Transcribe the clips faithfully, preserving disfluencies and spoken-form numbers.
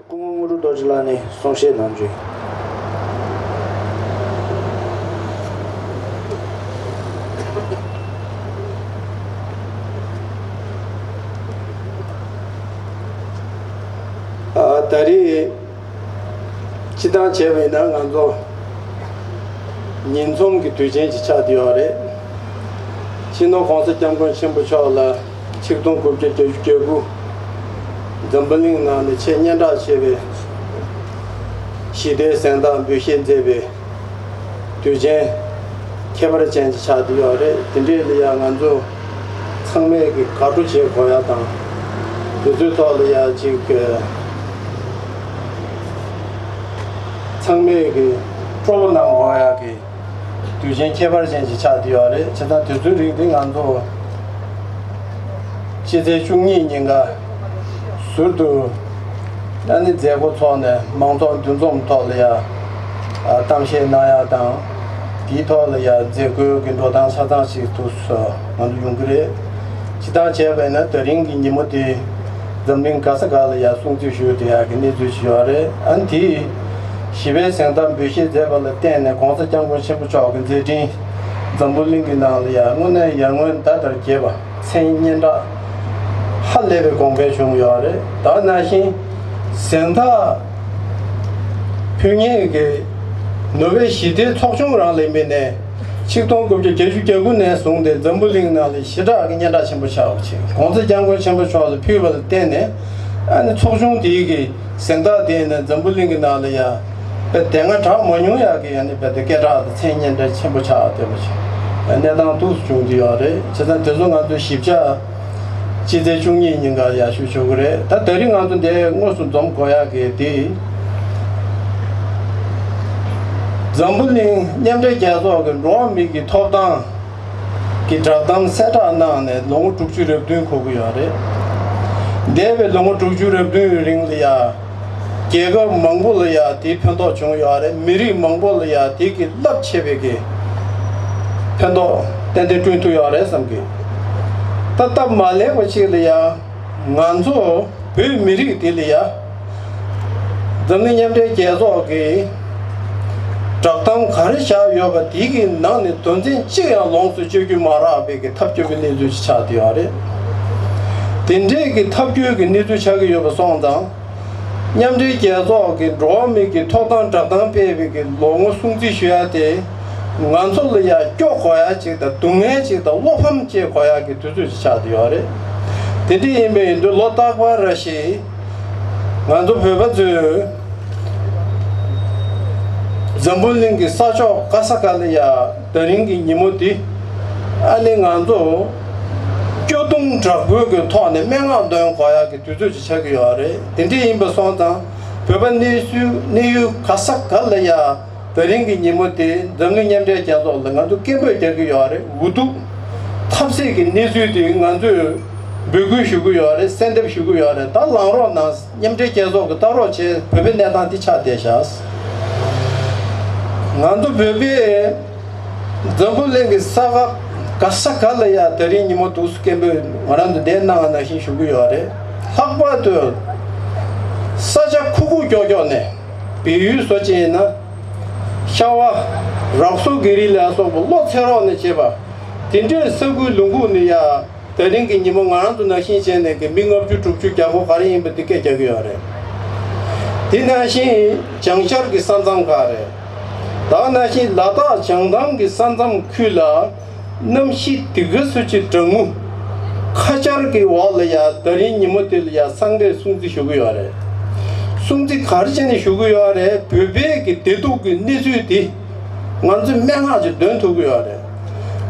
སྐུ་ངོ་དངོས་གྲུབ་རྡོ་རྗེ་ལགས་ནས་གསུང་བཤད་གནང་རྒྱུ་ཡིན། ཨ། ད་རེས་སྤྱིར་བཏང་བྱས་པ་ཡིན་ན་ང་ཚོ་ཉིས་འཛོམས་ཀྱི་དུས་ཆེན་ཅིག་ཆགས་བསྡད་ཡོད་རེད། སྤྱི་ནོར་༸གོང་ས་༸སྐྱབས་མགོན་ཆེན་པོ་མཆོག་ལ་ཆིག་སྟོང་དགུ་བརྒྱ་བརྒྱད་ཅུ་གྱ་དགུ་འཛམ་བུ་གླིང་ནང་ནས་ཆེས་སྙན་གྲགས་ཆེ་བའི་ཞི་བདེའི་གཟེངས་རྟགས་འབུལ་བཞེས་མཛད་པའི་དུས་ཆེན་ཁྱད་པར་ཅན་ཅིག་ཆགས་བསྡད་ཡོད་རེད། དེ་འདྲའི་ལ་ཡང་ང་ཚོ་ཚང་མས་ཀྱི་དགའ་སྤྲོ་བྱེད་དགོས་ཡ་དང་། དེ་ཚོའི་ཐོག་ལ་ཡང་ཅིག་ཚང་མས་ཀྱི་སྤྲོ་པོ་གནང་དགོས་ཡ་གི་དུས་ཆེན་ཁྱད་པར་ཅན་ཞིག་ཆགས་བསྡད་ཡོད་རེད། བྱས་ཙང་དུས་ཚོད་རིང་འདི་ང་ཚོ་ཕྱི་ཚེས་བཅུ་གཉིས་ཉིན་ཀ་ཟུར་དུ་ཨ་ནི་མཛད་སྒོ་ཚོགས་ནས་མང་ཚོགས་འདུ་འཛོམས་ཐོག་ལ་ཡ་གཏམ་བཤད་གནང་ཡ་དང་། དེའི་ཐོག་ལ་ཡ་མཛད་སྒོའི་གི་འགྲོ་སྟངས་ཆ་ཚང་ཞིག་ཏུ་ང་ཚོ་ཡོང་གི་རེད། སྤྱིར་བཏང་བྱས་པ་ཡིན་ན་ད་རིང་གི་ཉིན་མོ་དེ་འཛམ་གླིང་ག་ས་ག་ལ་ཡ་སྲུང་བརྩི་ཞུ་བསྡད་ཡག་གི་གནས་ཚུལ་ཞིག་ཡོད་རེད། ཨ་ནི་དེ་ཞི་བའི་གཟེངས་རྟགས་འབུལ་བཞེས་མཛད་པ་ལ་བརྟེན་ནས་༸གོང་ས་༸སྐྱབས་མགོན་ཆེན་པོ་མཆོག་གི་མཛད་འཕྲིན་འཛམ་བུ་གླིང་གི་ནང་ལ་ཡ་དངོས་གནས་ཡར་ངོའི་ཟླ་ལྟར་རྒྱས་པ། མཚན་སྙན་གྲགས་ཧ་ལས་པའི་གོང་འཕེལ་བྱུང་ཡོད་རེད། ད་ནང་བཞིན་གཟེངས་རྟགས་ཕུལ་མཁན་གྱི་ནོ་བེལ་ཞི་བདེའི་ཚོགས་ཆུང་རང་ལ་ཡིན་པའི་ནས་ཆིག་སྟོང་དགུ་བརྒྱ་བརྒྱད་ཅུ་གྱ་དགུ་ནས་བཟུང་སྟེ་འཛམ་བུ་གླིང་ནང་ལ་ཞེ་དྲག་གི་སྙན་གྲགས་ཆེན་པོ་ཆགས་པ་ཅིག་༸གོང་ས་༸སྐྱབས་མགོན་ཆེན་པོ་མཆོག་ལ་ཕུལ་བ་ལ་བརྟེན་ནས་ཨ་ནི་ཚོགས་ཆུང་དེའི་གི་གཟེངས་རྟགས་དེ་ནས་འཛམ་བུ་གླིང་གི་ནང་ལ་ཡ་དཔེ་དེ་སྔ་གྲགས་མ་མྱོང་ཡག་གི་ཡ་ནི་དཔེ་དེ་སྐད་གྲགས་དང་མཚན་སྙན་གྲགས་ཆེན་པོ་ཆགས་བསྡད་པ་ཞིག་གནས་སྟངས་འདུག་སེ་བྱུང་བསྡད་ཡོད་རེད། བྱས་ཙང་དེ་ཚོ་ང་ཚོ་ཞིབ་ཆ་སྤྱི་ཚེས་བཅུ་གཉིས་ཉིན་ཀ་ཡར་ཞུ་ཆོག་གི་རེད། ད་དེ་རིང་ང་ཚོ་འདིར་དངོས་སུ་འཛོམས་དགོས་ཡག་གི་དེ་འཛམ་བུ་གླིང་མཉམ་འབྲེལ་རྒྱལ་ཚོགས་ཀྱི་འགྲོ་བ་མི་གི་ཐོབ་ཐང་གི་བསྒྲགས་གཏམ་གསལ་བསྒྲགས་གནང་ནས་ལོ་ངོ་དྲུག་ཅུ་རེ་བདུན་འཁོར་གྱི་ཡོད་རེད། འདས་པའི་ལོ་ངོ་དྲུག་ཅུ་རེ་བདུན་རིང་ལ་ཡ་རྒྱལ་ཁབ་མང་པོ་ལ་ཡ་དེའི་ཕན་ཐོགས་བྱུང་ཡོད་རེད། མི་རིགས་མང་པོ་ལ་ཡ་དེ་གི་རླབས་ཆེ་བའི་གི་ཕན་ཐོགས་ཏན་ཏན་བསྐྲུན་ཐུབ་ཡོད་རེད་བསམ་གི། ད་སྟབས་མ་ལེགས་པ་ཅིག་ལ་ཡ་ང་ཚོ་བོད་མི་རིགས་དེ་ལ་ཡ་འཛམ་གླིང་མཉམ་འབྲེལ་རྒྱལ་ཚོགས་ཀྱི་བསྒྲགས་གཏམ་ག་རེ་བཞག་ཡོད་པ་དེ་གི་ནང་ནས་དོན་ཚན་གཅིག་ཡང་ལོངས་སུ་སྤྱོད་རྒྱུ་མ་རག་པའི་གི་ཐབས་སྐྱོ་པོའི་གནས་ཚུལ་ཞིག་ཆགས་བསྡད་ཡོད་རེད། དེ་འདྲའི་གི་ཐབས་སྐྱོ་གི་གནས་ཚུལ་ཆགས་ཀྱི་ཡོད་པ་སོང་ཙང་། མཉམ་འབྲེལ་རྒྱལ་ཚོགས་ཀྱི་འགྲོ་བ་མི་གི་ཐོབ་ཐང་བསྒྲགས་གཏམ་སྤེལ་བའི་གི་ལོ་ངོ་སྲུང་བརྩི་ཞུ་ཡ་དེ་ང་ཚོ་ལ་ཡ་སྐྱོ་དགོས་ཡ་ཅིག་དང་སྡུག་བསྔལ་ཅིག་དང་བློ་ཕམ་སྐྱེ་དགོས་ཡ་གི་དུས་ཚོད་ཅིག་ཆགས་བསྡད་ཡོད་རེད། དེ་འདྲ་ཡིན་པ་ཡིན་དུས་ལོ་རྟག་པར་རེ་བཞིན་ང་ཚོ་བོད་པ་ཚོས་འཛམ་བུ་གླིང་གི་ས་ཕྱོགས་ག་ས་ག་ལ་ཡ་དེ་རིང་གི་ཉིན་མོ་འདི་ཨ་ནི་ང་ཚོ་སྐྱོ་གདུང་དྲག་པོའི་གི་ཐོག་ནས་སྨྲེ་སྔགས་འདོན་དགོས་ཡ་གི་དུས་ཚོད་ཅིག་ཆགས་ཀྱི་ཡོད་རེད། དེ་འདྲ་ཡིན་པ་སོང་ཙང་བོད་པ་གནས་ཚུལ་གནས་ཡུལ་ག་ས་ག་ལ་ཡ་དེ་རིང་གི་ཉིན་མོ་དེ་འཛམ་གླིང་མཉམ་འབྲེལ་རྒྱལ་ཚོགས་ལ་ང་ཚོ་སྐད་འབོད་རྒྱག་གི་ཡོད་རེད། འུ་ཐུག་ཐབས་ཟད་ཀྱི་གནས་ཚུལ་དེ་ང་ཚོས་འབོད་སྐུལ་ཞུ་གི་ཡོད་རེད། གསལ་འདེབས་ཞུ་གི་ཡོད་རེད། ད་ལངས་རོགས་གནང་། མཉམ་འབྲེལ་རྒྱལ་ཚོགས་ཀྱིས་ལྟ་རོགས་བྱས། བོད་པའི་གནས་སྟངས་འདི་ཆགས་བསྡད་ཤག་ང་ཚོ་བོད་པས་འཛམ་བུ་གླིང་གི་ས་ཁ་ག་ས་ག་ལ་ཡ་དེ་རིང་ཉིན་མོ་འདུག་སེ་སྐད་འབོད་ང་རང་ཚོ་འདིར་གནང་བ་ནང་བཞིན་ཞུ་གི་ཡོད་རེད། ལྷག་པར་དུ་ས་ཆ་ཁུག་ཁུག་ཀྱོག་ཀྱོག་ནས། བལ་ཡུལ་བཟོ་བྱས་ན་ཤ་བ་རག་སོ་གི་རི་ལ་སོགས་པ་བློ་འཚེར་རོགས་ནས་བྱེད་པ། དེ་འདྲའི་ས་ཁུལ་ལུང་ཁུག་ནས་ཡ། དེ་རིང་གི་ཉིན་མོ་ང་རང་ཚོ་ནང་བཞིན་བྱས་ནས་ཀྱི་མི་ལྔ་བཅུ་དྲུག་ཅུ་བརྒྱ་སྐོར་ག་རེ་ཡིན་པ་འདི་སྐད་རྒྱག་གི་ཡོད་རེད། དེ་ནང་བཞིན་བྱང་ཤར་གྱི་ས་མཚམས་ཁག་རེད། ད་ནང་བཞིན་ལ་དྭགས་བྱང་ཐང་གི་ས་མཚམས་ཁུལ་ལ་གནམ་གཤིས་དེ་ག་སུ་ཅིག་གྲང་མོ། ཁ་ཆར་གྱི་འོག་ལ་ཡ་དེ་རིང་ཉིན་མོ་དེ་ལ་ཡ་སངས་རྒྱས་སྲུང་བརྩི་ཞུ་གི་ཡོད་རེད། སྲུང་བརྩི་ག་རེ་བྱས་ནས་ཞུ་གི་ཡོད་རེད། བོད་པའི་གི་བདེ་སྡུག་གི་གནས་ཚུལ་དེ། ང་ཚོས་སྨྲེ་སྔགས་ཅིག་འདོན་ཐུབ་ཀྱི་ཡོད་རེད།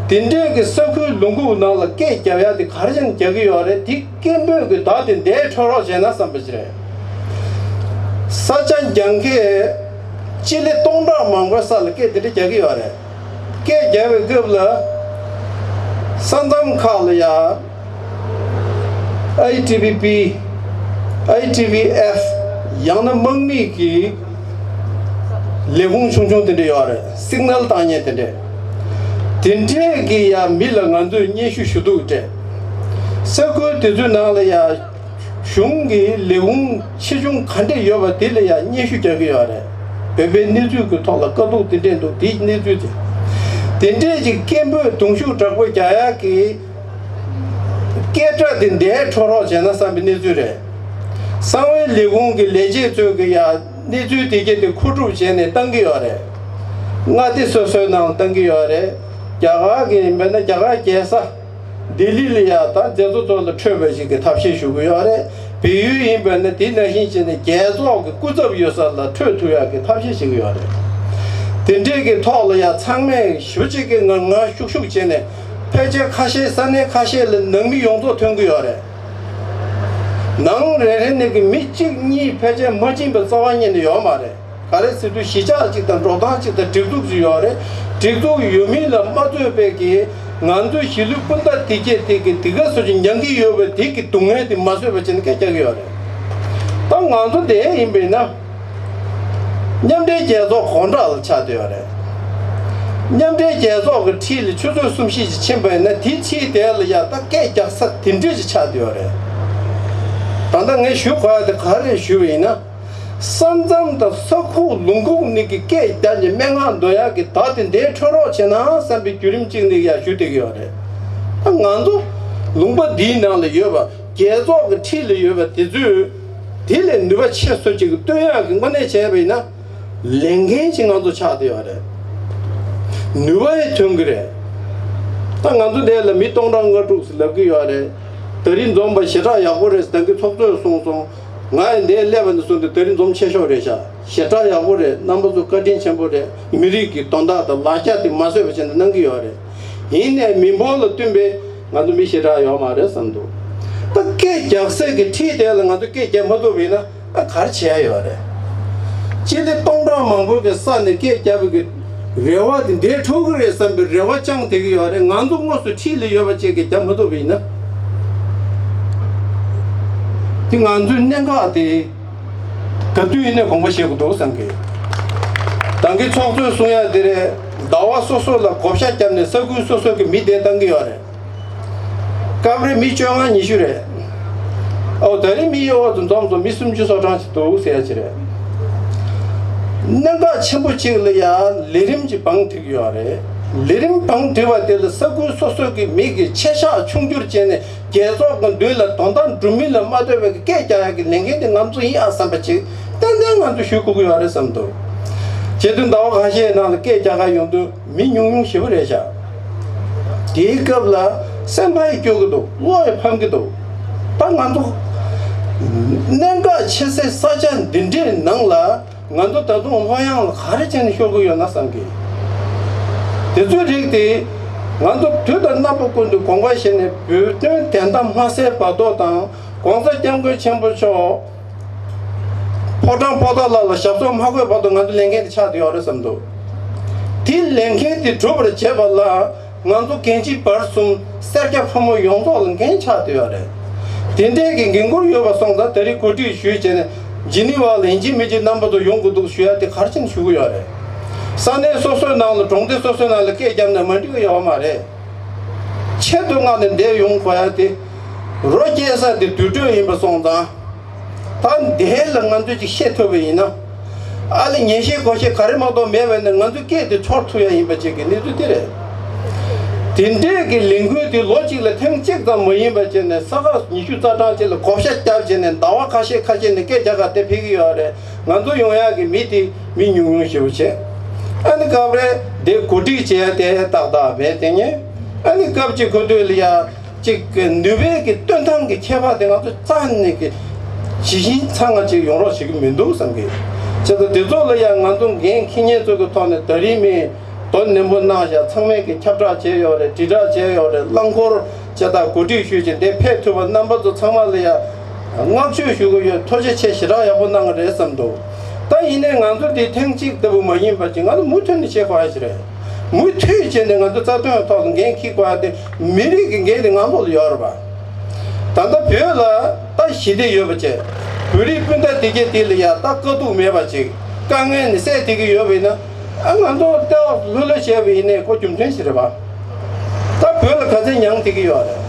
དེ་འདྲའི་གི་ས་ཁུལ་ལུང་ཁུག་ནང་ལ་སྐད་རྒྱབ་ཡ་དེ་ག་རེ་བྱས་ནས་རྒྱག་གི་ཡོད་རེད། དེ་སྐད་འབོད་ཀྱི་བརྡ་དེ་འདིར་འཕྲོད་རོགས་བྱས་ན་བསམ་པ་ཞིག་རེད། ས་ཆ་འགྱངས་ཁས་སྤྱི་ལེ་སྟོང་ཕྲག་མང་པོའི་ས་ལ་སྐད་དེ་འདྲ་རྒྱག་གི་ཡོད་རེད། སྐད་རྒྱབ་པའི་སྐབས་ལ་ས་མཚམས་ཁག་ལ་ཡ། ཨའི་ཊི་བི་པི། ཨའི་ཊི་བི་ཨེཕ་ཡང་ན་དམག་མི་གི་ལས་ཁུངས་ཆུང་ཆུང་དེ་འདྲ་ཡོད་རེད། སིག་ནལ་བཏང་མཁན་དེ་འདྲ། དེ་འདྲས་ཀྱི་ཡ་མི་ལ་ང་ཚོས་སྙན་ཞུ་ཞུ་གཏུག་སྤྲད། ས་ཁུལ་དེ་ཚོའི་ནང་ལ་ཡ་གཞུང་གི་ལས་ཁུངས་ཆེ་ཆུང་ག་འདྲས་ཡོད་པ་དེ་ལ་ཡ་སྙན་ཞུ་རྒྱག་གི་ཡོད་རེད། བོད་པའི་གནས་ཚུལ་གྱི་ཐོག་ལ་དཀའ་སྡུག་དེ་འདྲས་འདུག་དེའི་གནས་ཚུལ་དེ། དེ་འདྲས་ཀྱི་སྐད་འབོད་གདུང་ཤུགས་དྲག་པོ་རྒྱག་ཡག་གི་སྐད་སྒྲ་དེ་འདས་འཕྲོ་རོགས་བྱས་ན་བསམ་པའི་གནས་ཚུལ་རེད། གསང་བའི་ལས་ཁུངས་ཀྱི་ལས་བྱེད་ཚོས་ཀྱི་ཡ་གནས་ཚུལ་དེ་གྱད་དེ་མཁོ་སྒྲུབ་བྱས་ནས་བཏང་གི་ཡོད་རེད། མངའ་སྡེ་སོ་སོའི་ནང་བཏང་གི་ཡོད་རེད། རྒྱ་གར་གྱི་ཡིན་པས་ན་རྒྱ་གར་རྒྱལ་ས་ལྡི་ལི་ལ་ཡ་དང་མཛད་གཙོ་ཚོ་ལ་འཕྲོད་པ་ཞིག་གི་ཐབས་ཤེས་ཞུ་གི་ཡོད་རེད། བལ་ཡུལ་ཡིན་པས་ན་དེ་ནང་བཞིན་བྱས་ནས་རྒྱལ་ཚོགས་ཀྱི་སྐུ་ཚབ་ཡོད་ས་ལ་འཕྲོད་ཐུབ་ཡག་གི་ཐབས་ཤེས་བྱེད་ཀྱི་ཡོད་རེད། དེ་འདྲས་ཀྱི་ཐོག་ལ་ཡ་ཚང་མས་ཞུ་གཅིག་གི་ངར་ངར་ཤུགས་ཤུགས་བྱས་ནས་ཕལ་ཆེར་ཁ་ཤས་ས་གནས་ཁ་ཤས་ལ་ནང་མི་ཡོངས་རྫོགས་ཐོན་གྱི་ཡོད་རེད། ནང་རེ་རེ་ནས་ཀྱི་མི་གཅིག་གཉིས་ཕལ་ཆེར་མ་ཕྱིན་པའི་རྩ་བ་ཉིད་ནས་ཡོད་མ་རེད། ག་རེ་ཟེར་དུས་གཞིས་ཆགས་གཅིག་དང་འབྲོག་ཐང་གཅིག་དང་སྒྲིག་འཛུགས་གཅིག་ཡོད་རེད། སྒྲིག་འཛུགས་ཡོད་མིན་ལ་མ་ལྟོས་པའི་གི་ང་ཚོའི་གཞིས་ལུས་སྤུན་ཟླ་དེ་གྱད་དེ་གི་དེ་ག་སོ་ཅིག་མྱང་གི་ཡོད་པའི་དེ་གི་སྡུག་བསྔལ་དེ་མ་བཟོད་པ་བྱས་ནས་སྐད་རྒྱག་གི་ཡོད་རེད། ད་ང་ཚོ་དེ་ཡིན་པས་ན། མཉམ་འབྲེལ་རྒྱལ་ཚོགས་གོང་དྲག་ལ་ཆགས་བསྡད་ཡོད་རེད། མཉམ་འབྲེལ་རྒྱལ་ཚོགས་ཀྱི་འཁྲིས་ལ་ཆུ་ཚོད་གསུམ་བཞི་ཅིག་ཕྱིན་པ་ཡིན་ན་དེའི་འཁྲིས་དེ་ལ་ཡ་ད་སྐད་རྒྱག་ས་དེ་འདྲས་ཅིག་ཆགས་བསྡད་ཡོད་རེད། ད་ལྟ་ངས་ཞུ་དགོས་ཡ་དེ་ག་རེ་ཞུས་པ་ཡིན་ན། ས་མཚམས་དང་ས་ཁུག་ལུང་ཁུག་ནས་ཀྱི་སྐད་རྒྱག་ནས་སྨྲེ་སྔགས་འདོན་ཡག་གི་བརྡ་དེ་འདས་འཕྲོ་རོགས་བྱས་ན་བསམ་པའི་བརྒྱུད་རིམ་གཅིག་ནས་ཡ་ཞུ་བསྡད་ཀྱི་ཡོད་རེད། ད་ང་ཚོ་ལུང་པ་འདིའི་ནང་ལ་ཡོད་པ། རྒྱལ་ཚོགས་ཀྱི་འཁྲིས་ལ་ཡོད་པ་དེ་ཚོས་དེ་ལས་ནུས་པ་ཆེ་སུ་ཅིག་སྟོན་ཡག་གི་དངོས་གནས་བྱས་པ་ཡིན་ན་ལས་འགན་ཅིག་ང་ཚོ་ཆགས་བསྡད་ཡོད་རེད། ནུས་པ་ཡང་ཐོན་གྱི་རེད། ད་ང་ཚོ་འདི་ལ་མི་སྟོང་ཕྲག་ལྔ་དྲུག་ཟེར་ལབ་ཀྱི་ཡོད་རེད། ད་རིང་འཛོམས་པ་ཞེ་དྲག་ཡག་པོ་རེད་ཟེར་ད་གིན་ཚོགས་གཙོས་གསུངས་སོང་། ང་ཡང་འདིར་སླེབས་པ་ནས་བཟུང་སྟེ་ད་རིང་འཛོམས་ཆེ་ཤོས་རེད་ཤག་ཞེ་དྲག་ཡག་པོ་རེད། རྣམ་པ་ཚོ་བཀའ་དྲིན་ཆེན་པོ་རེད། མི་རིགས་ཀྱི་དོན་དག་དང་ལག་ཆ་དེ་མ་བཟོད་པ་བྱས་ནས་གནང་གི་ཡོད་རེད། ཡིན་ནའི་མི་འབོར་ལ་བསྟུན་པའི་ང་ཚོ་མི་ཞེ་དྲག་ཡོད་མ་རེད་བསམ་འདུག་ད་སྐད་རྒྱག་སའི་གི་འཁྲིས་དེ་ལ་ང་ཚོ་སྐད་རྒྱག་མ་ཐུབ་པ་ཡིན་ན་ཨ་ག་རེ་བྱེད་ཡ་ཡོད་རེད། སྤྱི་ལེ་སྟོང་ཕྲག་མང་པོ་གི་ས་ནས་སྐད་རྒྱབ་པའི་གི་རེ་བ་དེ་འདས་འཕྲོ་གི་རེད་བསམ་པའི་རེ་བ་བཅངས་བསྡད་ཀྱི་ཡོད་རེད། ང་ཚོ་དངོས་སུ་འཁྲིས་ལ་ཡོད་པ་ཅིག་གིས་རྒྱབ་མ་ཐུབ་པ་ཡིན་ན། དེ་ང་ཚོའི་གནད་འགག་དེ་ག་དུས་ཡིན་ནའི་དགོངས་པ་བཞེས་དགོས་འདུག་བསམ་གི། ད་གིན་ཚོགས་གཙོས་གསུང་ཡ་དེ་རེད། ཟླ་བ་སོ་སོ་ལ་བགོ་བཤའ་བརྒྱབ་ནས་ས་ཁུལ་སོ་སོ་གི་མི་དེ་བཏང་གི་ཡོད་རེད། སྐབས་རེ་མི་བཅོ་ལྔ་ཉི་ཤུ་རེད། ཨོ་ད་རིང་མི་གཡོ་བ་དུ་འཛོམས་སོང་མི་སུམ་ཅུ་སོ་གྲངས་ཅིག་འདུག་ཟེར་ཡ་ཅིག་རེད། གནད་འགག་ཆེན་པོ་གཅིག་ལ་ཡ་ལས་རིམ་གྱི་བང་བསྒྲིགས་ཡོད་རེད། ལས་རིམ་བང་བསྒྲིགས་པ་དེ་ལ་ས་ཁུལ་སོ་སོ་གི་མི་གི་ཆེ་ཤག་ཆུང་འགྱུར་བྱས་ནས་རྒྱལ་ཚོགས་ཀྱི་མདུན་ལ་དོན་དག་འགྲུབ་མིན་ལ་མ་ལྟོས་པའི་སྐད་རྒྱག་ཡག་གི་ལས་འགན་དེ་ང་ཚོ་ཡིན་ཨ་བསམ་པ་ཅིག་ཏན་ཏན་ང་ཚོ་ཞུ་དགོས་ཀྱི་ཡོད་རེད་བསམ་འདུག་བྱས་དུས་ཟླ་བ་ཁ་ཤས་ནང་ལ་སྐད་རྒྱག་ག་ཡོང་དུས་མི་ཉུང་ཉུང་ཞེ་པོ་རེད་ཤག་དེའི་སྐབས་ལ་སེམས་པ་ཡི་སྐྱོ་གི་འདུག་བློ་ཡི་ཕམ་གི་འདུག་ད་ང་ཚོ་གནད་འགག་ཆེ་སའི་ས་ཆ་འདི་འདྲའི་ནང་ལ་ང་ཚོ་ད་དུང་ལྷོད་ཡངས་ལ་ག་རེ་བྱས་ནས་ཤོར་གི་ཡོད་ན་བསམ་གི། དེ་ཚོའི་རིགས་དེ་ང་ཚོ་དུས་དང་རྣམ་པ་ཀུན་ཏུ་དགོངས་པ་བཞེས་ནས་བོད་དོན་བདེན་མཐའ་མ་གསལ་བར་དུ་དང་༸གོང་ས་༸སྐྱབས་མགོན་ཆེན་པོ་མཆོག་ཕོ་བྲང་པོ་ཏཱ་ལ་ལ་ཞབས་སོར་མ་འཁོད་བར་དུ་ང་ཚོ་ལས་འགན་དེ་ཆགས་བསྡད་ཡོད་རེད་བསམ་འདུག་དེ་ལས་འགན་དེ་སྒྲུབ་པར་བྱེད་པ་ལ་ང་ཚོ་རྒན་བྱིས་བར་གསུམ་སེར་སྐྱ་ཕོ་མོ་ཡོངས་རྫོགས་ལ་འགན་ཆགས་བསྡད་ཡོད་རེད། དེ་འདྲའི་གི་འགན་འཁུར་ཡོད་པ་སོང་ཙང་ད་རེས་གོ་སྒྲིག་ཞུས་བྱས་ནས་ཇི་ནི་ཝ་ལ་ཡིན་གཅིག་མིན་གཅིག་རྣམ་པ་ཚོ་ཡོང་དགོས་འདུག་ཞུ་ཡ་དེ་ག་རེ་བྱས་ནས་ཞུ་གི་ཡོད་རེད། ས་གནས་སོ་སོའི་ནང་ལ་གྲོང་སྡེ་སོ་སོའི་ནང་ལ་སྐད་བརྒྱབ་ན་མ་འགྲིག་གི་ཡོད་མ་རེད། ཆེད་དུ་མངགས་ནས་འདིར་ཡོང་དགོས་ཡ་དེ་རོ་སྐྱེལ་ས་དེ་དུར་ཁྲོད་ཡིན་པ་སོང་ཙང་། ད་འདི་ལ་ང་ཚོས་ཅིག་བཤད་ཐུབ་པ་ཡིན་ན། ཨ་ལེ་ཉན་ཤེས་གོ་ཤེས་ག་རེ་མ་གཏོགས་མེད་པ་ནི་ང་ཚོའི་སྐད་དེ་འཆོར་ཐུབ་ཡ་ཡིན་པ་ཅིག་གི་གནས་ཚུལ་དེ་རེད། དེ་འདྲས་ཀྱི་ལས་འགུལ་དེ་ལོ་གཅིག་ལ་ཐེངས་གཅིག་ཙམ་མ་ཡིན་པ་བྱས་ནས་ས་ཁག་ཉི་ཤུ་རྩ་གྲངས་ཅིག་ལ་བགོ་བཤའ་བརྒྱབ་བྱས་ནས་ཟླ་བ་ཁ་ཤས་ཁ་ཤས་ནས་སྐད་རྒྱག་ག་དེ་ཕེབས་ཀྱི་ཡོད་རེད། ང་ཚོ་ཡོང་ཡག་གི་མི་དེ་མི་ཉུང་ཉུང་ཞེ་པོ་བྱས། ཨ་ནི་སྐབས་རེ་དེ་གོ་སྒྲིག་བྱས་ཏེ་ཏག་ཏག་མེད་དེ་ཉེ། ཨ་ནི་སྐབས་གཅིག་ཁོ་ཚོས་ལ་ཡ། གཅིག་གི་ནུས་པའི་གི་སྟོན་སྟངས་ཀྱི་ཁྱད་པར་དེ་ང་ཚོ་རྩ་ནས་ཀྱི་ཇི་བཞིན་ཚང་ང་ཅིག་ཡོང་རོགས་བྱེད་ཀྱི་མི་འདུག་བསམ་གི། བྱས་ཙང་དེ་ཚོ་ལ་ཡང་ང་ཚོ་འགན་འཁྱེར་མཁན་ཚོ་གི་ཐོག་ནས་ད་རིང་མི་དོ་ནན་པོ་གནང་བཞག་ཚང་མས་ཀྱི་ཁྱབ་བསྒྲགས་བྱས་ཡོད་རེད། དྲིལ་བསྒྲགས་བྱས་ཡོད་རེད། རླངས་འཁོར་བྱས་དང་གོ་སྒྲིག་ཞུས་བྱས་འདི་ཕེབས་ཐུབ་པ་རྣམ་པ་ཚོ་ཚང་མ་ལ་ཡང་བསྔགས་བརྗོད་ཞུ་གི་ཡོད། ཐུགས་རྗེ་ཆེ། ཞེ་དྲག་ཡག་པོ་གནང་གི་རེད་བསམ་འདུག་ད་ཡིན་ནའི་ང་ཚོ་འདི་ཐེངས་གཅིག་ལྟ་བུ་མ་ཡིན་པ་ཅིག་ང་ཚོ་མུ་མཐུད་ནས་བྱེད་དགོས་ཡ་ཞིག་རེད། མུ་མཐུད་བྱས་ནས་ང་ཚོ་རྩ་དོན་ཐོག་ལ་འགན་འཁྱེར་དགོས་ཡ་དེ་མི་རིགས་ཀྱི་འགན་དེ་ང་ཚོ་ལ་ཡོད་རེད་པ། ད་ལྟ་བོད་ལ་ད་ཞི་བདེ་ཡོད་པ་བྱས། བོད་རིགས་སྤུན་ཟླ་དེ་གྱད་དེ་ལ་ཡ་ད་དཀའ་སྡུག་མེད་པ་ཅིག་དཀའ་ངལ་ནི་སེལ་བསྡད་ཀྱི་ཡོད་པ་ཡིན་ན། ཨ་ང་ཚོ་ལྟེ་བ་ལྷོད་ལྷོད་བྱས་པ་ཡིན་ནའི་ཁོ་རྒྱུ་མཚན་ཞིག་རེད་པ། ད་བོད་ལ་ག་ཚད་མྱངས་བསྡད་ཀྱི་ཡོད་རེད།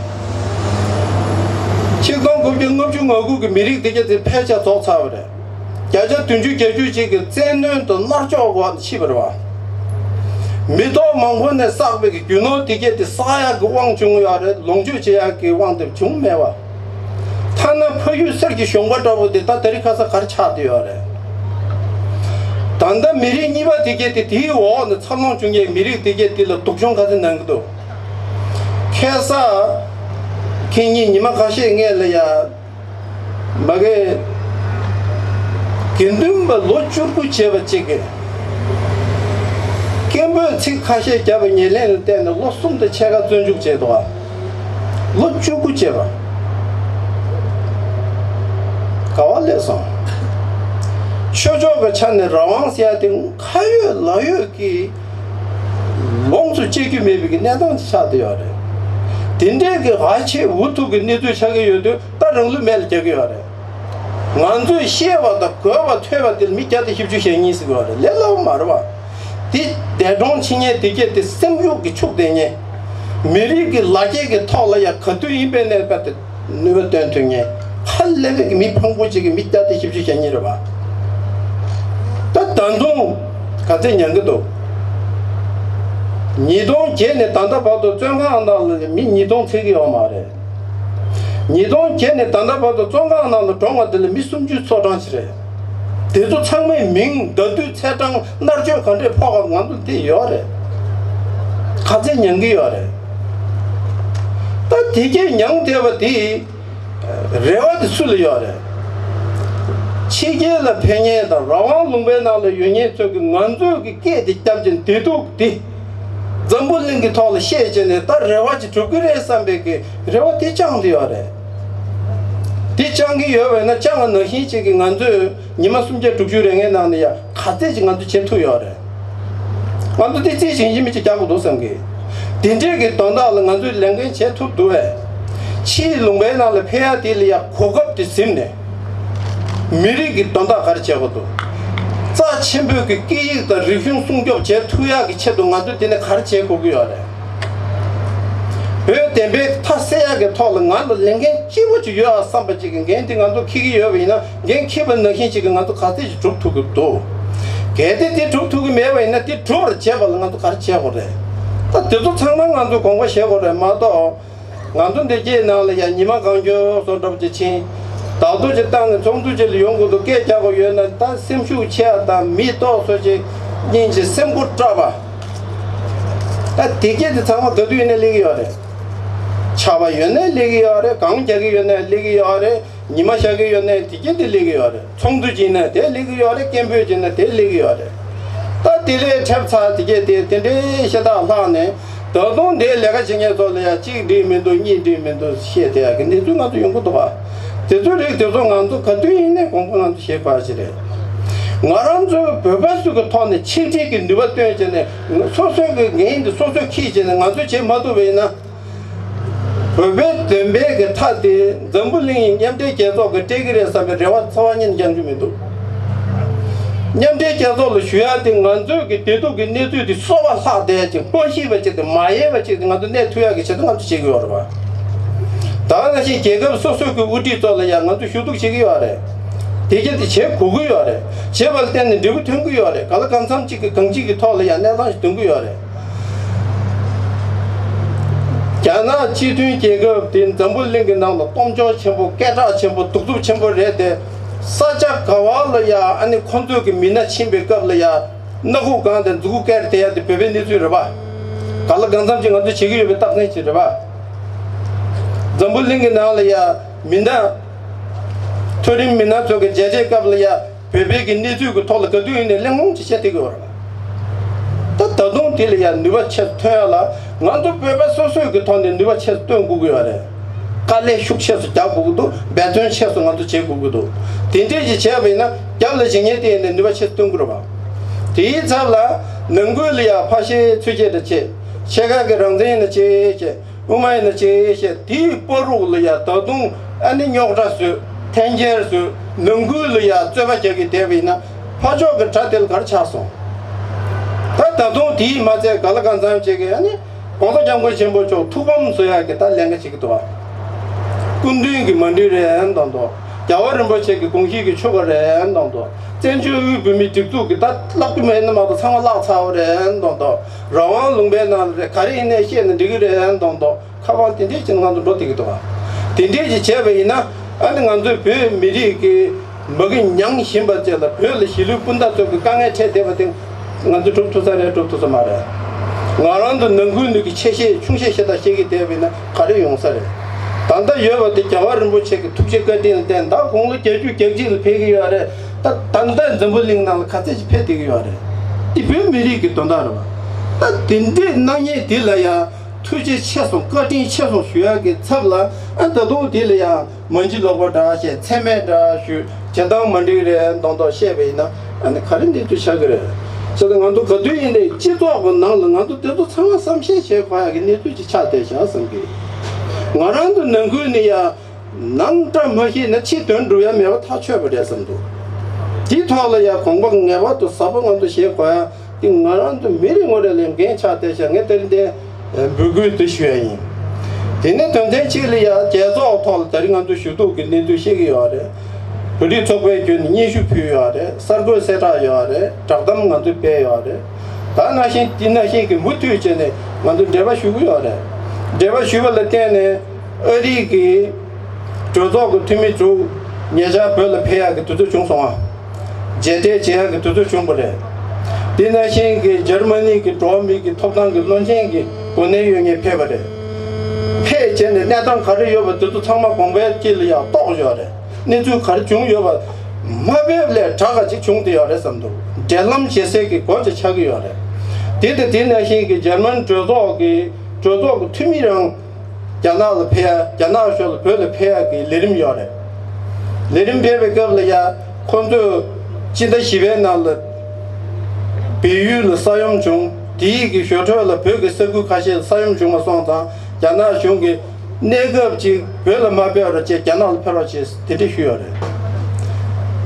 ཆིག་སྟོང་དགུ་བརྒྱ་ལྔ་བཅུ་ང་དགུ་གི་མི་རིགས་དེ་གྱད་དེ་ཕལ་ཆེར་རྫོགས་ཚར་བ་རེད། བརྒྱ་ཆ་བདུན་ཅུ་བརྒྱད་ཅུ་ཅིག་གི་བཙན་གནོན་དང་མནར་གཅོད་འོག་ཏུ་ཤི་བ་རེད་པ། མི་ཐོག་མང་པོ་ནས་བསགས་པའི་གི་རྒྱུ་ནོར་དེ་གྱད་དེ་བསག་ཡག་གི་དབང་བྱུང་ཡོད་རེད། ལོངས་སྤྱོད་བྱེད་ཡག་གི་དབང་དེ་བྱུང་མེད་པ། ཐ་ན་ཕ་ཡུལ་གསེར་གྱི་གཞོང་པ་འདྲ་པོ་དེ་ད་དེ་རིང་ཁ་སང་ག་རེ་ཆགས་བསྡད་ཡོད་རེད། ད་ལྟ་མི་རིགས་གཉིས་པ་དེ་གྱད་དེ་དེའི་འོག་ནས་འཚར་ལོངས་བྱུང་མཁན་མི་རིགས་དེ་གྱད་དེ་ལ་སྡུག་སྦྱོང་ག་ཚོད་གནང་གི་འདུག་ཁ་སང་ཁེ་ཉིན་ཉི་མ་ཁ་ཤས་སྔོན་ལ་ཡ། མ་གི་དགེ་འདུན་པ་ལོ་བཅུ་དགུ་བྱས་པ་གཅིག་གིས་སྐད་འབོད་ཚིག་ཁ་ཤས་བརྒྱབ་པ་ཉེར་ལེན་ལ་བརྟེན་ནས་ལོ་གསུམ་དང་ཕྱེད་ཀ་བཙོན་འཇུག་བྱས་འདུག་ག་ལོ་བཅུ་དགུ་བྱས་པ། ག་པར་སླེབས་སོང་། ཆོས་ཕྱོགས་ཀྱི་ཆ་ནས་རང་དབང་ཟེར་ཡ་དེ་ཁ་ཡོད་ལག་ཡོད་ཀྱི་ལོངས་སུ་སྤྱད་རྒྱུ་མེད་པའི་གི་གནས་སྟངས་ཅིག་ཆགས་བསྡད་ཡོད་རེད། དེ་འདྲའི་གི་ཧ་ཆེ་འུ་ཐུག་གི་གནས་ཚུལ་ཆགས་ཀྱི་ཡོད་དུས་ད་རང་ལུས་མེ་ལ་རྒྱག་གི་ཡོད་རེད། ང་ཚོས་ཤེས་པ་དང་གོ་བ་ཐོས་པ་དེ་ལ་མི་བརྒྱ་དང་བཞི་བཅུ་ཞེ་གཉིས་ཟེར་གི་ཡོད་རེད། ལས་སླ་པོ་མ་རེད་པ། དེ་འདས་གྲོངས་ཕྱིན་མཁན་དེ་གྱད་དེ་སེམས་ཤུགས་ཀྱིས་ཕྱུག་བསྡད་མཁན། མི་རིགས་ཀྱི་ལ་རྒྱ་གི་ཐོག་ལ་ཡ་ག་དུས་ཡིན་པའི་གནས་སྐབས་དེ་ནུས་པ་བཏོན་ཐུབ་མཁན། ཧ་ལས་པའི་གི་མི་ཕངས་པོ་ཅིག་གི་མི་བརྒྱ་དང་བཞི་བཅུ་ཞེ་གཉིས་རེད་པ། ད་ད་དུང་ག་ཚད་མྱང་གི་འདུག་ཉིས་སྟོང་བརྒྱད་ནས་ད་ལྟ་བར་དུ་བཙོན་ཁང་ནང་ལ་མི་ཉིས་སྟོང་ཚད་ཀྱི་ཡོད་མ་རེད། ཉིས་སྟོང་བརྒྱད་ནས་ད་ལྟ་བར་དུ་བཙོན་ཁང་ནང་ལ་གྲོངས་པ་དེ་ལ་མི་སུམ་ཅུ་ཚོ་གྲངས་ཅིག་རེད། དེ་ཚོ་ཚང་མའི་མིང་ཟླ་དུས་ཚེས་གྲངས་མནར་གཅོད་ག་འདྲས་ཕོག་ག་ང་ཚོ་དེ་ཡོད་རེད། ག་ཚད་མྱང་གི་ཡོད་རེད། ད་དེ་གྱད་མྱང་བསྡད་པ་དེ། རེ་བ་དེ་སུ་ལ་ཡོད་རེད། ཕྱི་རྒྱལ་ལ་ཕེབས་མཁན་དང་རང་དབང་ལུང་པའི་ནང་ལ་ཡོད་མཁན་ཚོ་གིས་ང་ཚོའི་གི་སྐད་དེ་བརྒྱབ་ཅིང་བདེ་སྡུག་དེ་འཛམ་བུ་གླིང་གི་ཐོག་ལ་བཤད་བྱས་ནས་ད་རེ་བ་ཅིག་གྲུབ་ཀྱི་རེད་བསམ་པའི་གི་རེ་བ་དེ་བཅངས་བསྡད་ཡོད་རེད། དེ་བཅངས་ཀྱི་ཡོད་པས་ན་བཅངས་པ་ནང་བཞིན་ཅིག་གིས་ང་ཚོས་ཉི་མ་སུམ་བརྒྱ་དྲུག་ཅུ་རེ་ལྔའི་ནང་ནས་ཡ་ག་ཚད་ཅིག་ང་ཚོ་བྱེད་ཐུབ་ཡོད་རེད། ང་ཚོ་འདི་རྩིས་ཞིང་ཞིང་མི་གཅིག་རྒྱག་དགོས་འདུག་བསམ་གི། དེ་འདྲས་ཀྱི་དོན་དག་ལ་ང་ཚོས་ལས་འགན་བྱེད་ཐུབ་འདུག་བས། ཕྱིའི་ལུང་པའི་ནང་ལ་ཕེབས་ཡ་དེ་ལ་ཡ་གོ་སྐབས་དེ་ཟིན་ནས། མི་རིགས་ཀྱི་དོན་དག་ག་རེ་བྱེད་དགོས་འདུག་རྩ་ཆེན་པོའི་གི་སྐད་ཡིག་དང་རིག་གཞུང་སྲུང་སྐྱོབ་བྱེད་ཐུབ་ཡག་གི་ཆེད་དུ་ང་ཚོས་དེ་ནས་ག་རེ་བྱེད་དགོས་ཀྱི་ཡོད་རེད། བོད་བདེན་པའི་མཐའ་གསལ་ཡག་གི་ཐོག་ལ་ང་ལ་ལས་འགན་ལྕི་པོ་ཅིག་ཡོད་ཨ་བསམ་པ་ཅིག་གི་འགན་དེ་ང་ཚོ་འཁྱེར་གྱི་ཡོད་པ་ཡིན་ན། འགན་འཁྱེར་བ་ནང་བཞིན་ཅིག་གིས་ང་ཚོ་ག་ཚད་ཅིག་སྒྲུབ་ཐུབ་ཀྱི་འདུག་གལ་ཏེ་དེ་སྒྲུབ་ཐུབ་ཀྱི་མེད་པ་ཡིན་ན་དེ་སྒྲུབ་པར་བྱེད་པ་ལ་ང་ཚོ་ག་རེ་བྱེད་དགོས་རེད། ད་དེ་ཚོ་ཚང་མ་ང་ཚོ་དགོངས་པ་བཞེས་དགོས་རེད་མ་གཏོགས། ང་ཚོ་འདི་སྐྱེས་ནང་ལ་ཡང་ཉི་མ་གང་མགྱོགས་སོ་འདྲ་པོ་ཅིག་ཕྱིན། བདག་ཐུག་ཅིག་བཏང་ནས་ཚོགས་འདུ་ཅིག་ལ་ཡོང་དགོས་འདུག་སྐད་རྒྱག་དགོས་ཡོད་ན་ད་སེམས་ཤུགས་ཆེ་ཡ་དང་མི་ཏོག་ཙམ་ཅིག་སྙིང་རྗེ་སེམས་ཁུར་སྐྲག་པ། ད་དེ་སྐྱེས་དེ་ཚང་མ་ག་དུས་ཡིན་ན་སླེབས་ཀྱི་ཡོད་རེད། ཆར་པ་ཡོད་ན་སླེབས་ཀྱི་ཡོད་རེད། གངས་རྒྱག་གི་ཡོད་ན་སླེབས་ཀྱི་ཡོད་རེད། ཉི་མ་ཤར་གྱི་ཡོད་ན་དེ་སྐྱེས་དེ་སླེབས་ཀྱི་ཡོད་རེད། ཚོགས་འདུ་བྱས་ན་དེ་སླེབས་ཀྱི་ཡོད་རེད། སྐད་འབོད་བྱས་ན་དེ་སླེབས་ཀྱི་ཡོད་རེད། ད་དེ་ལས་ཁྲབ་ཚ་དེ་སྐྱེས་དེ་དེ་འདྲའི་ཤ་སྟག་ལྷག་ནས་ད་དུང་དེ་ལས་ཀ་བྱེད་མཁན་ཚོ་ལ་ཡང་གཅིག་འགྲིག་མི་འདུག་གཉིས་འགྲིག་མི་འདུག་བཤད་དེ་ཡ་གི་གནས་ཚུལ་ང་ཚོ་ཡོང་གི་འདུག་ག་དེ་ཚོའི་རིགས་དེ་ཚོ་ང་ཚོ་ག་དུས་ཡིན་ནའི་དགོངས་པ་ང་ཚོ་བཞེས་དགོས་ཀྱི་རེད། ང་རང་ཚོའི་བོད་པ་ཚོ་གི་ཐོག་ནས་ཆིག་སྒྲིལ་གྱི་ནུས་པ་བཏོན་བྱས་ནས་སོ་སོའི་གི་འགན་འདི་སོ་སོས་འཁྱེར་བྱས་ནས་ང་ཚོས་བྱེད་མ་ཐུབ་པ་ཡིན་ན། བོད་པའི་བདེན་པའི་གི་མཐའ་དེ་འཛམ་བུ་གླིང་ཡི་མཉམ་འབྲེལ་རྒྱལ་ཚོགས་ཀྱིས་སྤྲད་ཀྱི་རེད་བསམ་པའི་རེ་བ་རྩ་བ་ཉིད་ནས་རྒྱག་རྒྱུ་མི་འདུག་མཉམ་འབྲེལ་རྒྱལ་ཚོགས་ལ་ཞུ་ཡ་དེ་ང་ཚོའི་གི་བདེ་སྡུག་གི་གནས་ཚུལ་དེ་གསོ་བ་ལྷག་བསྡད་ཅིང་མ་ཤེས་པ་ཅིག་དང་མ་ཡལ་བ་ཅིག་དེ་ང་ཚོ་གནས་ཐུབ་ཡ་གི་ཆེད་དུ་ང་ཚོ་བྱེད་ཀྱི་ཡོད་རེད་པ། ད་ག་ནང་བཞིན་རྒྱལ་ཁབ་སོ་སོའི་གི་དབུ་ཁྲིད་ཚོ་ལ་ཡང་ང་ཚོ་ཞུ་གཏུག་བྱེད་ཀྱི་ཡོད་རེད། དེ་གྱད་དེ་བྱེད་དགོས་ཀྱི་ཡོད་རེད། བྱེད་པ་ལ་བརྟེན་ནས་འབྲས་བུ་ཐོན་གྱི་ཡོད་རེད། ག་ལ་གང་འཚམ་ཅིག་གི་གང་ཅིག་གི་ཐོག་ལ་ཡང་གནས་སྟངས་ཤིག་ཐོན་གྱི་ཡོད་རེད། རྒྱ་ནག་སྤྱི་མཐུན་རྒྱལ་ཁབ་དེ་འཛམ་བུ་གླིང་གི་ནང་ལ་སྟོབས་འབྱོར་ཆེན་པོ་སྐད་གྲགས་ཆེན་པོ་གདུག་རྩུབ་ཆེན་པོ་རེད་དེ། ས་ཆ་ག་བ་ལ་ཡ་ཨ་ནི་ཁོ་ཚོའི་གི་མི་སྣ་ཕྱིན་པའི་སྐབས་ལ་ཡ་སྣ་ཁུག་གང་དང་མཛུ་གུ་བཀལ་དེ་ཡ་དེ་བོད་པའི་གནས་ཚུལ་རེད་པ། ག་ལ་གང་འཚམ་ཅིག་ང་ཚོས་བྱེད་ཀྱི་ཡོད་པའི་རྟགས་མཚན་ཅིག་རེད་པ། འཛམ་བུ་གླིང་གི་ནང་ལ་ཡ་མི་སྣ་མཐོ་རིམ་མི་སྣ་ཚོ་གི་མཇལ་འཕྲད་སྐབས་ལ་ཡ། བོད་པའི་གི་གནས་ཚུལ་གྱི་ཐོག་ལ་ག་དུས་ཡིན་ནའི་གླེང་སློང་ཅིག་བྱེད་བསྡད་ཀྱི་ཡོད་རེད། ད་ད་དུང་དེ་ལ་ཡང་ནུས་པ་ཆེ་ཐོན་ཡ་ལ་ང་ཚོ་བོད་པ་སོ་སོའི་གི་ཐོག་ནས་ནུས་པ་ཆེ་སྟོན་དགོས་ཀྱི་ཡོད་རེད། དཀའ་ལས་ཤུགས་ཆེ་སུ་རྒྱག་དགོས་ཀྱི་འདུག་འབད་བརྩོན་ཆེ་སུ་ང་ཚོ་བྱེད་དགོས་ཀྱི་འདུག་དེ་འདྲས་ཅིག་བྱས་པ་ཡིན་ན་རྒྱབ་ལ་བྱེད་མཁན་དེ་ཡིན་ནའི་ནུས་པ་ཆེ་སྟོན་གྱི་རེད་པ། དེའི་ཚབ་ལ་ནང་ཁུལ་ལ་ཡང་ཕར་ཤེས་ཚུར་ཤེས་འདྲ་བྱེད། ཕྱེད་ཀ་གི་རང་བཙན་ཡིན་ན་བྱེད་བྱེད། དབུ་མ་ཡིན་ན་བྱེད་བྱེད། དེའི་བར་དུ་ལ་ཡ་ད་དུང་ཨ་ནི་རྙོག་དྲ་བཟོས། འཐེན་འཁྱེར་སུ་ནང་ཁུལ་ལ་ཡ་རྩོད་པ་རྒྱག་གི་བསྡད་པ་ཡིན་ན་ཕར་ཕྱོགས་ཀྱི་དགྲ་དེ་ལ་ག་རེ་ཆགས་སོང་། ད་ད་དུང་དེས་མ་ཚད་ག་ལ་གང་འཚམ་ཅིག་གིས་ཨ་ནི་༸གོང་ས་༸སྐྱབས་མགོན་ཆེན་པོ་མཆོག་ཐུགས་ཕམ་བཟོ་ཡག་གི་ད་ལས་ཀ་བྱེད་ཀྱི་འདུག་བ། སྐུ་མདུན་གྱི་མ་འགྲིག་རེད་མདོག་མདོག་རྒྱལ་བ་རིན་པོ་ཆེ་གི་དགོངས་གཞི་གི་ཆོལ་ཁ་རེད་མདོག་མདོག་བཙན་བྱོལ་དབུས་བོད་མིའི་སྒྲིག་འཛུགས་ཀྱི་ད་བརླག་རྒྱུ་མེད་ན་མ་གཏོགས་ཚང་མ་བརླག་ཚར་བ་རེད་མདོག་མདོག་རང་དབང་ལུང་པའི་ནང་ལ་རེད། ག་རེ་ཡིན་ནའི་བཤད་ན་འགྲིག་གི་རེད་མདོག་མདོག་ཁ་པར་དེ་འདྲས་ཀྱི་ང་ཚོ་འགྲོ་བསྡད་ཀྱི་འདུག་བ། དེ་འདྲས་ཀྱི་བྱས་པ་ཡིན་ན་ཨ་ནི་ང་ཚོའི་བོད་མི་རིགས་ཀྱི་མ་གི་མྱངས་བཞིན་པ་བཅས་ལ་བོད་ལ་གཞིས་ལུས་སྤུན་ཟླ་ཚོ་གི་དཀའ་ངལ་འཕྲད་བསྡད་པ་དེ་ང་ཚོ་སྒྲུབ་ཐུབ་ས་རེད། སྒྲུབ་ཐུབ་ས་མ་རེད། ང་རང་ཚོ་ནང་ཁུལ་ནས་ཀྱི་ཆེ་ཤེས་ཆུང་ཤེས་ཤ་སྟག་བཤད་ཀྱི་བསྡད་པ་ཡིན་ན་ག་རེ་ཡོང་ས་རེད། ད་ལྟ་ཡོད་པ་དེ་རྒྱལ་བ་རིན་པོ་ཆེ་གི་ཐུགས་རྗེ་བཀའ་དྲིན་ལ་བརྟེན་ད་དགུང་ལོ་བརྒྱད་ཅུ་གྱ་གཅིག་ལ་ཕེབས་ཀྱི་ཡོད་རེད། ད་ད་ལྟ་འཛམ་བུ་གླིང་ནང་ལ་ག་ཚད་ཅིག་ཕེབས་བསྡད་ཀྱི་ཡོད་རེད། འདི་བོད་མི་རིགས་ཀྱི་དོན་དག་རེད་བ། ད་དེ་འདྲའི་གནང་མཁན་དེ་ལ་ཡང་། ཐུགས་རྗེ་ཆེ་སོང་བཀའ་དྲིན་ཆེ་སོང་ཞུ་ཡག་གི་ཚབ་ལ་ཨ་ད་དུང་དེ་ལ་ཡང་མ་འཇིགས་ལོག་པ་འདྲ་བཤད་མཚན་སྨད་འདྲ་ཞུ་བྱེད་སྟངས་མ་འགྲིག་རེད་མདོག་མདོག་བཤད་པ་ཡིན་ན་ཨ་ནི་ག་རེ་གནས་ཚུལ་ཆགས་ཀྱི་རེད། བྱས་ཙང་ང་ཚོ་ག་དུས་ཡིན་ནའི་སྤྱི་ཚོགས་ཀྱི་ནང་ལ་ང་ཚོ་དེ་ཚོ་ཚང་མ་བསམ་ཤེས་བྱེད་དགོས་ཡག་གི་གནས་ཚུལ་ཅིག་ཆགས་བསྡད་བཞག་བསམ་གི། ང་རང་ཚོ་ནང་ཁུལ་ནས་ཡང་། ནང་སྐྲ་མ་ཤེས་ན་ཕྱི་དོན་འགྲུབ་ཡ་མེད་པ་ཐག་ཆོད་པ་རེད་བསམ་འདུག་དེའི་ཐོག་ལ་ཡང་དགོངས་པ་ངེས་པར་དུ་ཟབ་པོ་ང་ཚོ་བཞེས་དགོས་ཡ་དེ་ང་རང་ཚོ་མི་རེ་ངོ་རེ་ལ་འགན་ཆགས་བསྡད་ཤག་ངས་དེ་རིང་འདི་འབོད་སྐུལ་འདི་ཞུ་ཡ་ཡིན། དེ་ནས་དོན་ཚན་གཅིག་ལ་ཡང་རྒྱལ་ཚོགས་ཐོག་ལ་ད་རིང་ང་ཚོ་ཞུ་གཏུག་གི་གནས་ཚུལ་བཤད་ཀྱི་ཡོད་རེད། བོད་རིགས་ཚོགས་པའི་བརྒྱུད་ནས་སྙན་ཞུ་ཕུལ་ཡོད་རེད། གསར་འགོད་གསལ་བསྒྲགས་ཡོད་རེད། བསྒྲགས་གཏམ་ང་ཚོས་སྤེལ་ཡོད་རེད། ད་ནང་བཞིན་དེ་ནང་བཞིན་གྱི་མུ་མཐུད་བྱས་ནས་ང་ཚོ་འབྲེལ་བ་ཞུ་གི་ཡོད་རེད། འབྲེལ་བ་ཞུས་པ་ལ་བརྟེན་ནས་ཨ་རི་གི་གྲོས་ཚོགས་ཀྱི་འཐུས་མི་དྲུག་ཉེ་ཆར་བོད་ལ་ཕེབས་ཡག་གི་དུས་ཚོད་བྱུང་སོང་ང་། མཇལ་འཕྲད་བྱེད་ཡག་གི་དུས་ཚོད་བྱུང་བ་རེད། དེ་ནང་བཞིན་གྱི་འཇར་མ་ནི་གི་འགྲོ་བ་མི་གི་ཐོབ་ཐང་གི་བློན་ཆེན་གྱི་གོ་གནས་ཡོད་མཁན་ཕེབས་པ་རེད། ཕེབས་བྱས་ནས་གནས་སྟངས་ག་རེ་ཡོད་པ་དེ་ཚོ་ཚང་མ་དགོངས་པའི་དཀྱིལ་ལ་ཡང་རྟོགས་ཡོད་རེད། གནས་ཚུལ་ག་རེ་བྱུང་ཡོད་པ་མ་ཕེབས་ལས་དྲག་ག་ཅིག་བྱུང་བསྡད་ཡོད་རེད་བསམ་འདུག་འབྲེལ་ལམ་བྱེད་སའི་གི་སྒོ་ཅིག་ཆགས་ཀྱི་ཡོད་རེད། དེ་དང་དེ་ནང་བཞིན་གྱི་འཇར་མན་གྲོས་ཚོགས་ཀྱི་གྲོས་ཚོགས་ཀྱི་འཐུས་མི་རང་རྒྱ་ནག་ལ་ཕེབས་ཡ། རྒྱ་ནག་ཕྱོགས་ལ་བོད་ལ་ཕེབས་ཡ་གི་ལས་རིམ་ཡོད་རེད། ལས་རིམ་ཕེབས་པའི་སྐབས་ལ་ཡ་ཁོང་ཚོས་སྤྱི་ཟླ་བཞི་པའི་ནང་ལ་བལ་ཡུལ་ལ་ས་ཡོམ་བྱུང་། དེའི་གི་ཞོར་འཕྲོས་ལ་བོད་ཀྱི་ས་ཁུལ་ཁ་ཤས་ལ་ས་ཡོམ་བྱུང་བ་སོང་ཙང་རྒྱ་ནག་གཞུང་གིས་གནས་སྐབས་ཅིག་བོད་ལ་མ་ཕེབས་རོགས་བྱས། རྒྱ་ནག་ལ་ཕེབས་རོགས་བྱས་དེ་འདྲ་ཞུས་ཡོད་རེད།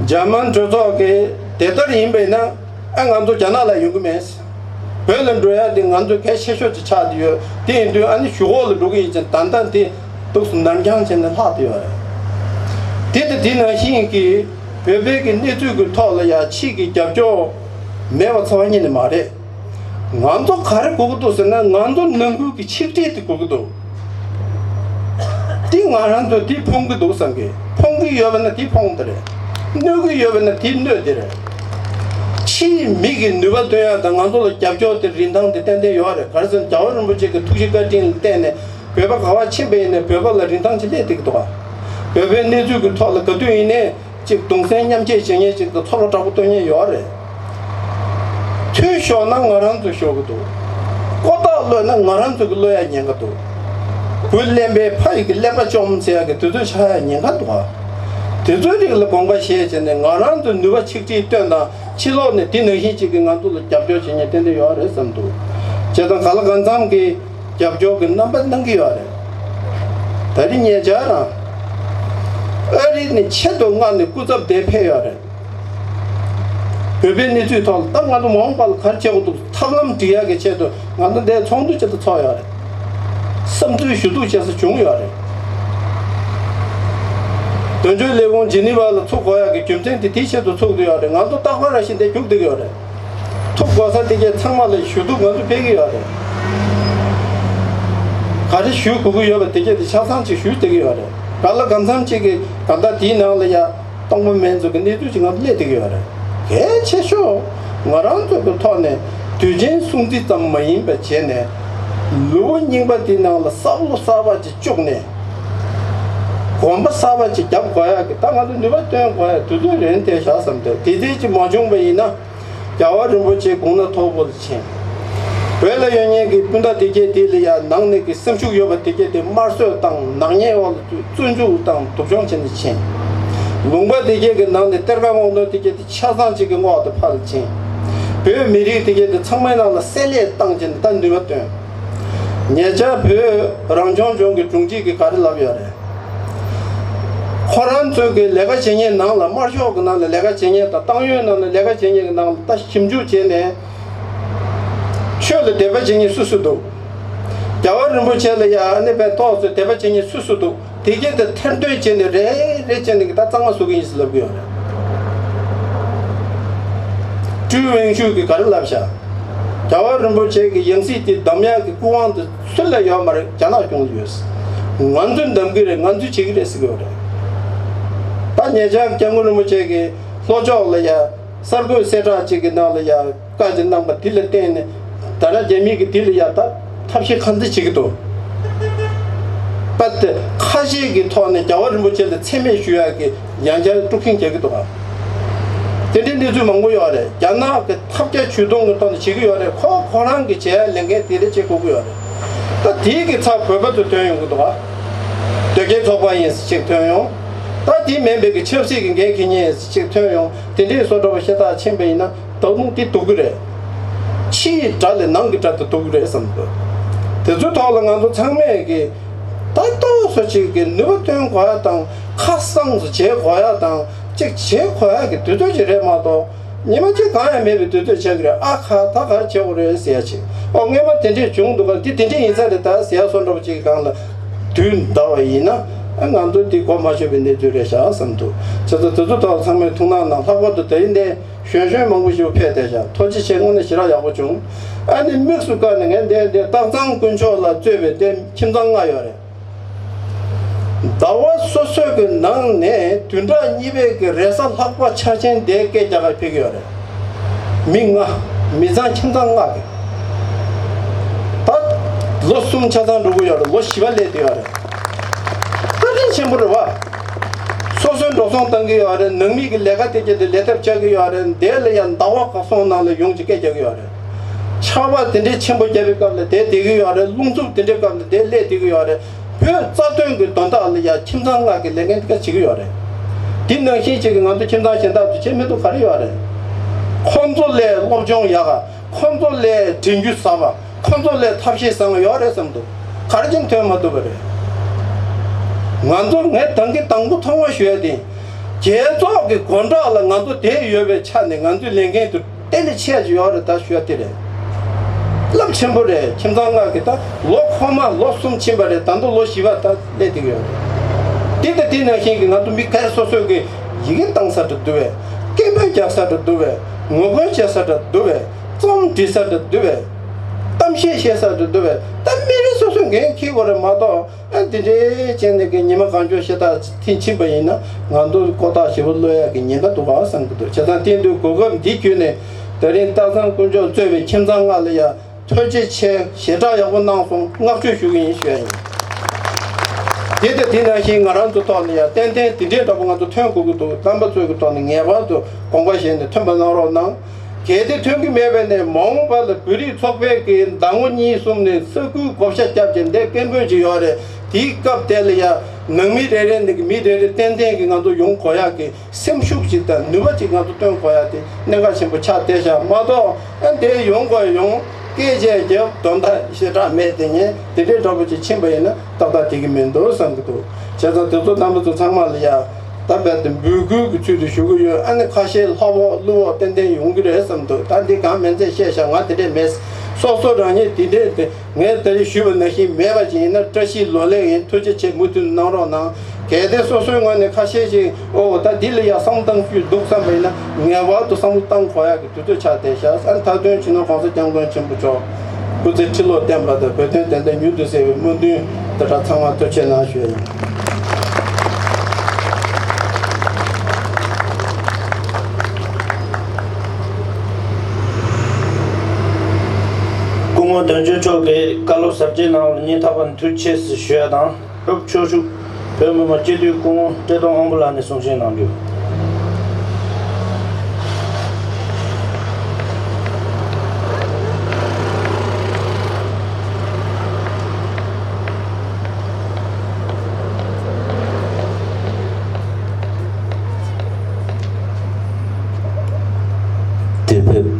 འཇར་མན་གྲོས་ཚོགས་ཀྱིས་དེ་ལྟར་ཡིན་པས་ན་ཨ་ང་ཚོ་རྒྱ་ནག་ལ་ཡོང་གི་མེད། བོད་ལ་འགྲོ་ཡ་དེ་ང་ཚོ་གལ་ཆེ་ཤོས་ཅིག་ཆགས་བསྡད་ཡོད། དེ་ཡིན་དུས་ཨ་ནི་གཞུག་གུ་ལ་འགྲོ་གི་ཡིན་ཅིང་ད་ལྟ་འདི་འདུག་སེ་ནར་འགྱངས་བྱས་ནས་ལྷག་བསྡད་ཡོད་རེད། དེ་དང་དེ་ནང་བཞིན་གྱི་བོད་པའི་གི་གནས་ཚུལ་གྱི་ཐོག་ལ་ཡ་ཕྱིས་ཀྱི་རྒྱབ་སྐྱོར་མེད་པ་ཚོར་བ་ཉིད་ནས་མ་རེད། ང་ཚོ་ག་རེ་དགོས་ཀྱི་འདུག་ཟེར་ན་ང་ཚོ་ནང་ཁུལ་གྱི་ཆིག་སྒྲིལ་དེ་དགོས་ཀྱི་འདུག་དེ་ང་རང་ཚོ་དེ་ཕོངས་ཀྱི་འདུག་བསམ་གི། ཕོངས་ཀྱི་ཡོད་པ་ན་དེ་ཕོངས་དེ་རེད། གནོད་ཀྱི་ཡོད་པ་ན་དེ་གནོད་དེ་རེད། ཕྱིའི་མི་གི་ནུས་པ་འདོན་ཡ་དང་ང་ཚོ་ལ་རྒྱབ་སྐྱོར་དེ་རིན་ཐང་དེ་ཏན་ཏན་ཡོད་རེད། ག་རེ་ཟེར་ན་རྒྱལ་བ་རིན་པོ་ཆེ་གི་ཐུགས་རྗེ་བཀའ་དྲིན་ལ་བརྟེན་ནས་བོད་པ་ག་པར་ཕྱིན་པ་ཡིན་ནའི་བོད་པ་ལ་རིན་ཐང་ཅིག་སླེབས་བསྡད་ཀྱི་འདུག་ག་བོད་པའི་གནས་ཚུལ་གྱི་ཐོག་ལ་ག་དུས་ཡིན་ནའི། གཅིག་གདུང་སེམས་མཉམ་སྐྱེད་བྱེད་མཁན་གཅིག་དང་ཚོར་བ་དྲག་པོ་སྟོན་མཁན་ཡོད་རེད། ཐུད་ཤོར་ན་ང་རང་ཚོ་ཤོར་གི་འདུག་ཀོ་ཐག་གློད་ན་ང་རང་ཚོ་གི་གློད་ཡ་ཉེན་ཁ་འདུག་བུ་གླེན་པའི་ཕ་ཡི་གི་གླེན་པ་བཅོམ་ཟེར་ཡ་གི་དུས་ཚོད་ཆགས་ཡ་ཉེན་ཁ་འདུག་དེ་ཚོའི་རིགས་ལ་དགོངས་པ་བཞེས་བྱས་ནས་ང་རང་ཚོ་ནུས་པ་ཆིག་སྒྲིལ་བཏོན་དང་ཕྱི་ལོགས་ནས་དེ་ནང་བཞིན་གཅིག་གི་ང་ཚོ་ལ་རྒྱབ་སྐྱོར་བྱེད་མཁན་ཏན་ཏན་ཡོད་རེད་བསམ་འདུག་བྱས་ཙང་ག་ལ་གང་འཚམ་གི་རྒྱབ་སྐྱོར་གྱི་རྣམ་པ་གནང་གི་ཡོད་རེད། ད་རེས་ཉེ་ཆར་རང་ཨ་རི་ནས་ཆེད་དུ་མངགས་ནས་སྐུ་ཚབ་དེ་ཕེབས་ཡོད་རེད། བོད་པའི་གནས་ཚུལ་ཐོག་ལ་ད་ང་ཚོ་མ་འོངས་པ་ལ་ག་རེ་བྱེད་དགོས་འདུག་ཐབས་ལམ་སྒྲིག་ཡག་གི་ཆེད་དུ་ང་ཚོ་འདིར་ཚོགས་འདུ་ཆེད་དུ་ཚོགས་ཡོད་རེད། བསམ་ཚུལ་ཞུ་གཏུག་བྱེད་ས་བྱུང་ཡོད་རེད། དོན་གཅོད་ལས་ཁུངས་ཇི་ནི་ཝ་ལ་ཚུགས་དགོས་ཡག་གི་རྒྱུ་མཚན་དེ་དེའི་ཆེད་དུ་ཚུགས་བསྡད་ཡོད་རེད། ང་ཚོ་རྟག་པར་ར་བཞིན་དེ་རྒྱུགས་བསྡད་ཀྱི་ཡོད་རེད། ཐུགས་དགོས་ས་དེ་གས་ཚང་མ་ལ་ཞུ་གཏུག་ང་ཚོ་སྤེལ་གྱི་ཡོད་རེད། ག་རེ་ཞུ་དགོས་ཀྱི་ཡོད་པ་དེ་གས་དེ་ཆ་ཚང་ཅིག་ཞུས་བསྡད་ཀྱི་ཡོད་རེད། ག་ལ་གང་འཚམ་ཅིག་གིས་ད་ལྟ་དེའི་ནང་ལ་ཡ་སྟོང་པ་མེད་ཚོ་གི་གནས་ཚུལ་ཅིག་ང་ཚོ་སླེབས་བསྡད་ཀྱི་ཡོད་རེད། གལ་ཆེ་ཤོས་ང་རང་ཚོ་གི་ཐོག་ནས་དུས་ཆེན་སྲུང་བརྩི་ཙམ་མ་ཡིན་པ་བྱས་ནས་ལུས་པོ་རྙིང་པ་དེའི་ནང་ལ་བསམ་བློ་གསར་པ་ཅིག་བཅུག་ནས་གོམ་པ་གསར་པ་ཅིག་རྒྱབ་དགོས་ཡག་གི་ད་ང་ཚོ་ནུས་པ་བཏོན་དགོས་ཡག་དུས་ཚོད་རན་བསྡད་བཞག་བསམ་སྟེ་དེ་ཚེ་ཅིག་མ་བྱུང་པ་ཡིན་ན། རྒྱལ་བ་རིན་པོ་ཆེ་དགུང་ན་མཐོ་པོ་ལ་ཕྱིན། བོད་ལ་ཡོད་མཁན་གྱི་སྤུན་ཟླ་དེ་གས་དེ་ལ་ཡང་ནང་ནས་ཀྱི་སེམས་ཤུགས་ཡོད་པ་དེ་གས་དེ་དམར་གསོད་བཏང་། ནག་ཉེས་འོག་ལ་བཙོན་འཇུག་བཏང་། སྡུག་སྦྱོང་བྱས་ནས་ཕྱིན། ལུང་པ་དེ་གས་ཀྱི་ནང་ནས་གཏེར་ཁ་སྔོག་འདོན་དེ་གས་དེ་ཆ་ཚང་གཅིག་གི་སྔོག་ཏུ་ཕར་ལ་ཕྱིན། བོད་མི་རིགས་དེ་གས་དེ་ཚང་མའི་ནང་ལ་བསྲེ་ལྷད་བཏང་བྱས་ནས་ད་ནུས་པ་བཏོན། ཉེ་ཆར་བོད་རང་སྐྱོང་ལྗོངས་ཀྱི་དྲུང་ཆེ་གིས་ག་རེ་ལབ་ཡོད་རེད། ཁོ་རང་ཚོའི་གི་ལས་ཀ་བྱེད་མཁན་ནང་ལ། དམར་ཤོག་གི་ནང་ལ་ལས་ཀ་བྱེད་མཁན་དང་ཏང་ཡོན་ནང་ལ་ལས་ཀ་བྱེད་མཁན་གི་ནང་ལ་ད་ཞིབ་འཇུག་བྱས་ནས། ཆོས་ལ་དད་པ་བྱེད་མཁན་སུ་སུ་འདུག་རྒྱལ་བ་རིན་པོ་ཆེ་ལ་ཡ་ཨ་ནི་པའི་ཏོག་ཙམ་དད་པ་བྱེད་མཁན་སུ་སུ་འདུག་དེ་གྱད་དེ་ཐེར་འདོན་བྱས་ནས་རེ་རེ་བྱས་ནས་གི་ད་གཙང་མ་བཟོ་གི་ཡིན་ཟེར་ལབ་གི་ཡོད་རེད། ཀྲུའུ་ཝེང་ཞུ་གིས་ག་རེ་ལབ་ཤག་རྒྱལ་བ་རིན་པོ་ཆེ་གི་ཡང་སྲིད་དེ་འདེམས་ཡག་གི་སྐུ་དབང་དེ་སུ་ལ་ཡོད་མ་རེད། རྒྱ་ནག་གཞུང་ལ་ཡོད། ང་ཚོས་འདེམས་གི་རེད། ང་ཚོས་བྱེད་གི་རེད་ཟེར་གི་ཡོད་རེད། ད་ཉེ་ཆར་སྐྱབས་མགོན་རིན་པོ་ཆེ་གི་ལྷོ་ཕྱོགས་ལ་ཡ་གསར་འགོད་གསལ་བསྒྲགས་ཅིག་གི་ནང་ལ་ཡ་བཀའ་ཅིག་གནང་པ་དེ་ལ་བརྟེན་ནས། ད་ལྟ་རྒྱ་མི་གི་དེ་ལ་ཡ་ད་ཐབས་ཤེས་ག་ཚོད་བྱེད་ཀྱི་འདུག་པ་དེ་ཁ་ཤས་ཀྱི་ཐོག་ནས་རྒྱལ་བ་རིན་པོ་ཆེ་ལ་མཚན་སྨད་ཞུ་ཡག་གི་ཡང་བསྐྱར་དཀྲུག་ཤིང་རྒྱག་གི་འདུག་ག་དེ་འདྲའི་གནས་ཚུལ་མང་པོ་ཡོད་རེད། རྒྱ་ནག་གི་ཐབས་བརྒྱ་ཇུས་སྟོང་གི་ཐོག་ནས་བྱེད་ཀྱི་ཡོད་རེད། ཁོ་ཁོ་རང་གི་བྱེད་ཡག་ལས་འགན་དེ་རེད། བྱེད་དགོས་ཀྱི་ཡོད་རེད། ད་དེའི་གི་ཚབ་བོད་པ་ཚོ་ཐོན་ཡོང་གི་འདུག་ག་དོལ་རྒྱལ་ཚོགས་པ་ཡིན་ཟེར་ཅིག་ཐོན་ཡོང་། ད་དེ་མིན་པའི་གི་ཆབ་སྲིད་ཀྱི་འགན་འཁྱེར་མཁན་ཟེར་ཅིག་ཐོན་ཡོང་། དེ་འདྲའི་བཟོ་འདྲ་བ་ཤ་སྟག་ཕྱིན་པ་ཡིན་ན། ད་དུང་དེ་སྡུག་གི་རེད། ཕྱི་ཡི་དགྲ་ལས་ནང་གི་དགྲ་དེ་སྡུག་གི་རེད་བསམ་གི་འདུག་དེ་ཚོའི་ཐོག་ལ་ང་ཚོ་ཚང་མས་ཀྱི་ད་ལྟ་བཟོ་ཅིག་གི་ནུས་པ་བཏོན་དགོས་ཡ་དང་། ཁ་གསང་དུ་བྱེད་དགོས་ཡ་དང་། ཅིག་བྱེད་དགོས་ཡ་གི་དུས་ཚོད་ཅིག་རེད་མ་གཏོགས། ཉི་མ་གཅིག་གང་ཡང་མེད་པའི་དུས་ཚོད་ཆགས་ཀྱི་རེད། ཨ་ཁ། ད་ག་རེ་བྱེད་དགོས་རེད་ཟེར་ཡ་ཅིག་ཨོ། སྔོན་མ་དེ་འདྲས་བྱུང་འདུག་ག་འདི་དེ་འདྲས་ཡིན་ས་རེད་ད་ཟེར་ཡ་བཟོ་འདྲ་བ་ཅིག་གི་སྒང་ལ་དུས་འདའ་བ་ཡིན་ན། ཨ། ང་ཚོ་འདི་གོ་མ་ཆོད་པའི་གནས་ཚུལ་རེད་ཤག་བསམ་འདུག་བྱས་ཙང་དེ་ཚོ་ཐོག་ཚང་མས་ཐུགས་སྣང་གནང་། ལྷག་པར་དུ་དེ་རིང་འདི་གཞོན་གཞོན་མང་པོ་ཞིག་ཕེབས་བསྡད་ཤག་ཐུགས་རྗེ་ཆེ། དངོས་གནས་ཞེ་དྲག་ཡག་པོ་བྱུང་། ཨ་ནི་དམིགས་སུ་བཀར་ནས་ངས་འདི་འདི་སྟག་ཚང་དཀོན་མཆོག་ལ་གཙོས་པའི་དེ་ཁྱིམ་ཚང་ལྔ་ཡོད་རེད། ཟླ་བ་སོ་སོའི་གི་ནང་ནས་བདུན་ཕྲག་གཉིས་པའི་གི་རེས་གཟའ་ལྷག་པ་འཆར་ཅན་དེ་སྐད་རྒྱག་ག་ཕེབས་ཀྱི་ཡོད་རེད། མི་ལྔ། མི་ཚང་ཁྱིམ་ཚང་ལྔ་གི། ད་ལོ་གསུམ་ཆ་ཚང་འགྲོ་གི་ཡོད་རེད། ལོ་བཞི་པ་སླེབས་བསྡད་ཡོད་རེད། བཀའ་དྲིན་ཆེན་པོ་རེད་བ། སོ་སོའི་འགྲོ་སོང་བཏང་གི་ཡོད་རེད། ནང་མི་གི་ལས་ཀ་དེ་གྱད་དེ་ལས་ཐབས་བྱ་གི་ཡོད་རེད། དེ་ལ་ཡང་ཟླ་བ་ག་སོང་ནང་ལ་ཡོང་ཅིག་སྐད་རྒྱག་གི་ཡོད་རེད། ཆར་པ་དེ་འདྲའི་ཆེན་པོ་བརྒྱབ་པའི་སྐབས་ལ་དེ་བསྡད་ཀྱི་ཡོད་རེད། རླུང་འཚུབ་དེ་འདྲའི་སྐབས་ལ་དེ་སླེབས་བསྡད་ཀྱི་ཡོད་རེད། བོད་རྩ་དོན་གྱི་དོན་དག་ལ་ཡ་ཁྱིམ་ཚང་ལྔ་གིས་ལས་འགན་དེ་ག་བྱེད་ཀྱི་ཡོད་རེད། དེ་ནང་བཞིན་ཅིག་གི་ང་ཚོ་ཁྱིམ་ཚང་གཞན་དག་ཏུ་བྱེད་མི་ཐུབ་ག་རེ་ཡོད་རེད། ཁོང་ཚོ་ལས་སློབ་སྦྱོང་ཡག་ག་ཁོང་ཚོ་ལས་དྲན་རྒྱུ་ཟབ་པ། ཁོང་ཚོ་ལས་ཐབས་ཤེས་བཟང་བ་ཡོད་རེད་བསམ་འདུག་ག་རེ་བྱས་ནས་ཐོན་མ་ཐུབ་པ་རེད། ང་ཚོ་ངས་ད་གིན་དང་པོ་ཐོག་མ་ཞུ་ཡ་དེ། རྒྱལ་ཚོགས་ཀྱི་སྒོ་འགྲམ་ལ་ང་ཚོ་བསྡད་ཡོད་པའི་ཆ་ནས་ང་ཚོའི་ལས་འགན་དེ་དེ་ལས་ཆེ་ཅིག་ཡོད་རེད། ད་ཞུ་ཡ་དེ་རེད། རླབས་ཆེན་པོ་རེད། ཁྱིམ་ཚང་ལྔ་གི་ད་ལོ་འཁོར་མ་ལོ་གསུམ་ཕྱིན་པ་རེད། ད་དུང་ལོ་བཞི་པ་ད་སླེབས་བསྡད་ཀྱི་ཡོད་རེད། དེ་ལྟ་དེ་ནང་བཞིན་གྱི་ང་ཚོ་མི་སྒེར་སོ་སོའི་གི་ཡི་གེ་བཏང་ས་འདྲ་འདུག་བས། སྐད་འབོད་རྒྱག་ས་འདྲ་འདུག་བས། ངོ་རྒོལ་བྱེད་ས་འདྲ་འདུག་བས། རྩོམ་འབྲི་ས་འདྲ་འདུག་བས། གཏམ་བཤད་བཤད་ས་འདྲ་འདུག་བས། ད་མི་རེ་སོ་སོའི་འགན་འཁྱེར་དགོས་རེད་མ་གཏོགས། ཨ། འདི་འདྲའི་བྱས་ནས་ཀྱི་ཉི་མ་གང་བྱུང་ཞེ་དྲག་ཐེངས་ཕྱིན་པ་ཡིན་ན་ང་ཚོ་ལྐོག་ཐག་ཞེ་པོ་གློད་ཡག་གི་ཉེན་ཁ་འདུག་ག་བསམ་གྱི་འདུག་བྱས་ཙང་དེ་དུས་གོ་སྐབས་འདི་བརྒྱུད་ནས་ད་རིང་སྟག་ཚང་དཀོན་མཆོག་གཙོས་པའི་ཁྱིམ་ཚང་ལྔ་ལ་ཡ་ཐུགས་རྗེ་ཆེ། ཞེ་དྲག་ཡག་པོ་གནང་སོང་། བསྔགས་བརྗོད་ཞུ་གི་ཡིན་ཞུ་ཡ་ཡིན། དེ་ལྟ་དེ་ནང་བཞིན་ང་རང་ཚོ་ཐོག་ནས་ཡ་ཏན་ཏན་དེ་འདྲའི་འདྲ་པོ་ང་ཚོ་ཐོན་དགོས་ཀྱི་འདུག་རྣམ་པ་ཚོའི་གི་ཐོག་ནས་ངེས་པར་དུ་དགོངས་པ་བཞེས་ནས་ཐོན་པ་གནང་རོགས་གནང་། གལ་ཏེ་ཐོན་གྱི་མེད་པ་ཡིན་ན་མ་འོངས་པ་ལ་བོད་རིགས་ཚོགས་པའི་གི་ཟླ་ངོ་གཉིས་གསུམ་ནས་ས་ཁུལ་བགོ་བཤའ་བརྒྱབ་བྱས་འདི་སྐད་འབོད་ཅིག་ཡོད་རེད། དེའི་སྐབས་དེ་ལ་ཡ་ནང་མི་རེ་རེ་ནས་མི་རེ་རེ་ཏན་ཏན་གྱི་ང་ཚོ་ཡོང་དགོས་ཡག་གི་སེམས་ཤུགས་ཅིག་དང་ནུས་པ་ཅིག་ང་ཚོ་བཏོན་དགོས་ཡག་དེ་གནད་འགག་ཆེན་པོ་ཆགས་བསྡད་ཤག་མ་གཏོགས། ཨ། འདི་ཡོང་དགོས་ཡོང་། སྐད་ཆ་རྒྱབ་དོན་དག་ཞེ་དྲག་མེད། དེ་ངས་དེ་འདྲའི་འདྲ་པོ་ཅིག་ཕྱིན་པ་ཡིན་ན་ཏག་ཏག་དེ་གི་མི་འདུག་བསམ་གྱི་འདུག་བྱས་ཙང་དེ་ཚོ་རྣམ་པ་ཚོ་ཚང་མ་ལ་ཡ། ད་རྦད་དེ་འབོད་སྐུལ་གྱི་ཚུལ་དུ་ཞུ་གི་ཡོད། ཨ་ནི་ཁ་ཤས་ལྷ་བོ་ཀླུ་བོ་ཏན་ཏན་ཡོང་གི་རེད་བསམ་འདུག་ད་འདི་གང་མིན་ཚད་བཤད་ཤག་ང་དེ་འདྲས་མེད། སོ་སོ་རང་ཉིད་དེ་འདྲས་དེ་ངས་ད་རེས་ཞུས་པ་ནང་བཞིན་མེད་པ་ཅིག་ཡིན་ན་བཀྲ་ཤིས་ལོ་ལེགས་ཡིན། ཐུགས་རྗེ་ཆེ། མུ་མཐུད་གནང་རོགས་གནང་། གལ་ཏེ་སོ་སོའི་ངོས་ནས་ཁ་ཤས་ཤིག་ཨོ་ད་འདི་ལ་ཡ་བསམ་བློ་གཏང་རྒྱུ་འདུག་བསམ་པ་ཡིན་ན་ངེས་པར་དུ་བསམ་བློ་གཏང་དགོས་ཡག་གི་དུས་ཚོད་ཆགས་བསྡད་ཤག་ཨ་ནི་མཐའ་དོན་སྤྱི་ནོར་༸གོང་ས་༸སྐྱབས་མགོན་ཆེན་པོ་མཆོག་སྐུ་ཚེ་ཁྲི་ལོ་བརྟན་པ་དང་བོད་དོན་བདེན་མཐའ་མྱུར་དུ་གསལ་བའི་སྨོན་འདུན་དེ་དག་ཚང་མ་ཐུགས་རྗེ་གནང་ཞུ་ཡ་ཡིན། སྐུ་ངོ་དོན་གཅོད་མཆོག་གིས་བཀའ་སློབ་ཟབ་རྒྱས་གནང་བར་སྙིང་ཐག་པ་ནས་ཐུགས་རྗེ་ཆེ་ཞུ་ཡ་དང་། སྐྱབས་མགོན་ཆེན་པོ་མཆོག་བོད་མི་མང་སྤྱི་འཐུས་སྐུ་ངོ་བཀྲས་མཐོང་དབང་པོ་ལགས་ནས་གསུང་བཤད་གནང་རྒྱུ། དེ་ཕེབས་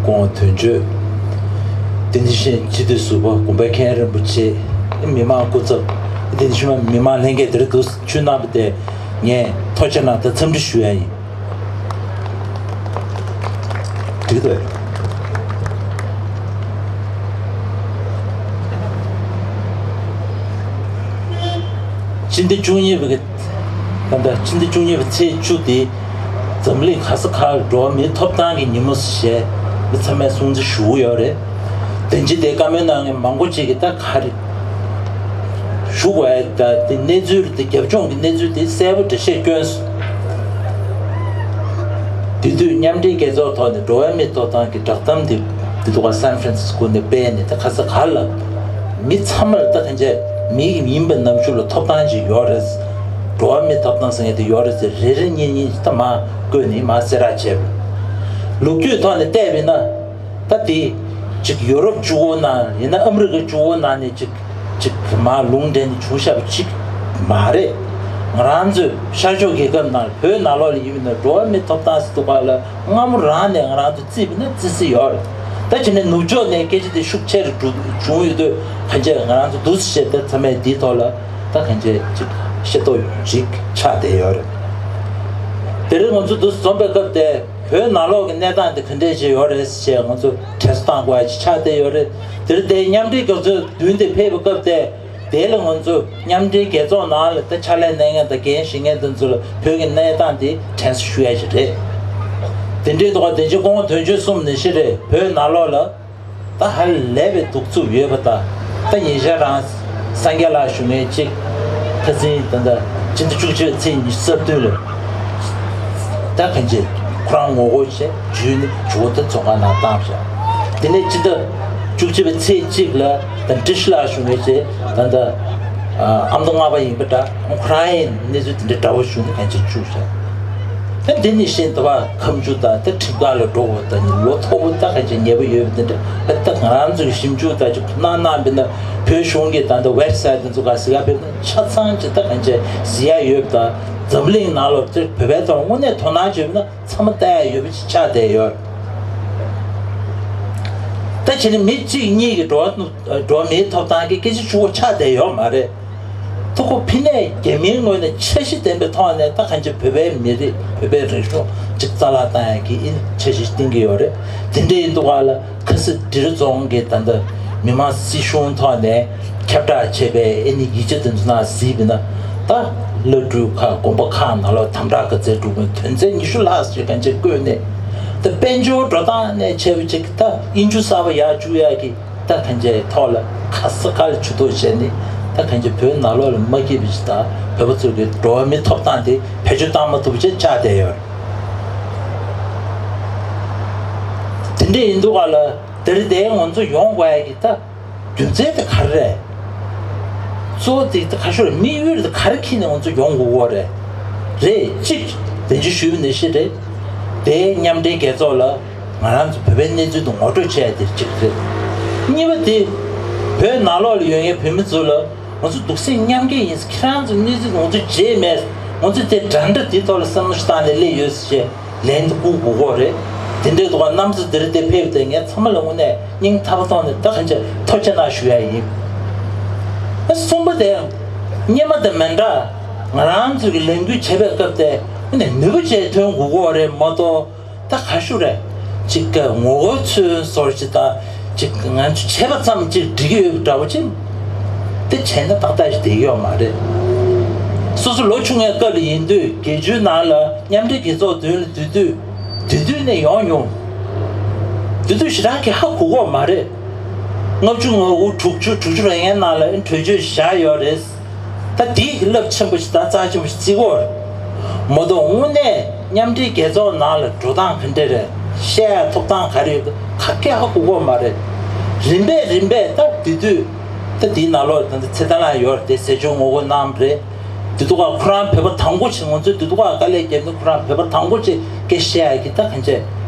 སྐུ་ངོ་དོན་གཅོད། དེ་ནས་གཞན་སྤྱི་འཐུས་ཟུར་པ་གོང་འཕེལ་མཁན་རིན་པོ་ཆེ། མི་མང་སྐུ་ཚབ། དེ་ནས་གཞན་མི་མང་ལྷན་རྒྱས་དེར་དུ་ཆུ་གནང་བ་དེ། ངས་ཐུགས་རྗེ་གནང་དང་འཚམས་འདྲི་ཞུ་ཡ་ཡིན། འགྲིག་འདུག་སྤྱི་ཟླ་བཅུ་གཉིས་པའི་གི་ད་ལྟ་སྤྱི་ཟླ་བཅུ་གཉིས་པའི་ཚེས་བཅུ་དེ་འཛམ་གླིང་ག་ས་ག་ལ་འགྲོ་བ་མིའི་ཐོབ་ཐང་གི་ཉིན་མོ་ཞེས་མི་ཚང་མས་སྲུང་བརྩི་ཞུ་གི་ཡོད་རེད། དེ་འཇི་དེ་བཀའ་མོལ་གནང་མཁན་མང་པོ་ཅིག་གིས་ད་ག་རེ་ཞུ་དགོས་ཡ་ད་དེ་གནས་ཚུལ་དེ་རྒྱབ་ལྗོངས་ཀྱི་གནས་ཚུལ་དེ་གསལ་པོ་འགྲེལ་བཤད་བསྐྱོན་སོང་། དེ་དུས་མཉམ་འབྲེལ་རྒྱལ་ཚོགས་ཐོག་ནས་འགྲོ་བ་མིའི་ཐོབ་ཐང་གི་བསྒྲགས་གཏམ་དེ་དེ་དུས་ཀ་སན་ཧྥ་རན་སི་སྐོ་ནས་སྤེལ་ནས་ད་ག་ས་ག་ལ་མི་ཚང་མར་ད་གང་བྱས་མི་ཡིན་པ་ནམ་ཞུ་ལ་ཐོབ་ཐང་ཅིག་ཡོད་རེད། འགྲོ་བ་མིའི་ཐོབ་ཐང་ཟེར་མཁན་དེ་ཡོད་རེད་ཟེར་རེ་རེ་གཉིས་གཉིས་ད་མར་བཀོད་ནས་མར་གསལ་བསྒྲགས་བྱས་པ། ལོ་རྒྱུས་ཐོག་ནས་བལྟས་པས་ན། ད་དེ་གཅིག་ཡོ་རོབ་གཅིག་པོ་ནང་ཡིན་ན་ཨ་མི་རི་ཀ་གཅིག་པོ་ནང་ནས་གཅིག་གཅིག་མར་ལུང་འདྲེན་བྱུང་བཞག་པ་གཅིག་མ་རེད། ང་རང་ཚོའི་ཤར་ཕྱོགས་རྒྱལ་ཁབ་ནང་བོད་ནང་ལོགས་ལ་ཡིན་ན་འགྲོ་བ་མིའི་ཐོབ་ཐང་ཟེར་དུས་སྒང་ལ་སྔ་མོ་རང་ནས་ང་རང་ཚོ་བརྩིས་པ་ན་བརྩི་སྲིད་ཡོད་རེད། ད་བྱས་ན་ནུབ་ཕྱོགས་ནས་སྐད་ཆ་དེ་ཤུགས་ཆེ་རུ་འགྲོ་བྱུང་ཡོད་དུས་གང་བྱས་ང་རང་ཚོ་འདུག་སེ་བཤད་ད་ཚང་མས་འདིའི་ཐོག་ལ་ད་གང་བྱས་ཅིག་ཤེས་རྟོགས་ཅིག་ཆགས་བསྡད་ཡོད་རེད། དེ་རིང་ང་ཚོ་འདུག་སེ་འཛོམས་པའི་སྐབས་དེ། བོད་ནང་ལོགས་ཀྱི་གནས་སྟངས་དེ་ག་འདྲས་ཅིག་ཡོད་རེད་ཅེས་ང་ཚོ་དྲན་གསོ་བཏང་དགོས་ཡ་ཅིག་ཆགས་བསྡད་ཡོད་རེད། དེར་བརྟེན་མཉམ་འབྲེལ་རྒྱལ་ཚོགས་མདུན་དེ་ཕེབས་པའི་སྐབས་དེ་དེ་ལ་ང་ཚོ་མཉམ་འབྲེལ་རྒྱལ་ཚོགས་ནང་ལ་ད་ཕྱག་ལས་གནང་མཁན་དང་འགན་བཞེས་མཁན་དེ་ཚོ་ལ་བོད་ཀྱི་གནས་སྟངས་དེ་དྲན་གསོ་ཞུ་ཡ་ཅིག་རེད། དེ་འདྲའི་ཐོག་དེ་རྗེ་སྐུ་ངོ་དོན་གཅོད་གསུངས་ནང་བཞིན་རེད། བོད་ནང་ལོགས་ལ། ད་ཧ་ལས་པའི་གདུག་རྩུབ་ཡོད་པ་དང་། ད་ཉེ་ཆར་རང་སངས་རྒྱས་ལགས་ཞུ་མཁན་གཅིག་ཁ་སང་ད་ལྟ་སྤྱི་ཟླ་བཅུ་གཅིག་ཚེས་ཉི་ཤུ་རྩ་བདུན་ལ་ད་གང་ཅི་ཁོ་རང་ངོ་རྒོལ་བྱས་འཇུས་ནས་ཇོ་བོ་རྩེ་རྫོང་ཁག་ནང་བཏང་བཞག་དེ་ནས་སྤྱི་ཟླ་བཅུ་གཅིག་པའི་ཚེས་གཅིག་ལ་ད་བཀྲ་ཤིས་ལགས་ཞུ་མཁན་གཅིག་ད་ལྟ་ཨ་མདོ་སྔགས་པ་ཡིན་པ་འདྲ། ཁོ་རང་ཡང་གནས་ཚུལ་དེ་འདྲ་འདྲ་བོ་ཞུ་ནས་གང་ཅི་བཅུག་བཞག་ད་འདི་ནི་ཤེས་ཐུབ་པ་ཁ་མཆུ་དང་ད་ཁྲིམས་ཁང་ལ་འགྲོ་དགོས་ད་ནི་ལོ་མཐོ་པོ་ད་ག་ཅིག་ཉེ་པོ་ཡོད་པ་འདི་འདྲ་ད་ང་རང་ཚོའི་ཞིབ་འཇུག་ད་ཅིག་གནང་གནང་བས་ན་བོད་གཞུང་གི་ད་ལྟ་ཝེབ་སའིཊ་འདི་ཚོ་ག་ཟིག་ག་ཕེབས་ན་ཆ་ཚང་ཅིག་ད་ག་ཅིག་གཟིགས་ཡ་ཡོད་པ་དང་འཛམ་གླིང་ནང་ལོགས་ད་བོད་པའི་ཐོག་དངོས་གནས་དོ་སྣང་བྱས་པ་ན་ཚང་མ་ལྟ་ཡ་ཡོད་པ་ཅིག་ཆགས་བསྡད་ཡོད། ད་བྱས་ན་མི་གཅིག་གཉིས་ཀྱིས་འགྲོ་བ་འགྲོ་བ་མིའི་ཐོབ་ཐང་གི་སྐད་ཆ་ཆུ་བོ་ཆགས་བསྡད་ཡོད་མ་རེད། ཐུགས་ཁུར་ཕི་ནས་རྒྱ་མིའི་ངོས་ནས་འཆར་གཞི་ལྡན་པའི་ཐོག་ནས་ད་གང་ཅི་བོད་པའི་མི་རིགས་བོད་པའི་རིག་གཞུང་ཅིག་རྩ་བརླག་བཏང་ཡག་གི་ཨིན་འཆར་གཞི་བཏིང་གི་ཡོད་རེད། དེ་འདྲ་ཡིན་དུས་ག་ལ་ཁ་སང་འབྲི་རུ་རྫོང་གི་ད་ལྟ་མི་དམངས་སྲིད་གཞུང་ཐོག་ནས་ཁྱབ་བསྒྲགས་བྱས་པའི་ཨེ་ནི་ཡིག་ཆ་དེ་ཚོ་ནང་གཟིགས་པ་ན་ད་བླ་སྤྲུལ་ཁག་དགོན་པ་ཁག་ནང་ལོགས་དམ་དྲག་ག་ཚད་འགྲོ་གི་དོན་ཚན་ཉི་ཤུ་ལྷག་ཙམ་གང་ཅི་བཀོད་ནས་ད་དཔལ་འབྱོར་འགྲོ་སྟངས་ནས་བྱས་པ་ཅིག་ད་དབྱིན་ཇུ་གསར་པ་ཡར་བཅུག་ཡག་གི་ད་གང་ཅིའི་ཐོག་ལ་ཁ་ས་ཁ་ལ་ཇུས་གཏོགས་བྱས་ནས་ད་གང་ཅི་བོད་ནང་ལོགས་ལ་མ་སྐྱིད་པ་ཞིག་དང་བོད་པ་ཚོ་གི་འགྲོ་བ་མིའི་ཐོབ་ཐང་དེ་བེད་སྤྱོད་བཏང་མ་ཐུབ་པ་ཅིག་ཆགས་བསྡད་ཡོད། དེ་འདྲ་ཡིན་དུས་ག་ལ་དེ་རིང་དེ་ང་ཚོ་ཡོང་དགོས་ཡ་གི་ད་རྒྱུ་མཚན་དེ་ག་རེ་རེད། གཙོ་བོ་དེ་ད་ཁ་ཤོར་དམིགས་ཡུལ་དེ་ག་རེ་འཁྱེར་ནས་ང་ཚོ་ཡོང་དགོས་ཀྱི་རེད། རེད་གཅིག་དེ་འདྲ་ཞུས་པ་ནང་བཞིན་རེད། དེ་མཉམ་འབྲེལ་རྒྱལ་ཚོགས་ལ། ང་རང་ཚོ་བོད་པའི་གནས་ཚུལ་དུ་ངོ་སྤྲོད་བྱས་ཏེ་གཅིག་རེད། གཉིས་པ་དེ། བོད་ནང་ལོགས་ལ་ཡོད་མཁན་བོད་མི་ཚོ་ལ་ང་ཚོ་འདུག་སེ་མཉམ་སྐྱེད་ཡིན། ཁྱེད་རང་ཚོ་གནས་ཚུལ་ང་ཚོ་བརྗེད་མེད། ང་ཚོ་དེ་འདྲ་འདྲ་དེ་ཐོག་ལ་བསམ་བློ་ཞིག་བཏང་ནས་སླེབས་ཡོད་ཟེར་བྱས་ལན་དུ་བསྐུར་དགོས་ཀྱི་རེད། དེ་འདྲའི་ཐོག་གནམ་ས་འདིར་དེ་ཕེབས་ཏེ་ངས་ཚང་མ་ལ་དངོས་གནས་སྙིང་ཐག་པ་ཐོག་ནས་ད་གང་ཅི་ཐུགས་རྗེ་གནང་ཞུ་ཡ་ཡིན། ཨ་གསུམ་པ་དེ། སྔོན་མ་དང་མི་འདྲ། ང་རང་ཚོ་གི་ལས་འགུལ་བྱེད་པའི་སྐབས་དེ་དངོས་གནས་ནུས་པ་བཅས་ཐོན་དགོས་ཀྱི་རེད་མ་གཏོགས། ད་ག་ཤུ་རེད། ཅིག་ག་ངོ་རྒོལ་ཚུལ་སོར་ཅིག་དང་ཅིག་ང་ཚོ་བྱས་པ་ཙམ་ཅིག་འགྲིག་གི་ཡོད་པ་འདྲ་བོ་ཅིག་དེ་བྱས་ན་ཏག་ཏག་ཞིག་བསྡད་ཀྱི་ཡོད་མ་རེད། སོ་སོ་ལོ་ཆུང་ངའི་སྐབས་ལ་ཡིན་དུས་བརྒྱད་ཅུའི་ནང་ལ་མཉམ་འབྲེལ་རྒྱལ་ཚོགས་མདུན་ལ་དེ་དུས་དེ་དུས་ནས་ཡོང་མྱོང་། དེ་དུས་ཞེ་དྲག་གི་ཧ་གོ་གི་ཡོད་མ་རེད། ལྔ་བཅུ་ང་དགུ་དྲུག་ཅུ་དྲུག་ཅུ་རེ་ལྔའི་ནང་ལ་གྲོས་ཆོད་བཞག་ཡོད་རེད། ད་དེའི་རླབས་ཆེན་པོ་ཞིག་དང་རྩ་ཆེན་པོ་ཞིག་བརྩི་གི་ཡོད་རེད། མ་གཏོགས་དངོས་གནས་མཉམ་འབྲེལ་རྒྱལ་ཚོགས་ནང་ལ་འགྲོ་སྟངས་ག་འདྲ་རེད། བཤད་ཡ་ཐོབ་ཐང་ག་རེ་ཡོད་ག་ག་གེ་ཧ་གོ་གི་ཡོད་མ་རེད། རིམ་པས་རིམ་པས་ད་དེ་དུས་ད་དེའི་ནང་ལོགས་ད་ཚེ་ཏན་ལགས་ཡོད་རེད། དེ་ཟས་སྤྱོད་ངོ་རྒོལ་གནང་བ་རེད། དེ་དུས་ཁོ་རང་བོད་པ་དང་པོ་ཅིག་ང་ཚོས་དེ་དུས་དཀའ་ལས་བརྒྱབ་ནས་ཁོ་རང་བོད་པ་དང་པོ་ཅིག་སྐད་བཤད་ཡ་གི་ད་གང་ཅི་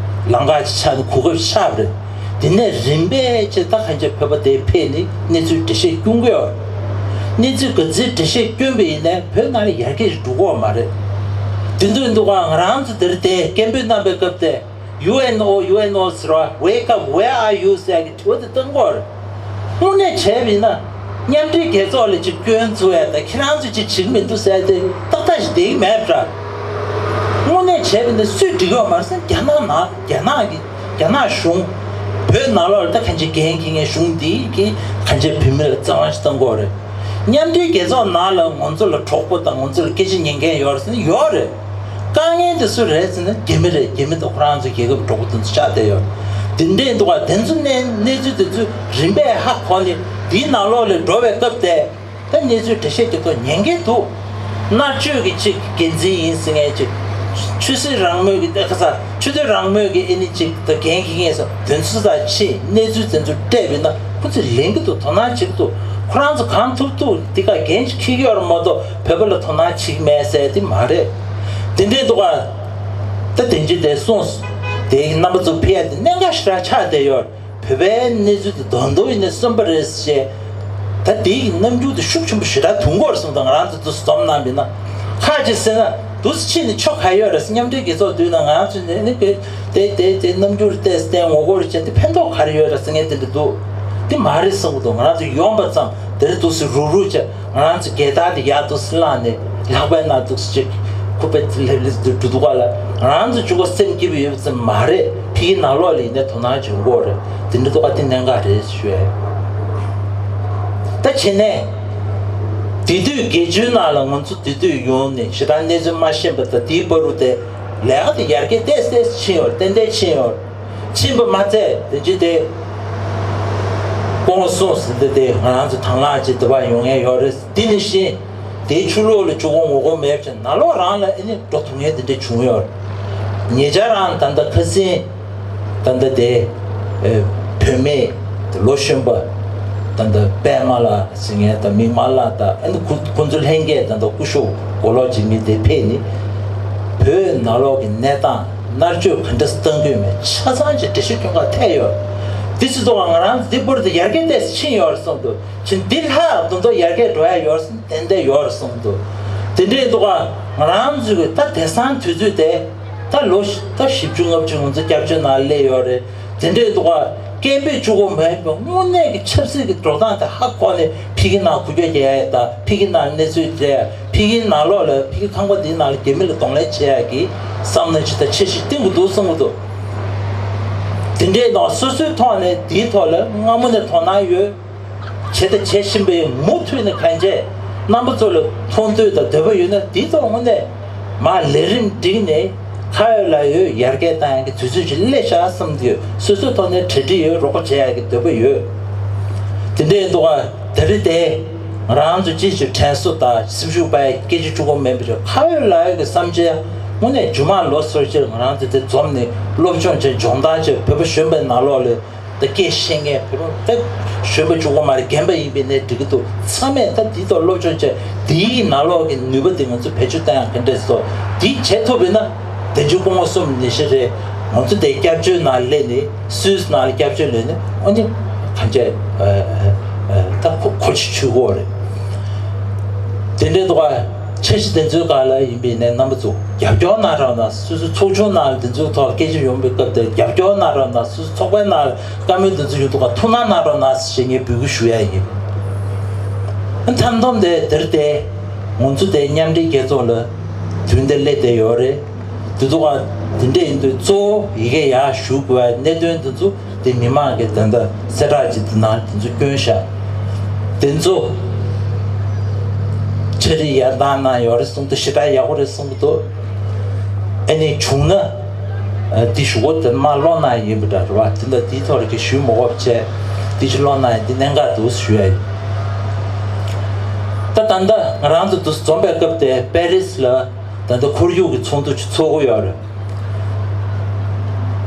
ལམ་ཁ་ཅིག་ཆགས་ནས་གོ་སྐབས་ཆགས་པ་རེད། དེ་ནས་རིམ་པས་ཅིག་ད་གང་ཅི་བོད་པ་དེ་ཕེབས་ནས་གནས་ཚུལ་འགྲེལ་བཤད་སྐྱོན་གྱི་ཡོད་རེད། གནས་ཚུལ་ག་ཚོད་འགྲེལ་བཤད་སྐྱོན་པ་ཡིན་ནའི་བོད་ནང་ལ་ཡར་རྒྱས་ཞིག་འགྲོ་གི་ཡོད་མ་རེད། དེ་དུས་དུས་ཁོ་ང་རང་ཚོ་དེར་དེ་སྐད་འབོད་གནང་པའི་སྐབས་དེ། ཡུ་ཨེན་ཨོ་ཡུ་ཨེན་ཨོ་ཟེར་བ། Wake up, where are you? ཟེར་ཡ་གི་དྲི་བ་དེ་བཏང་གི་ཡོད་རེད། དངོས་གནས་བྱས་པ་ཡིན་ན། མཉམ་འབྲེལ་རྒྱལ་ཚོགས་ལ་ཅིག་སྐྱོན་འཛུགས་ཡ་དང་ཁྱེད་རང་ཚོས་ཅིག་བྱེད་ཀྱི་མི་འདུག་ཟེར་ཏེ་ཏག་ཏག་ཞིག་བསྡད་ཀྱི་མེད་པ་འདྲ། དངོས་གནས་བྱས་པ་ཡིན་ན་སུས་འགྲིག་ཡོད་མ་རེད་ཟེར་ན། རྒྱ་ནག་ནང་རྒྱ་ནག་གི་རྒྱ་ནག་གཞུང་བོད་ནང་ལོགས་ལ་ད་གང་ཅི་འགན་འཁྱེར་མཁན་གཞུང་འདི་གིས་གང་ཅི་བོད་མི་ལ་རྩ་བ་ཞིག་བཏང་གི་ཡོད་རེད། མཉམ་འབྲེལ་རྒྱལ་ཚོགས་ནང་ལ་ང་ཚོ་ལ་གྲོགས་པོ་དང་ང་ཚོ་ལ་སྐད་ཆ་ཉན་མཁན་ཡོད་རེད་ཟེར་ན་ཡོད་རེད། དཀའ་ངལ་དེ་སུ་རེད་ཟེར་ན་རྒྱ་མི་རེད། རྒྱ་མི་དང་ཁོ་རང་ཚོའི་རྒྱལ་ཁབ་གྲོགས་པོ་དེ་ཚོ་ཆགས་བསྡད་ཡོད། དེ་འདྲའི་འདུག་ག་དེ་ཚོ་གནས་གནས་ཚུལ་དེ་ཚོ་རིམ་པས་ཧ་གོ་ནས་དེའི་ནང་ལོགས་ལ་འགྲོ་བའི་སྐབས་དེ། ད་གནས་ཚུལ་འགྲེལ་བཤད་རྒྱག་ཐོག་ཉན་གྱི་འདུག་མནར་གཅོད་ཀྱི་ཅིག་འགན་འཛིན་ཡིན་ཟེར་མཁན་ཅིག་ཆོས་སྲིད་རང་མོས་ཀྱི་ཨ་ཁ་ས་ཆོས་དད་རང་མོས་ཀྱི་ཨེ་ནི་ཅིག་ད་འགན་འཁྱེར་མཁན་ས་དེ་ཚོ་ས་ཕྱིན་གནས་ཚུལ་དེ་ཚོ་སྤྲད་པ་ཡིན་ན་ཁོ་ཚོས་ལེན་གྱི་འདུག་དོ་སྣང་བྱེད་ཀྱི་འདུག་ཁོ་རང་ཚོ་གང་ཐུབ་ཐུབ་འདི་ག་འགན་ཅིག་འཁྱེར་གྱི་ཡོད་རེད་མ་གཏོགས་བོད་པ་ལ་དོ་སྣང་བྱེད་ཀྱི་མེད་ཟེར་དེ་མ་རེད། དེ་འདྲའི་འདུག་ག་ད་དེ་འཇི་དེ་གསུངས། དེའི་རྣམ་པ་ཚོ་ཕི་ཡ་དེ་གནད་འགག་ཞེ་དྲག་ཆགས་བསྡད་ཡོད། བོད་པའི་གནས་ཚུལ་དེ་དོན་དུ་ཡིན་ན་གསོན་པོ་རེད་ཅེས། ད་དེའི་རྣམ་འགྱུར་དེ་ཤུགས་ཆེན་པོ་ཞེ་དྲག་ཐོན་གྱི་ཡོད་རེད་གསུངས་དང་། ང་རང་ཚོ་དུ་འཛོམས་གནང་བ་ཡིན་ན། ཁ་ཅིག་ཟེར་ན་དུ་ཕྱིན་ནས་ཆོ་ག་ཡོད་རེད། མཉམ་འབྲེལ་རྒྱལ་ཚོགས་བསྡུས་ན་ང་རང་ཚོ་ནས་ནི་དེ་དེ་དེ་རྣམ་འགྱུར་བལྟས་བསྟན་ངོ་རྒོལ་བྱས་དེ་ཕན་ཐོགས་ག་རེ་ཡོད་རེད་ཟེར་མཁན་དེ་འདྲ་འདུག་དེ་མ་རེད་གསུངས་གི་འདུག་ང་རང་ཚོ་ཡོང་པ་ཙམ་དེ་རེད་འདུག་ཟེར་རུག་རུག་བྱས། ང་རང་ཚོ་རྒྱལ་དར་དེ་ཡར་འདུག་སེ་བསླངས་ནས་ལག་པའི་ནང་འདུག་སེ་ཅིག་ཁུ་པའི་ལྷེབ་ལྷེབ་འདུག་འདུག་ག་ལ། ང་རང་ཚོ་གཅིག་པོ་སེམས་སྐྱིད་པོ་ཡོད་ཙམ་མ་རེད། ཕ་གི་ནང་ལོགས་ལ་ཡིན་ནའི་དོ་སྣང་བྱེད་དགོས་རེད། དེ་འདྲ་འདུག་ག་དེ་གནད་འགག་རེད་ཞུ་ཡ། ད་བྱས་ནས་དེ་དུས་སྒེར་གཅོད་ནང་ལ་ང་ཚོ་དེ་དུས་ཡོང་ནས་ཞེ་དྲག་གནས་ཚུལ་མ་ཤེས་པ་དང་དེའི་བར་དུ་དེ་ལས་ཀ་དེ་ཡར་རྒྱས་ཏོག་ཙམ་ཕྱིན་ཡོད་རེད། ཏན་ཏན་ཕྱིན་ཡོད་རེད། ཕྱིན་པ་མ་ཚད་དེ་ཅི་དེ་སྐུ་ངོ་སྲུང་ཟིན་དེ་དེ་ང་རང་ཚོ་དང་བླངས་ཅིག་དེ་བ་ཡོང་ངེས་ཡོད་རེད། དེ་ནི་བཞིན་དེའི་ཕྱི་ལོགས་ལ་ཆུ་ཁོང་ངོ་རྒོལ་མེད་ཅིང་ནང་ལོགས་རང་ལ་ཨེ་ནི་འགྲོ་ཐུབ་ངེས་དེ་འདྲ་བྱུང་ཡོད་རེད། ཉེ་ཆར་རང་ད་ལྟ་ཁ་སང་ད་ལྟ་དེ་བུད་མེད་ལོ་གཞོན་པ་ད་ལྟ་པདྨ་ལགས་ཟེར་མཁན་དང་མིག་དམར་ལགས་དང་ཨེ་ནི་ཁོ་ཁོ་ཚོ་ལྷན་རྒྱས་ད་ལྟ་སྐུ་ཞབས་མགོ་ལོག་འཇིགས་མེད་དེ་ཕེབས་ནི་བོད་ནང་ལོགས་ཀྱི་གནས་སྟངས། མནར་གཅོད་ག་འདྲ་བཏང་དགོས་མེད་ཆ་ཚང་ཅིག་འགྲེལ་བཤད་སྐྱོན་ག་ཐད་ཡོད། དེ་ཚོ་ཐོག་ང་རང་འདི་བར་དུ་ཡར་རྒྱས་ཏོག་ཙམ་ཕྱིན་ཡོད་རེད་གསུངས་འདུག་ཕྱིན་འདི་ལྷག་དུ་མདོ་ཡར་རྒྱས་འགྲོ་ཡ་ཡོད་རེད་གསུངས་ཏན་ཏན་ཡོད་རེད་གསུངས་འདུག་དེ་འདྲའི་འདུག་ག་ང་རང་ཚོའི་ད་དེང་སང་དུས་ཚོད་དེ་ད་ལོ་ད་བཞི་བཅུ་ལྔ་བཅུ་ང་ཚོ་སྐྱབས་བཅོལ་ནང་སླེབས་ཡོད་རེད། དེ་འདྲའི་འདུག་ག་སྐད་འབོད་བཅུག་དགོས་མེད་པའི་དངོས་གནས་ཀྱི་ཆབ་སྲིད་ཀྱི་འགྲོ་སྟངས་དེ་ཧ་གོ་ནས་ཕ་གི་ནང་འགུལ་སྐྱོད་རྒྱག་ཡ་དང་ཕ་གི་ནང་གནས་ཚུལ་སྤྲད་ཡ། ཕ་གིའི་ནང་ལོགས་ལ་ཕ་གི་ཁང་པ་འདིའི་ནང་ལ་རྒྱ་མི་ལ་གདོང་ལེན་བྱེད་ཡག་གི་བསམ་བློ་ཅིག་དང་འཆར་གཞི་བཏིང་དགོས་འདུག་བསམ་གྱི་འདུག་དེ་འདྲའི་ནང་སོ་སོའི་ཐོག་ནས་འདིའི་ཐོག་ལ་སྔ་མོ་ནས་དོ་སྣང་ཡོད། བྱས་དང་བྱེད་བཞིན་པའི་མུ་མཐུད་ནས་གང་བྱས་རྣམ་པ་ཚོ་ལ་མཐོང་འདོད་དང་འདོད་པ་ཡོད་ན་འདིའི་ཐོག་དངོས་གནས་མར་ལས་རིམ་བསྒྲིགས་ནས་ཁ་ཡོད་ལག་ཡོད་ཡར་རྒྱས་བཏང་ཡག་གི་དུས་ཚོད་ཅིག་སླེབས་ཤག་བསམ་གྱི་ཡོད། སོ་སོའི་ཐོག་ནས་གྲ་སྒྲིག་ཡོད། རོགས་པ་བྱེད་ཡག་གི་འདོད་པ་ཡོད། དེ་འདྲའི་འདུག་ག་དེ་རིང་དེ་ང་རང་ཚོ་ཅིའི་ཕྱིར་དྲན་གསོ་དང་སེམས་ཤུགས་སྤར་ཡ་སྐད་ཆ་གཅིག་པོ་མིན་པ་རེད། ཁ་ཡོད་ལག་ཡོད་ཀྱི་བསམ་འཆར་དངོས་གནས་རྒྱུན་མ་ལོ་སོ་ཕྱིར་ང་རང་ཚོ་དེ་འཛོམས་ནས་སློབ་སྦྱོང་བྱས་སྦྱོང་བརྡར་བྱས་བོད་པ་གཞོན་པའི་ནང་ལོགས་ལ་ད་སྐད་བཤད་མཁན་བོད་པ་ད་གཞོན་པ་གཅིག་པོ་མ་རེད། རྒན་པ་ཡིན་པའི་ནས་འགྲིག་གི་འདུག་ཚང་མས་ད་འདི་ཐོག་སློབ་སྦྱོང་བྱས་འདིའི་ནང་ལོགས་ཀྱི་ནུས་པ་དེ་ང་ཚོ་བེད་སྤྱོད་བཏང་ཡག་གི་འདྲས་སོ། འདི་བྱེད་ཐུབ་པ་ཡིན་ན། བདེན་རྒྱུ་སྐུ་ངོ་གསུམ་ནི་ཤི་རེད། ང་ཚོ་དེ་སྐྱབས་བཅོལ་ནང་སླེབས་ནས་སུད་སི་ནང་ལ་སྐྱབས་བཅོལ་ལོན་ནས་ཨོ་ནི་གང་བྱས་ད་གོ་གོ་ཆ་ཆུད་གོ་རེད། དེ་འདྲའི་ཐོག་འཆར་གཞི་དེ་ཚོའི་སྒང་ལ་ཡིན་པའི་ནས་རྣམ་པ་ཚོ་རྒྱབ་སྐྱོར་གནང་རོགས་གནང་། སོ་སོའི་ཚོགས་ཆུང་ནང་ལ་དེ་ཚོའི་ཐོག་སྐད་ཆ་ཡོང་པའི་སྐབས་དེར་རྒྱབ་སྐྱོར་གནང་རོགས་གནང་། སོ་སོའི་ཚོགས་པའི་ནང་ལ་བཀའ་མོལ་དེ་ཚོ་ཡོང་ཐུབ་པ་ཐུགས་སྣང་གནང་རོགས་གནང་ཞེས་ངས་འབོད་སྐུལ་ཞུ་ཡ་ཡིན། མཐའ་སྡོམ་དེ་དེར་བལྟས། ང་ཚོ་དེ་མཉམ་འབྲེལ་རྒྱལ་ཚོགས་ལ་མདུན་དེ་སླེབས་བསྡད་ཡོད་རེད། དེ་ཚོ་ག་དེ་འདྲ་ཡིན་དུས་གཙོ་བོ་ཡི་གེ་ཡག་ཞུ་དགོས་པའི་གནད་དོན་དེ་ཚོ་དེ་མི་མང་གི་ད་ལྟ་གསལ་བསྒྲགས་ཀྱི་དེ་ནང་དེ་ཚོ་བསྐྱོན་བཞག་དེ་ཚོ་འཆར་གཞི་ཡར་བཏང་གནང་ཡོད་རེད་གསུངས་འདུག་ཞེ་དྲག་ཡག་པོ་རེད་གསུངས་འདུག་ཨ་ནི་བྱུང་ན་འདི་ཞུ་སྒོ་དེ་མ་ཀློག་ན་ཡིན་པ་འདྲ་རེད་བ། དེ་འདྲ་དེའི་ཐོག་ལ་གི་ཞུས་མ་དགོས་པ་བྱས་འདི་ཅི་ཀློག་ན་ཡིན་འདི་གནད་འགག་འདུག་ཞུ་ཡ་ཡིན། ད་ད་ལྟ་ང་རང་ཚོ་འདུ་འཛོམས་པའི་སྐབས་དེ་པེ་རིས་ལ་ད་ལྟ་ཁོར་ཡུག་གི་ཚོགས་འདུ་ཅིག་ཚོགས་ཀྱི་ཡོད་རེད།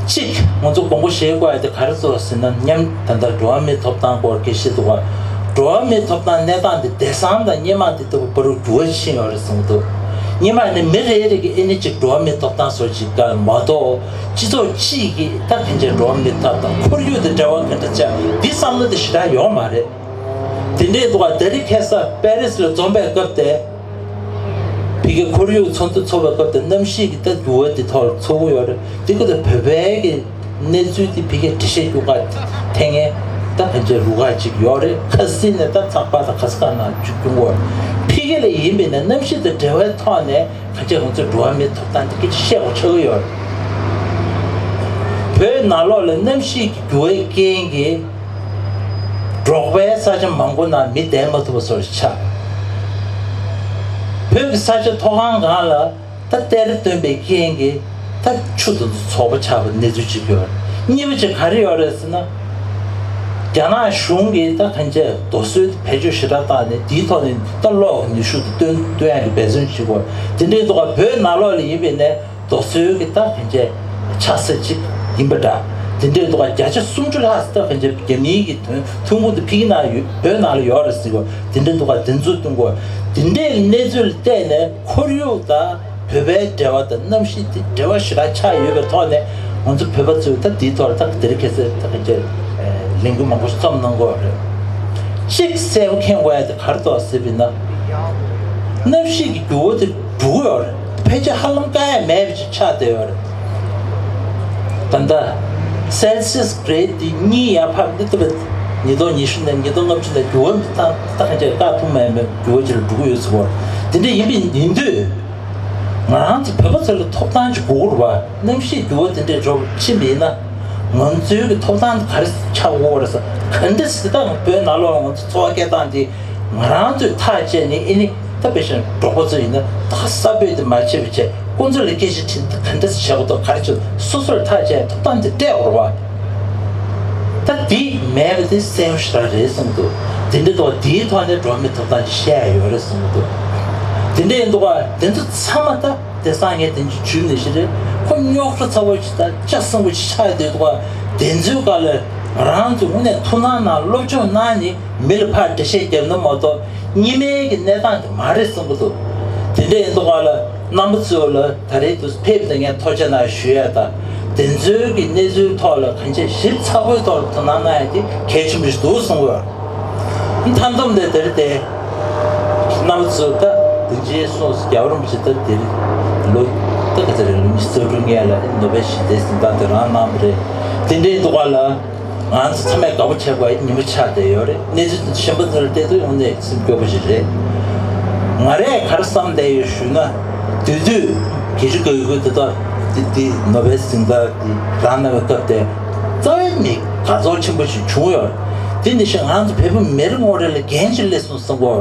གཅིག་ང་ཚོ་དགོངས་པ་བཞེས་དགོས་ཡ་དེ་ག་རེ་ཚོ་ཟེར་ན་མཉམ་ད་ལྟ་འགྲོ་བ་མིའི་ཐོབ་ཐང་སྐོར་སྐད་ཆ་འདུག་ག་འགྲོ་བ་མིའི་ཐོབ་ཐང་གནས་སྟངས་དེ་དེང་སང་དང་སྔོན་མ་དེ་ལྟ་བུ་བར་འགྱུར་བ་ཕྱིན་ཡོད་རེད་གསུངས་འདུག་སྔོན་མ་ནི་མི་རེ་རེ་གི་ཨེ་ནི་གཅིག་འགྲོ་བ་མིའི་ཐོབ་ཐང་སོགས་ཅིག་ག་མ་གཏོགས་སྤྱི་ཚོགས་གཅིག་གི་ད་ཕན་ཆད་འགྲོ་བ་མིའི་ཐོབ་ཐང་ཁོར་ཡུག་དང་འབྲེལ་བ་ག་འདྲ་ཆགས་འདི་བསམ་བློ་དེ་ཞེ་དྲག་ཡོད་མ་རེད། དེ་འདྲའི་འདུག་ག་ད་རེས་ཁ་སང་པེ་རིས་ལ་འཛོམས་པའི་སྐབས་དེ། ཕ་གི་ཁོར་ཡུག་ཚོགས་འདུ་ཚོགས་པའི་སྐབས་དེ་གནམ་གཤིས་ཀྱི་ད་འགྱུར་བ་དེ་ཐོག་ལ་ཚོགས་ཀྱི་ཡོད་རེད། དེ་སྐབས་དེ་བོད་པའི་གི་གནས་ཚུལ་དེ་ཕ་གིར་འགྲེལ་བཤད་རྒྱག་ག་ཐད་ངས་ ད་ཕན་ཆད་རུ་ཁག་ཅིག་ཡོད་རེད། ཁ་སང་ནས་ད་ཚགས་པར་དང་ག་ས་ག་ན་ཅིག་བྱུང་བ་ཕ་གི་ལ་ཡིན་པས་ན་གནམ་གཤིས་དང་འབྲེལ་བའི་ཐོག་ནས་ཕན་ཆད་ང་ཚོས་འགྲོ་བ་མིའི་ཐོབ་ཐང་དེ་སྐད་ཆ་བཤད་དགོས་ཆགས་ཀྱི་ཡོད་རེད། བོད་ནང་ལོགས་ལ་གནམ་གཤིས་ཀྱི་འགྱུར་བའི་རྐྱེན་གྱིས་འབྲོག་པའི་ས་ཆ་མང་པོ་ནང་མི་བསྡད་མ་ཐུབ་པ་བཟོ་འདྲ་ཆགས། བོད་ཀྱི་ས་ཆ་མཐོ་སྒང་སྒང་ལ་ད་གཏེར་བཏོན་པའི་རྐྱེན་གྱིས་ད་ཆུ་དེ་ཚོ་ཚོགས་པ་ཆགས་པའི་གནས་ཚུལ་ཅིག་ཡོད་རེད། གཉིས་པ་ཅིག་ག་རེ་ཡོད་རེད་ཟེར་ན། རྒྱ་ནག་གཞུང་གིས་ད་ཕན་ཆད་རྡོ་སོལ་བེད་སྤྱོད་ཞེ་དྲག་བཏང་ནས་དེའི་ཐོག་ནས་ད་གློག་གི་ནུས་ཤུགས་དེ་བཏོན་བཏོན་ཡག་གི་འབད་བརྩོན་བྱེད་དགོས། དེ་འདྲའི་ཐོག་བོད་ནང་ལོགས་ལ་ཡིན་པས་ནས་རྡོ་སོལ་གྱི་ད་ཕན་ཆད་ཆགས་ས་ཅིག་ཡིན་པ་འདྲ། དེ་འདྲའི་ཐོག་བརྒྱ་ཆ་སུམ་ཅུ་ལྷག་ད་ཕན་ཆད་རྒྱ་མིའི་གི་ཐོན་ཐོན་ཁུངས་དེ་ཕ་གི་ནང་ཡོད། བོད་ནང་ལ་ཡོད་རེད་ཟེར་གོ། དེ་འདྲའི་ཐོག་དེ་ཚོ་གཏོང་དགོས། དེ་འདྲའི་གནས་ཚུལ་ལ་བལྟས་ནས་ཁོར་ཡུག་དང་བོད་པའི་འབྲེལ་བ་དང་གནམ་གཤིས་དེ་འབྲེལ་བ་ཞེ་དྲག་ཆགས་ཡོད་པའི་ཐོག་ནས་ང་ཚོ་བོད་པ་ཚོས་ད་དེའི་ཐོག་ལ་ད་དེ་རིང་ཁ་སང་ད་ཕན་ཆད་ལས་འགུལ་མང་པོ་ཞིག་རྩོམ་གནང་གི་ཡོད་རེད། གཅིག་གསལ་པོ་མཁྱེན་དགོས་ཡ་དེ་ག་རེ་འདུག་ཟེར་བ་ཡིན་ན། གནམ་གཤིས་ཀྱི་འགྱུར་བ་དེ་འགྲོ་གི་ཡོད་རེད། ཕལ་ཆེར་ཧ་ལམ་བཀག་ཡ་མེད་པ་ཅིག་ཆགས་བསྡད་ཡོད་རེད། ད་ལྟ་སེལ་སི་ཡས་གྷི་རེཌ་དེ་གཉིས་ཡར་འཕར་འདི་ལྟ་བུ་ཉིས་སྟོང་ཉི་ཤུ་ནས་ཉིས་སྟོང་ལྔ་བཅུ་ནས་འགྱུར་བ་ད་ད་ག་འདྲ་བཀག་ཐུབ་མེད་པའི་འགྱུར་བ་ཅིག་ལ་འགྲོ་གི་ཡོད་ཟེར་བ། དེ་འདྲ་ཡིན་པ་ཡིན་དུས། ང་རང་ཚོ་བོད་པ་ཚོ་ལ་ཐོབ་ཐང་ཅིག་དགོས་ཀྱི་རེད་བ། གནམ་གཤིས་འགྱུར་བ་དེ་འདྲས་འགྲོ་ཕྱིན་པ་ཡིན་ན། ང་ཚོའི་གི་ཐོབ་ཐང་དེ་ག་རེ་ཆགས་ཀྱི་ཡོད་རེད་ཟེར། ག་འདྲ་ཟེར་ད་བོད་ནང་ལོགས་ང་ཚོ་འཚོ་བ་སྐྱེལ་སྟངས་དེ་ང་རང་ཚོས་ཐག་བཅད་ནས་ཨེ་ནི་ད་དཔེ་བཞག་ན་འབྲོག་པ་ཚོ་ཡིན་ན་ད་ས་བོད་དེ་མ་བྱེད་པ་བྱས་ཁོང་ཚོ་ལ་སྐད་ཆ་དྲིས་ད་ག་འདྲ་ཟེར་བྱེད་དགོས་འདུག་ག་རེ་བྱེད་སོ་སོར་ཐག་བཅད་ཐོབ་ཐང་དེ་སྤྲད་དགོས་རེད་བ། ད་འདི་མེད་པ་དེ་གསལ་པོ་ཞེ་དྲག་རེད་བསམ་གྱི་འདུག་དེ་འདྲ་འདུག་དེའི་ཐོག་ནས་འགྲོ་བ་མིའི་ཐོབ་ཐང་ཅིག་བཤད་ཡ་ཡོད་རེད་བསམ་གྱི་འདུག་དེ་འདྲ་ཡིན་འདུག་ག་དེ་ཚོ་ཚང་མ་ད་དེང་སང་ངས་དེ་འདྲ་བརྗོད་ནས་ཞིག་རེད། ཁོ་རྙོག་དྲ་ཚ་བོ་ཅིག་དང་ལྕགས་སྲིན་པོ་ཅིག་ཆགས་བསྡད་འདུག་ག་དེ་ཚོའི་སྒང་ལ་ང་རང་ཚོ་དངོས་གནས་ཐུགས་སྣང་གནང་སློབ་སྦྱོང་གནང་ནས་མི་ལ་ཕར་འགྲེལ་བཤད་རྒྱབ་ན་མ་གཏོགས་གཉིས་སྨན་གྱི་གནས་སྟངས་དེ་མ་རེད་བསམ་གྱི་འདུག་དེ་འདྲ་ཡིན་འདུག་ག་ལ་རྣམ་པ་ཚོ་ལ་ད་རེས་དུས་ཕེབས་དེ་ངས་ཐུགས་རྗེ་གནང་ཞུ་ཡ་དང་། དེ་ཚོའི་གི་གནས་ཚུལ་ཐོག་ལ་གང་ཅི་ཞིབ་ཚགས་པོའི་ཐོག་ལ་དོ་སྣང་གནང་ཡ་དེ་གལ་ཆེན་པོ་ཞིག་འདུག་གསུང་གི་ཡོད། མཐའ་མཚམས་དེ་དེར་བལྟས། རྣམ་པ་ཚོ་ད་དེ་རྗེས་སོང་ཟེར་རྒྱལ་བ་རིན་པོ་ཆེ་ད་དེ་རིང་ལོ་ད་ག་ཚོད་རེད། ལོ་ཉི་ཤུ་རྩ་དྲུག་སྔོན་ལ་ནོ་བེལ་ཞི་བདེའི་གཟེངས་རྟགས་དེ་རང་གནང་བ་རེད། དེ་འདྲའི་འདུག་ག་ལ། ང་ཚོ་ཚང་མས་དགའ་པོ་བྱེད་དགོས་ཉིན་མོ་ཆགས་བསྡད་ཡོད་རེད། གནས་ཚུལ་གཞན་པ་ཚོར་བལྟས་དུས་དངོས་གནས་སེམས་སྐྱོ་པོ་ཞིག་རེད། ང་རས་ག་རེ་བསམ་བསྡད་ཡོད་ཞུས་ན། དེ་དུས་དགེ་བཅུ་དགའ་ཡོད་དེ་དག་དེ་དེ་ནོ་བེལ་གཟེངས་རྟགས་དེ་རང་གནང་བའི་སྐབས་དེ་རྩ་བའི་མི་དགའ་ཚོར་ཆེན་པོ་ཞིག་བྱུང་ཡོད་རེད། དེ་ནི་ཞིག་ང་ཚོ་བོད་པ་མི་རེ་ངོ་རེ་ལ་འགན་ཞིག་སླེབས་སོང་བསམ་གོ།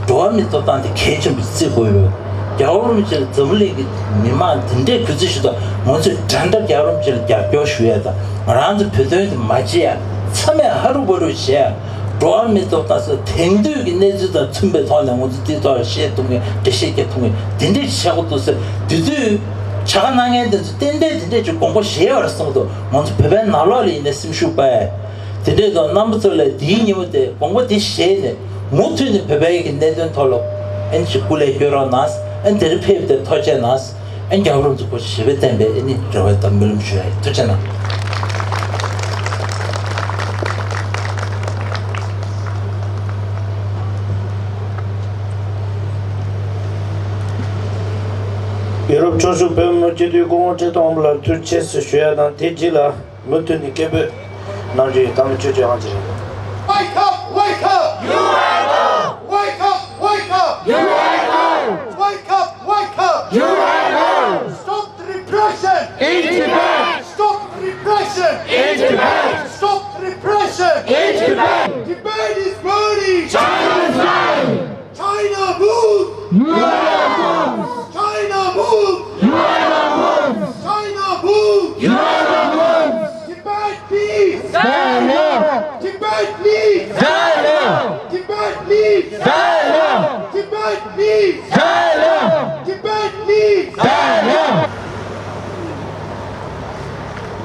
འགྲོ་བ་མིའི་ཐོབ་ཐང་དེ་གལ་ཆེན་པོ་བརྩི་དགོས་ཡོད། རྒྱལ་བ་རིན་པོ་ཆེ་ལ་འཛམ་བུ་གླིང་གི་མི་མང་དེ་འདྲའི་གུས་བརྩི་ཞུ་དང་ང་ཚོས་འདྲ་འདྲ་རྒྱལ་བ་རིན་པོ་ཆེ་ལ་རྒྱབ་སྐྱོར་ཞུ་ཡ་དང་ང་རང་ཚོ་བོད་དོན་དེ་མ་བརྗེད་ཡ་ཚང་མས་ཧ་རུ་བ་རུ་བྱས་ཡ། འགྲོ་བ་མིའི་ཐོབ་ཐང་སོགས་དེང་དུས་ཀྱི་གནས་ཚུལ་དང་མཐུན་པའི་ཐོག་ནས་ང་ཚོ་དེའི་ཐོག་ལ་བཤད་ཐུབ་མཁན་འགྲེལ་བཤད་རྒྱག་ཐུབ་མཁན་དེ་འདྲའི་བྱེད་དགོས་འདུག་ཟེར་དེ་དུས་བྱ་དགའ་གནང་མཁན་དེ་ཚོ་ཏན་ཏན་དེ་འདྲས་ཀྱི་དགོངས་པ་བཞེས་ཡོད་རེད་བསམ་གྱི་འདུག་ང་ཚོ་བོད་པའི་ནང་ལོགས་ལ་ཡིན་ནའི་སེམས་ཤུགས་སྤར་ཡ། དེ་འདྲའི་ཐོག་རྣམ་པ་ཚོ་ལ་དེའི་ཉིན་མོ་དེ་དགོངས་པ་དེ་བཞེས་ནས་མུ་མཐུད་ནས་བོད་པའི་གི་གནད་དོན་ཐོག་ལ་ཨན་ཅིག་སྐུ་ལས་སྐྱོན་རོགས་གནང་། ཨན་དེར་ཕེབས་ཏེ་ཐུགས་རྗེ་གནང་། ཨན་རྒྱལ་བ་རིན་པོ་ཆེ་ཞི་བའི་བསྟན་པའི་ཨ་ནི་རེ་བ་དང་སྨོན་ལམ་ཞུ་ཡ་ཡིན། ཐུགས་རྗེ་གནང་། ཡུ་རོབ་ཕྱོགས་བཞུགས་བོད་མི་སྤྱི་འཐུས་སྐུ་ངོ་ཁྲི་སྟོང་པ་ལ་ཐུགས་རྗེ་ཆེ་ཞུ་ཡ་དང་དེ་རྗེས་ལ། མུ་མཐུད་ནས་སྐད་འབོད་གནང་རྒྱུ་ཡིན། ད་མི་ཆོས་ཅོ་ཨང་ཅི་རེད། Wake up, wake up! You are wrong! Wake up, wake up! You are wrong! Wake up, wake up! You are wrong! Stop the repression! In Tibet! Stop the repression! In Tibet! Stop the repression! In Tibet! Tibet is burning! China is lying! China move! You are the moves! China move! You are the moves! China move! You are the moves! Tibet please! China! Tibet please! China! Tibet please! China! Tibet please! China! Tibet please! China!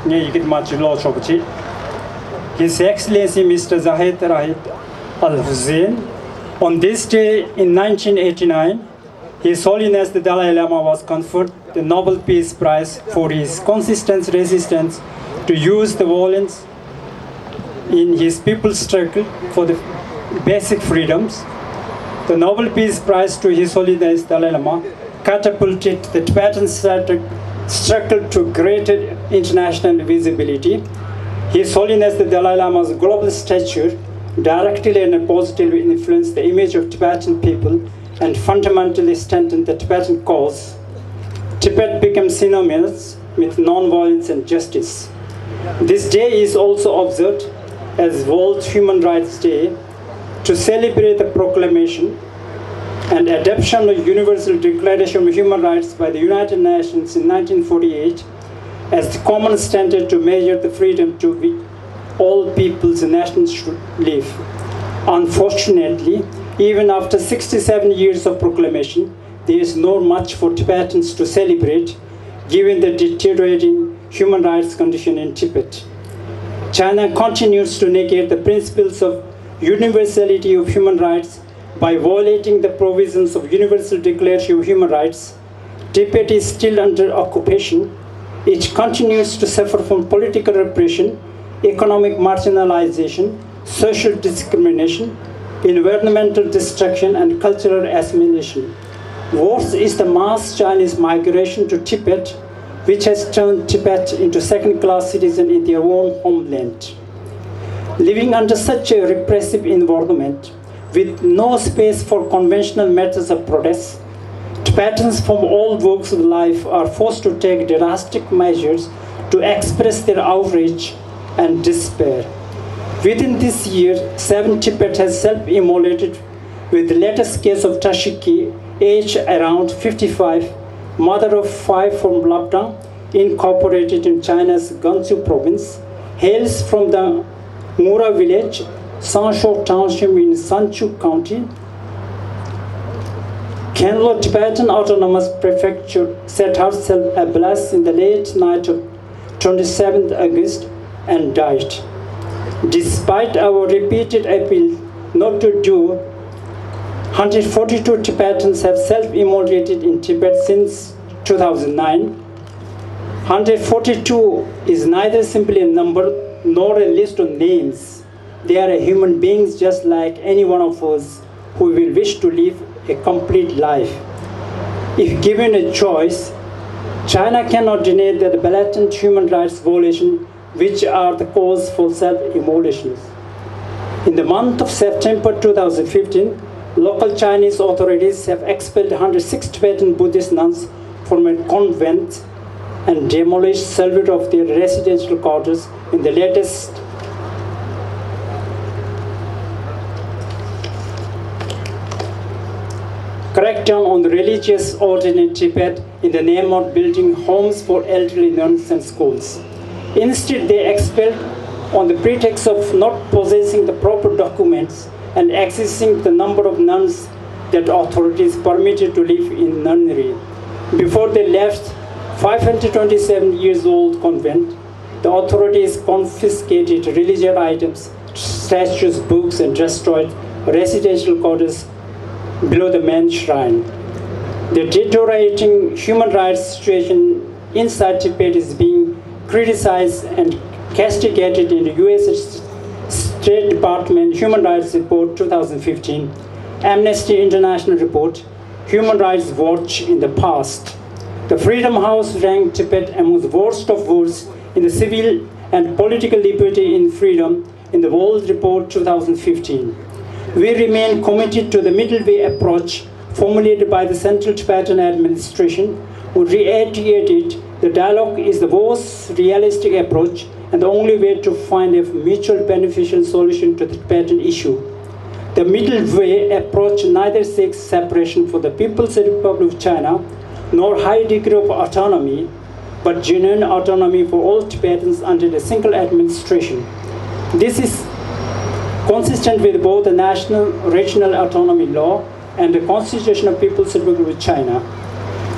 ངས་ཡི་གེ་དེ་མར་ཅིག་ཀློག་ཆོག་པ་བྱེད། His Excellency Mister Zeid Ra'ad Al Hussein, on this day in nineteen eighty-nine, His Holiness the Dalai Lama was conferred the Nobel Peace Prize for his consistent resistance to use the violence in his people's struggle for the basic freedoms. The Nobel Peace Prize to His Holiness Dalai Lama catapulted the Tibetan struggle to greater international visibility. His Holiness the Dalai Lama's global stature directly and positively influenced the image of Tibetan people and fundamentally strengthened the Tibetan cause. Tibet became synonymous with non-violence and justice. This day is also observed as World Human Rights Day to celebrate the proclamation and adoption of Universal Declaration of Human Rights by the United Nations in nineteen forty-eight as the common standard to measure the freedom to which all peoples and nations should live. Unfortunately, even after sixty-seven years of proclamation, there is not much for Tibetans to celebrate, given the deteriorating human rights condition in Tibet. China continues to negate the principles of universality of human rights by violating the provisions of Universal Declaration of Human Rights. Tibet is still under occupation. It continues to suffer from political repression, economic marginalization, social discrimination, environmental destruction, and cultural assimilation. Worse is the mass Chinese migration to Tibet, which has turned Tibet into second-class citizen in their own homeland. Living under such a repressive environment, with no space for conventional methods of protest, Tibetans from all walks of life are forced to take drastic measures to express their outrage and despair. Within this year, Seven Tibet has self-immolated, with the latest case of Tashiki, aged around fifty-five, mother of five from Lapdang, incorporated in China's Gansu province, hails from the Ngura village, Sangsho Township in Sanchu County. Khenlo Tibetan Autonomous Prefecture set herself ablaze in the late night of twenty-seventh August and died. Despite our repeated appeal not to do, one hundred forty-two Tibetans have self-immolated in Tibet since two thousand nine. one hundred forty-two is neither simply a number nor a list of names. They are human beings just like any one of us who will wish to live a complete life. If given a choice, China cannot deny that the blatant human rights violation which are the cause for self-immolations. In the month of September two thousand fifteen, local Chinese authorities have expelled one hundred six Tibetan Buddhist nuns from a convent and demolished several of their residential quarters in the latest crackdown on the religious order in Tibet in the name of building homes for elderly nuns and schools. Instead, they expelled on the pretext of not possessing the proper documents and excessing the number of nuns that authorities permitted to live in nunnery. Before they left five hundred twenty-seven years old convent, the authorities confiscated religious items, statues, books, and destroyed residential quarters below the main shrine. The deteriorating human rights situation inside Tibet is being criticized and castigated in the U S State Department Human Rights Report two thousand fifteen, Amnesty International Report, Human Rights Watch in the past. The Freedom House ranked Tibet among the worst of worst in the civil and political liberty in freedom in the World Report two thousand fifteen. We remain committed to the middle way approach formulated by the Central Tibetan Administration, who reiterated the dialogue is the most realistic approach and the only way to find a mutual beneficial solution to the Tibetan issue. The middle way approach neither seeks separation for the People's Republic of China nor high degree of autonomy, but genuine autonomy for all Tibetans under a single administration. This is consistent with both the national regional autonomy law and the Constitution of People's Republic of China.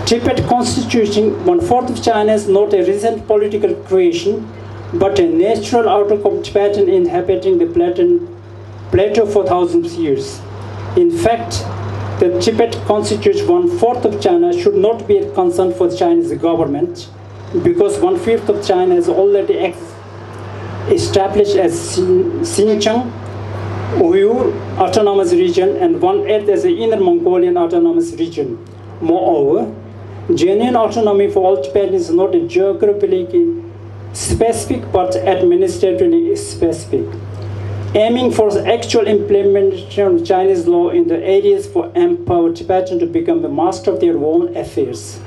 Tibet constituting one-fourth of China is not a recent political creation, but a natural outcome of Tibetan inhabiting the plateau, plateau for thousands of years. In fact, the Tibet constitutes one-fourth of China should not be a concern for the Chinese government, because one-fifth of China is already ex- established as Xin- Xinjiang, Uyghur Autonomous Region, and one-eighth as the Inner Mongolian Autonomous Region. Moreover, genuine autonomy for all Tibetans is not a geographically specific but administratively specific, aiming for the actual implementation of Chinese law in the areas for empower Tibetan to become the master of their own affairs.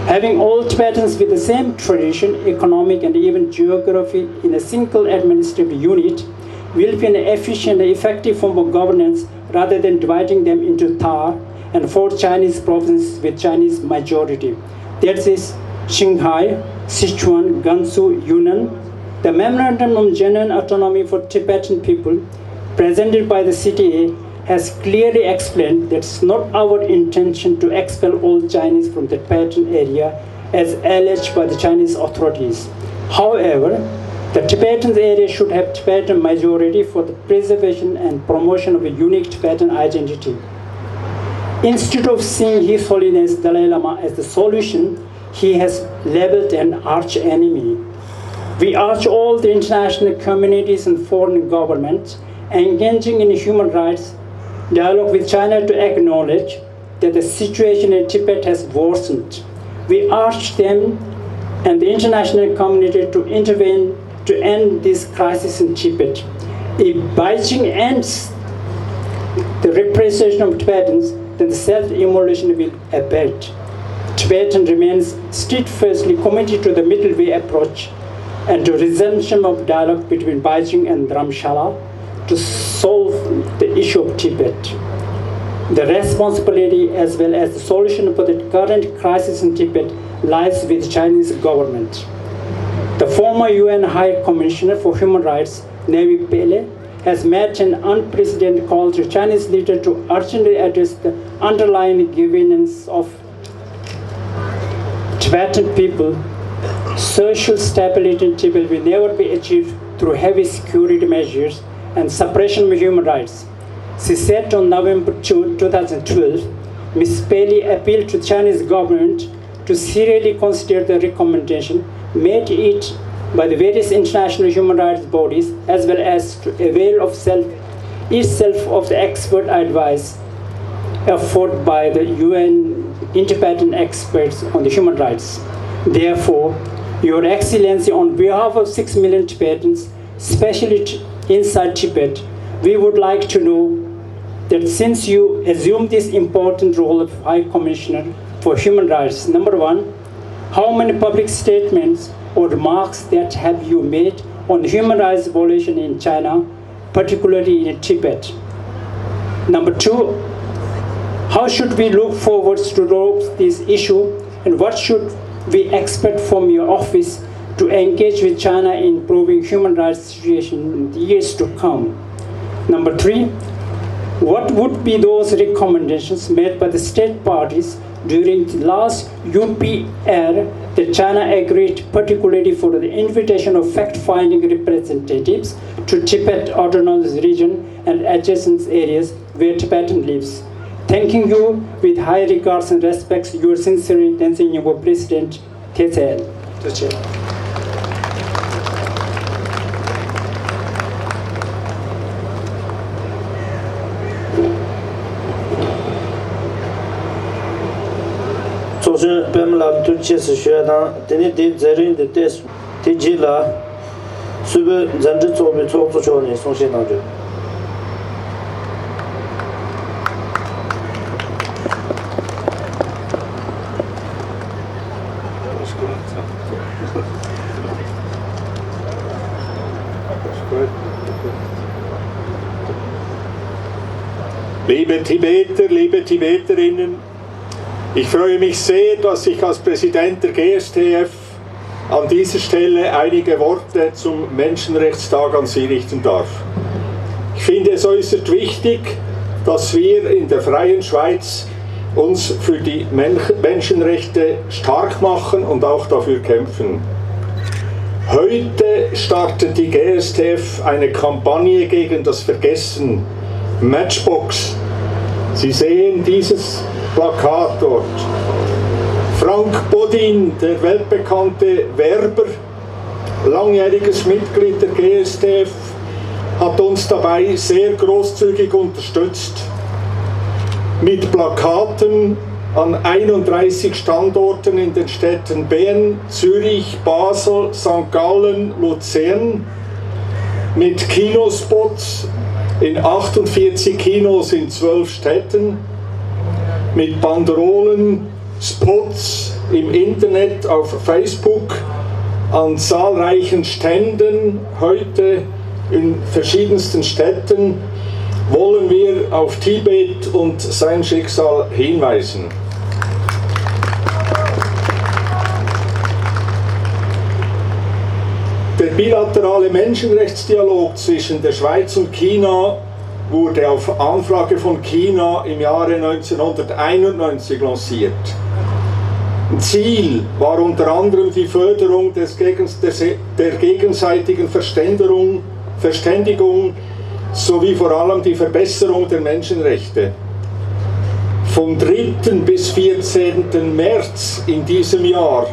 Having all Tibetans with the same tradition, economic, and even geography in a single administrative unit will be an efficient and effective form of governance rather than dividing them into Thar and four Chinese provinces with Chinese majority. That is Qinghai, Sichuan, Gansu, Yunnan. The Memorandum on Genuine Autonomy for Tibetan People, presented by the C T A, has clearly explained that it's not our intention to expel all Chinese from the Tibetan area as alleged by the Chinese authorities. However, the Tibetan area should have Tibetan majority for the preservation and promotion of a unique Tibetan identity. Instead of seeing His Holiness Dalai Lama as the solution, he has labeled an arch enemy. We urge all the international communities and foreign governments engaging in human rights dialogue with China to acknowledge that the situation in Tibet has worsened. We urge them and the international community to intervene to end this crisis in Tibet. If Beijing ends the repression of Tibetans, then the self-immolation will abate. Tibetan remains steadfastly committed to the middle way approach and to resumption of dialogue between Beijing and Dharamshala to solve the issue of Tibet. The responsibility as well as the solution for the current crisis in Tibet lies with Chinese government. The former U N High Commissioner for Human Rights, Navi Pillay, has made an unprecedented call to Chinese leaders to urgently address the underlying grievances of Tibetan people. Social stability in Tibet will never be achieved through heavy security measures and suppression of human rights. She said on November two, two thousand twelve, Miss Pillay appealed to Chinese government to seriously consider the recommendation made it by the various international human rights bodies as well as to avail of self, itself of the expert advice offered by the U N independent experts on the human rights. Therefore, Your Excellency, on behalf of six million Tibetans, especially t- inside Tibet, we would like to know that since you assumed this important role of High Commissioner for Human Rights, number one, how many public statements or remarks that have you made on human rights violation in China, particularly in Tibet? Number two, how should we look forward to resolve this issue and what should we expect from your office to engage with China in improving human rights situation in the years to come? Number three, what would be those recommendations made by the state parties during the last U P R that China agreed, particularly for the invitation of fact-finding representatives to Tibet Autonomous Region and adjacent areas where Tibetan lives? Thanking you with high regards and respects, your sincerely, Tenzin Nyingbo, President, T C L. ཐུགས་རྗེ་ཆེ། ཚོགས་གཞོན་པད་མ་ལགས་ཐུགས་རྗེ་ཆེ་ཞུ་ཡ་དང་། དེ་ནས་དེའི་མཛད་རིམ་དེ་ཏོག་ཙམ། དེ་རྗེས་ལ། སུད་བོད་མཛའ་འབྲེལ་ཚོགས་པའི་ཚོགས་གཙོ་མཆོག་ནས་གསུང་བཤད་གནང་རྒྱུ། Liebe Tibeter, liebe Tibeterinnen, ich freue mich sehr, dass ich als Präsident der G S T F an dieser Stelle einige Worte zum Menschenrechtstag an Sie richten darf. Ich finde es äußerst wichtig, dass wir in der freien Schweiz uns für die Men- Menschenrechte stark machen und auch dafür kämpfen. Heute startet die G S T F eine Kampagne gegen das Vergessen. Matchbox. Sie sehen dieses Plakat dort. Frank Bodin, der weltbekannte Werber, langjähriges Mitglied der G S T F, hat uns dabei sehr großzügig unterstützt. Mit Plakaten, an einunddreißig Standorten in den Städten Bern, Zürich, Basel, Sankt Gallen, Luzern, mit Kinospots in achtundvierzig Kinos in zwölf Städten, mit Banderolen, Spots im Internet, auf Facebook, an zahlreichen Ständen heute in verschiedensten Städten wollen wir auf Tibet und sein Schicksal hinweisen. Der bilaterale Menschenrechtsdialog zwischen der Schweiz und China wurde auf Anfrage von China im Jahre neunzehnhunderteinundneunzig lanciert. Ziel war unter anderem die Förderung des Gegens-, der, Se-, der gegenseitigen Verständerung, Verständigung sowie vor allem die Verbesserung der Menschenrechte. Vom dritten bis vierzehnten März in diesem Jahr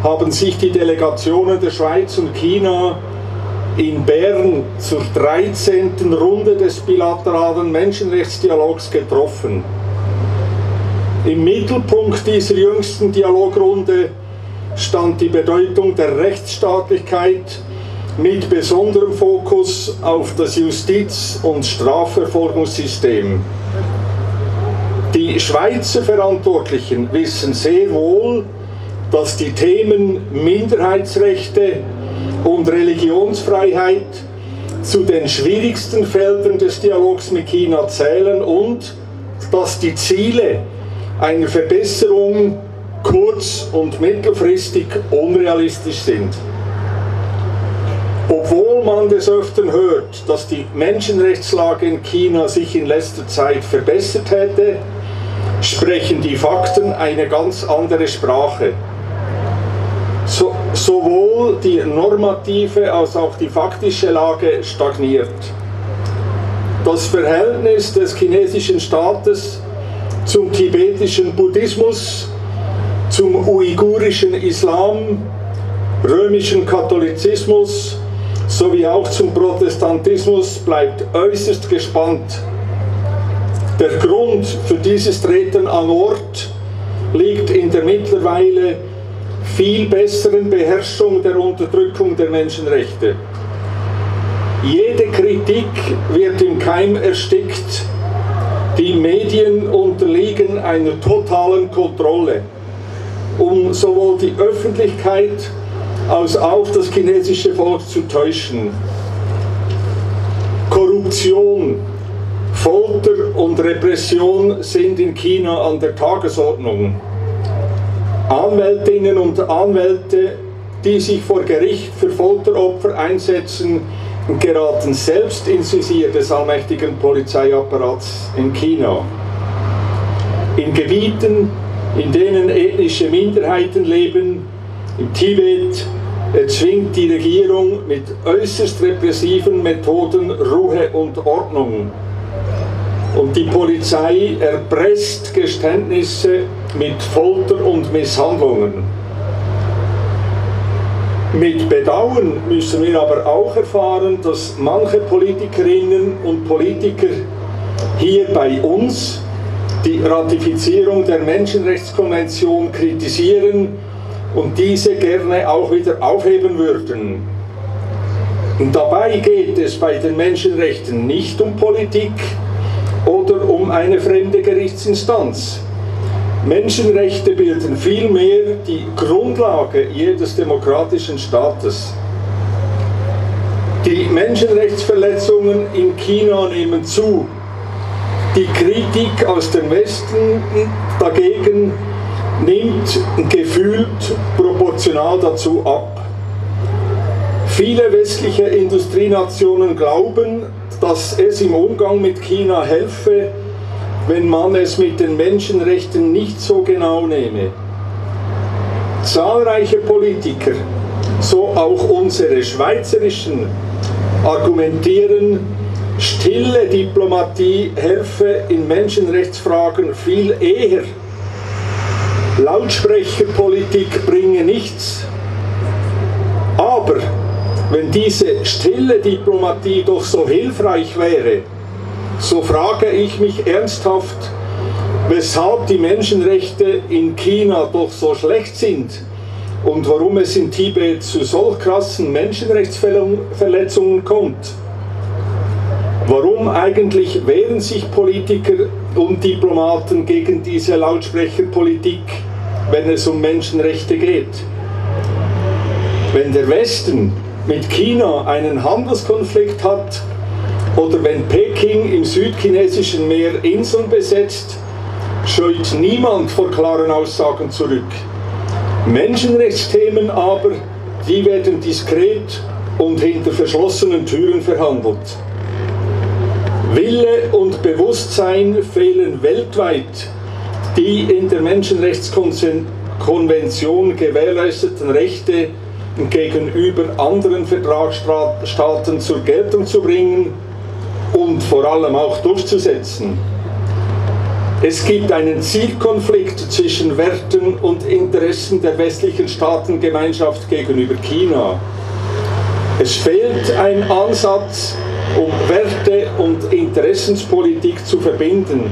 haben sich die Delegationen der Schweiz und China in Bern zur dreizehnten Runde des bilateralen Menschenrechtsdialogs getroffen. Im Mittelpunkt dieser jüngsten Dialogrunde stand die Bedeutung der Rechtsstaatlichkeit mit besonderem Fokus auf das Justiz- und Strafverfolgungssystem. Die Schweizer Verantwortlichen wissen sehr wohl, dass die Themen Minderheitsrechte und Religionsfreiheit zu den schwierigsten Feldern des Dialogs mit China zählen und dass die Ziele einer Verbesserung kurz- und mittelfristig unrealistisch sind. Obwohl man des Öfteren hört, dass die Menschenrechtslage in China sich in letzter Zeit verbessert hätte, sprechen die Fakten eine ganz andere Sprache. So, sowohl die normative als auch die faktische Lage stagniert. Das Verhältnis des chinesischen Staates zum tibetischen Buddhismus, zum uigurischen Islam, römischen Katholizismus sowie auch zum Protestantismus bleibt äußerst gespannt. Der Grund für dieses Treten an Ort liegt in der mittlerweile viel besseren Beherrschung der Unterdrückung der Menschenrechte. Jede Kritik wird im Keim erstickt. Die Medien unterliegen einer totalen Kontrolle, um sowohl die Öffentlichkeit als auch das chinesische Volk zu täuschen. Korruption, Folter und Repression sind in China an der Tagesordnung. Anwältinnen und Anwälte, die sich vor Gericht für Folteropfer einsetzen, geraten selbst ins Visier des allmächtigen Polizeiapparats in China. In Gebieten, in denen ethnische Minderheiten leben, im Tibet, erzwingt die Regierung mit äußerst repressiven Methoden Ruhe und Ordnung. Und die Polizei erpresst Geständnisse mit Folter und Misshandlungen. Mit Bedauern müssen wir aber auch erfahren, dass manche Politikerinnen und Politiker hier bei uns die Ratifizierung der Menschenrechtskonvention kritisieren und diese gerne auch wieder aufheben würden. Und dabei geht es bei den Menschenrechten nicht um Politik oder um eine fremde Gerichtsinstanz. Menschenrechte bilden vielmehr die Grundlage jedes demokratischen Staates. Die Menschenrechtsverletzungen in China nehmen zu. Die Kritik aus dem Westen dagegen nimmt gefühlt proportional dazu ab. Viele westliche Industrienationen glauben, dass es im Umgang mit China helfe, wenn man es mit den Menschenrechten nicht so genau nehme. Zahlreiche Politiker, so auch unsere schweizerischen, argumentieren, stille Diplomatie helfe in Menschenrechtsfragen viel eher. Lautsprecherpolitik bringe nichts. Aber wenn diese stille Diplomatie doch so hilfreich wäre, so frage ich mich ernsthaft, Weshalb die Menschenrechte in China doch so schlecht sind und warum es in Tibet zu solch krassen Menschenrechtsverletzungen kommt. Warum eigentlich wehren sich Politiker und Diplomaten gegen diese Lautsprecherpolitik, wenn es um Menschenrechte geht? Wenn der Westen mit China einen Handelskonflikt hat oder wenn Peking im südchinesischen Meer Inseln besetzt, scheut niemand vor klaren Aussagen zurück. Menschenrechtsthemen aber, die werden diskret und hinter verschlossenen Türen verhandelt. Wille und Bewusstsein fehlen weltweit, die in der Menschenrechtskonvention gewährleisteten Rechte gegenüber anderen Vertragsstaaten zur Geltung zu bringen und vor allem auch durchzusetzen. Es gibt einen Zielkonflikt zwischen Werten und Interessen der westlichen Staatengemeinschaft gegenüber China. Es fehlt ein Ansatz, um Werte und Interessenspolitik zu verbinden.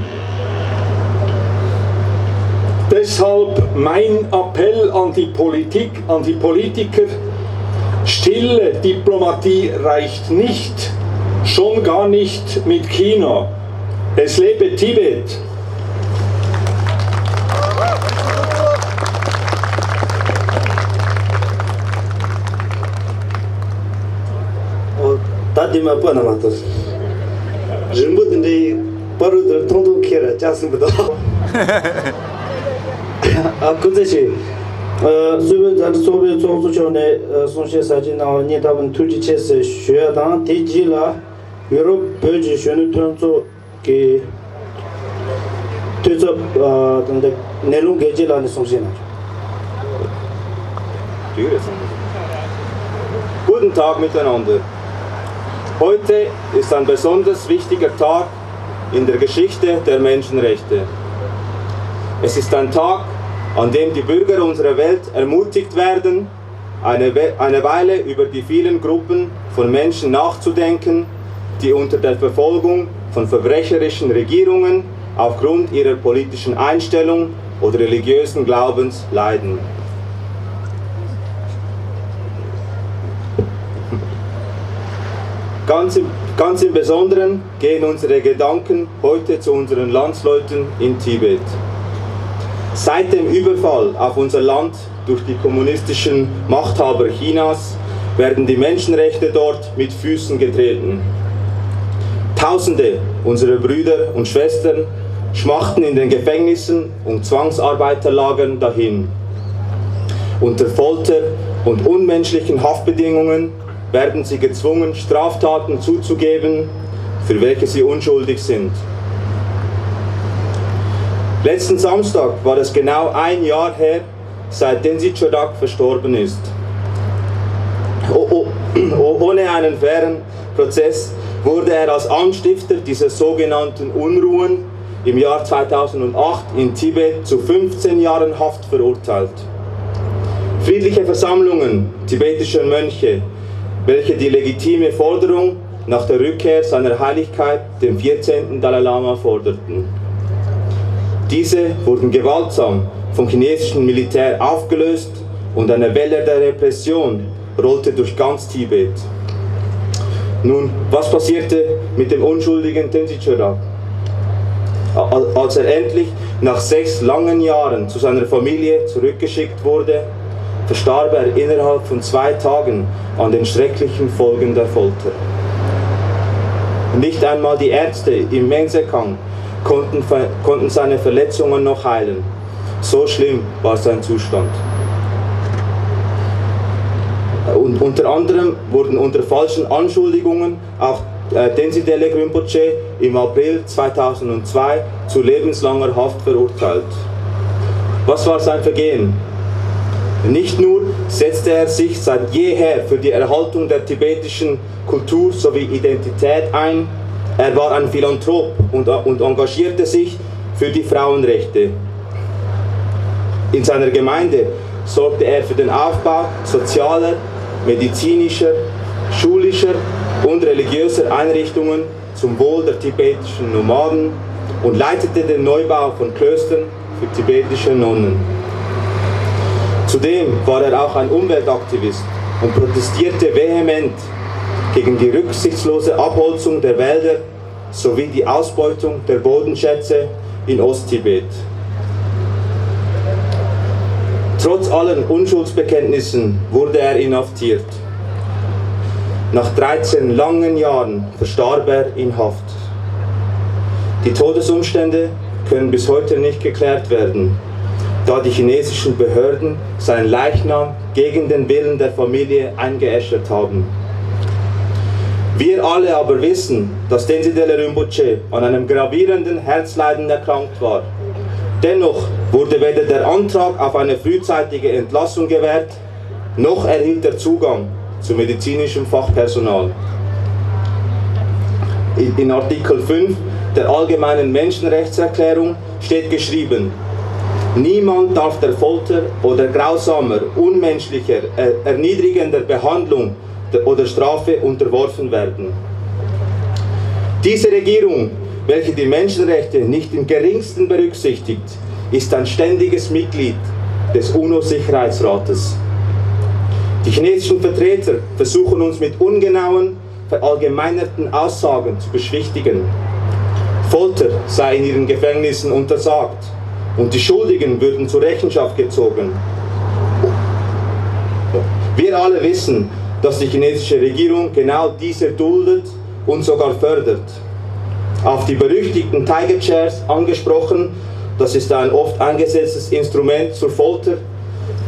Deshalb mein Appell an die Politik, an die Politiker: Stille Diplomatie reicht nicht, schon gar nicht mit China. Es lebe Tibet! ད་དེ་མ་པོ་ན་མ་ཐོ་རིང་པོ་དེ་འདྲའི་པ་རུ་དེར་ཐོང་ཐོང་ཁེ་ར་ཅག་སྲིན་པོ་དང་། ཨ་ཁུ་ཚེ་ཞིག་སུ་བོད་མཛའ་འབྲེལ་ཚོགས་པའི་ཚོགས་གཙོ་མཆོག་ནས་གསུང་བཤད་ཟབ་ཅིང་གནང་བར་སྙིང་ཐག་པ་ནས་ཐུགས་རྗེ་ཆེ་ཟེར་ཞུ་ཡ་དང་། དེ་རྗེས་ལ་ཡུ་རོབ་བོད་ཀྱི་གཞོན་ནུ་མཐུན་ཚོགས་ཀྱི་འཐུས་ཚབ་ཨ་དང་འདི་ནེ་ལུང་དགེ་རྒྱལ་ལགས་ནས་གསུང་བཤད་གནང་རྒྱུ། Guten Tag miteinander. Heute ist ein besonders wichtiger Tag in der Geschichte der Menschenrechte. Es ist ein Tag, an dem die Bürger unserer Welt ermutigt werden, eine, eine Weile über die vielen Gruppen von Menschen nachzudenken, die unter der Verfolgung von verbrecherischen Regierungen aufgrund ihrer politischen Einstellung oder religiösen Glaubens leiden. Ganz im, ganz im Besonderen gehen unsere Gedanken heute zu unseren Landsleuten in Tibet. Seit dem Überfall auf unser Land durch die kommunistischen Machthaber Chinas werden die Menschenrechte dort mit Füßen getreten. Tausende unserer Brüder und Schwestern schmachten in den Gefängnissen und Zwangsarbeiterlagern dahin. Unter Folter und unmenschlichen Haftbedingungen werden sie gezwungen, Straftaten zuzugeben, für welche sie unschuldig sind. Letzten Samstag war es genau ein Jahr her, seit Tenzin Chodak verstorben ist. Oh, oh, oh, ohne einen fairen Prozess wurde er als Anstifter dieser sogenannten Unruhen im Jahr zweitausendacht in Tibet zu fünfzehn Jahren Haft verurteilt. Friedliche Versammlungen tibetischer Mönche, welche die legitime Forderung nach der Rückkehr seiner Heiligkeit, dem vierzehnten Dalai Lama, forderten. Diese wurden gewaltsam vom chinesischen Militär aufgelöst und eine Welle der Repression rollte durch ganz Tibet. Nun, was passierte mit dem unschuldigen Tenzin Chodak? Als er endlich nach sechs langen Jahren zu seiner Familie zurückgeschickt wurde, verstarb er innerhalb von zwei Tagen an den schrecklichen Folgen der Folter. Nicht einmal die Ärzte im Mensekang konnten, konnten seine Verletzungen noch heilen. So schlimm war sein Zustand. Und unter anderem wurden unter falschen Anschuldigungen auch Tenzin Delek Rinpoche im April zweitausendzwei zu lebenslanger Haft verurteilt. Was war sein Vergehen? Nicht nur setzte er sich seit jeher für die Erhaltung der tibetischen Kultur sowie Identität ein, er war ein Philanthrop und, und engagierte sich für die Frauenrechte. In seiner Gemeinde sorgte er für den Aufbau sozialer, medizinischer, schulischer und religiöser Einrichtungen zum Wohl der tibetischen Nomaden und leitete den Neubau von Klöstern für tibetische Nonnen. Zudem war er auch ein Umweltaktivist und protestierte vehement gegen die rücksichtslose Abholzung der Wälder sowie die Ausbeutung der Bodenschätze in Osttibet. Trotz allen Unschuldsbekenntnissen wurde er inhaftiert. Nach dreizehn langen Jahren verstarb er in Haft. Die Todesumstände können bis heute nicht geklärt werden, da die chinesischen Behörden seinen Leichnam gegen den Willen der Familie eingeäschert haben. Wir alle aber wissen, dass Tenzin Delek Rinpoche an einem gravierenden Herzleiden erkrankt war. Dennoch wurde weder der Antrag auf eine frühzeitige Entlassung gewährt, noch erhielt er Zugang zu medizinischem Fachpersonal. In Artikel fünf der Allgemeinen Menschenrechtserklärung steht geschrieben: Niemand darf der Folter oder grausamer, unmenschlicher, er-, erniedrigender Behandlung oder Strafe unterworfen werden. Diese Regierung, welche die Menschenrechte nicht im geringsten berücksichtigt, ist ein ständiges Mitglied des UNO-Sicherheitsrates. Die chinesischen Vertreter versuchen uns mit ungenauen, verallgemeinerten Aussagen zu beschwichtigen. Folter sei in ihren Gefängnissen untersagt und die Schuldigen würden zur Rechenschaft gezogen. Wir alle wissen, dass die chinesische Regierung genau diese duldet und sogar fördert. Auf die berüchtigten Tiger Chairs angesprochen, das ist ein oft eingesetztes Instrument zur Folter,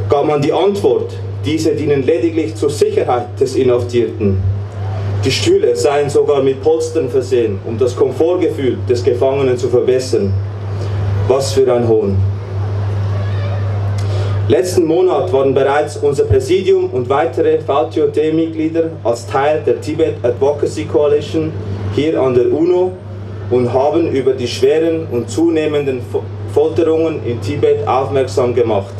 gab man die Antwort, diese dienen lediglich zur Sicherheit des Inhaftierten. Die Stühle seien sogar mit Polstern versehen, um das Komfortgefühl des Gefangenen zu verbessern. Was für ein Hohn. Letzten Monat waren bereits unser Präsidium und weitere V T O T-Mitglieder als Teil der Tibet Advocacy Coalition hier an der UNO und haben über die schweren und zunehmenden Fo-, Folterungen in Tibet aufmerksam gemacht.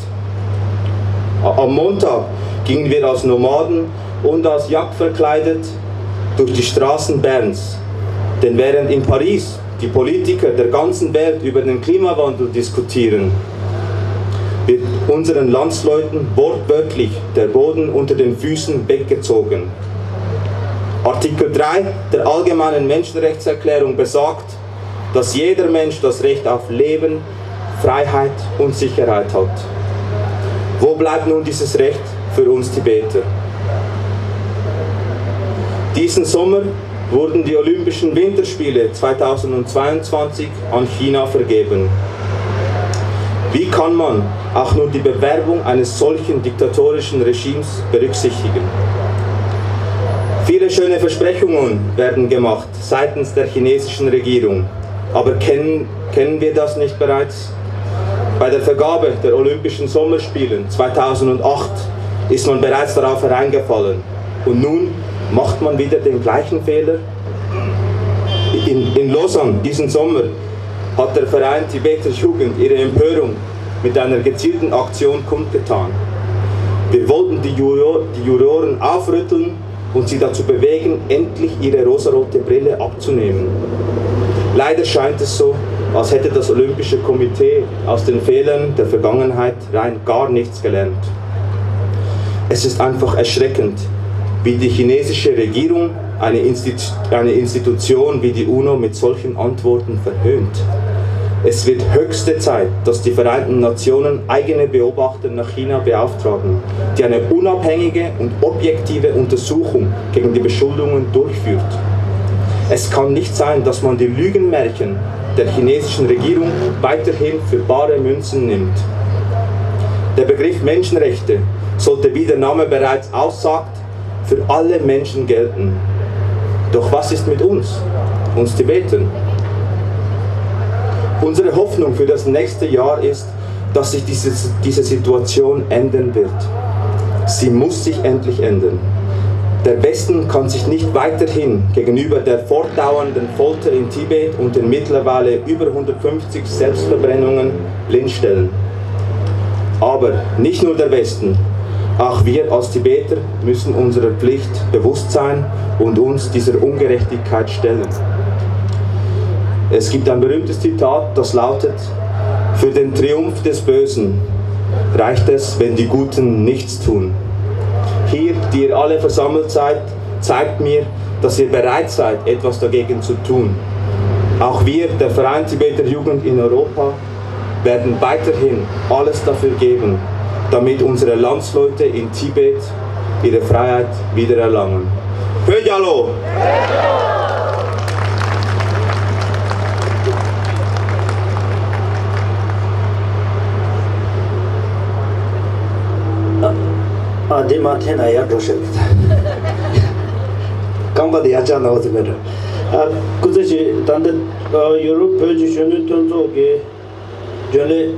A-, am Montag gingen wir als Nomaden und als Yak verkleidet durch die Straßen Berns. Denn während in Paris die Politiker der ganzen Welt über den Klimawandel diskutieren, wird unseren Landsleuten wortwörtlich der Boden unter den Füßen weggezogen. Artikel drei der Allgemeinen Menschenrechtserklärung besagt, dass jeder Mensch das Recht auf Leben, Freiheit und Sicherheit hat. Wo bleibt nun dieses Recht für uns Tibeter? Diesen Sommer wurden die Olympischen Winterspiele zweitausendzweiundzwanzig an China vergeben. Wie kann man auch nur die Bewerbung eines solchen diktatorischen Regimes berücksichtigen? Viele schöne Versprechungen werden gemacht seitens der chinesischen Regierung. Aber kennen, kennen wir das nicht bereits? Bei der Vergabe der Olympischen Sommerspielen zweitausendacht ist man bereits darauf hereingefallen. Und nun macht man wieder den gleichen Fehler? In, in Lausanne diesen Sommer hat der Verein Tibeter Jugend ihre Empörung mit einer gezielten Aktion kundgetan. Wir wollten die Juror-, die Juroren aufrütteln und sie dazu bewegen, endlich ihre rosarote Brille abzunehmen. Leider scheint es so, als hätte das Olympische Komitee aus den Fehlern der Vergangenheit rein gar nichts gelernt. Es ist einfach erschreckend, wie die chinesische Regierung eine Institu-, eine Institution wie die UNO mit solchen Antworten verhöhnt. Es wird höchste Zeit, dass die Vereinten Nationen eigene Beobachter nach China beauftragen, die eine unabhängige und objektive Untersuchung gegen die Beschuldigungen durchführt. Es kann nicht sein, dass man die Lügenmärchen der chinesischen Regierung weiterhin für bare Münzen nimmt. Der Begriff Menschenrechte sollte, wie der Name bereits aussagt, für alle Menschen gelten. Doch was ist mit uns, uns Tibetern? Unsere Hoffnung für das nächste Jahr ist, dass sich diese, diese Situation ändern wird. Sie muss sich endlich ändern. Der Westen kann sich nicht weiterhin gegenüber der fortdauernden Folter in Tibet und den mittlerweile über hundertfünfzig Selbstverbrennungen blindstellen. Aber nicht nur der Westen, auch wir als Tibeter müssen unserer Pflicht bewusst sein und uns dieser Ungerechtigkeit stellen. Es gibt ein berühmtes Zitat, das lautet: „Für den Triumph des Bösen reicht es, wenn die Guten nichts tun.“ Hier, die ihr alle versammelt seid, zeigt mir, dass ihr bereit seid, etwas dagegen zu tun. Auch wir, der Verein Tibeter Jugend in Europa, werden weiterhin alles dafür geben, damit unsere Landsleute in Tibet ihre Freiheit wiedererlangen. Pöjalo! ཨ་འདི་མ་འཐེན་ན་ཡར་འགྲོ་ཤེས། རྐང་པ་དེ་ཡར་བཅག་ན་འོ་ཙི་མེད་འགྲོ། ཨ་སྐུ་ཚེ་ཞིག་ད་ལྟ་ཡུ་རོབ་བོད་ཀྱི་གཞོན་ནུ་མཐུན་ཚོགས་ཀྱི་རྒྱུན་ལས་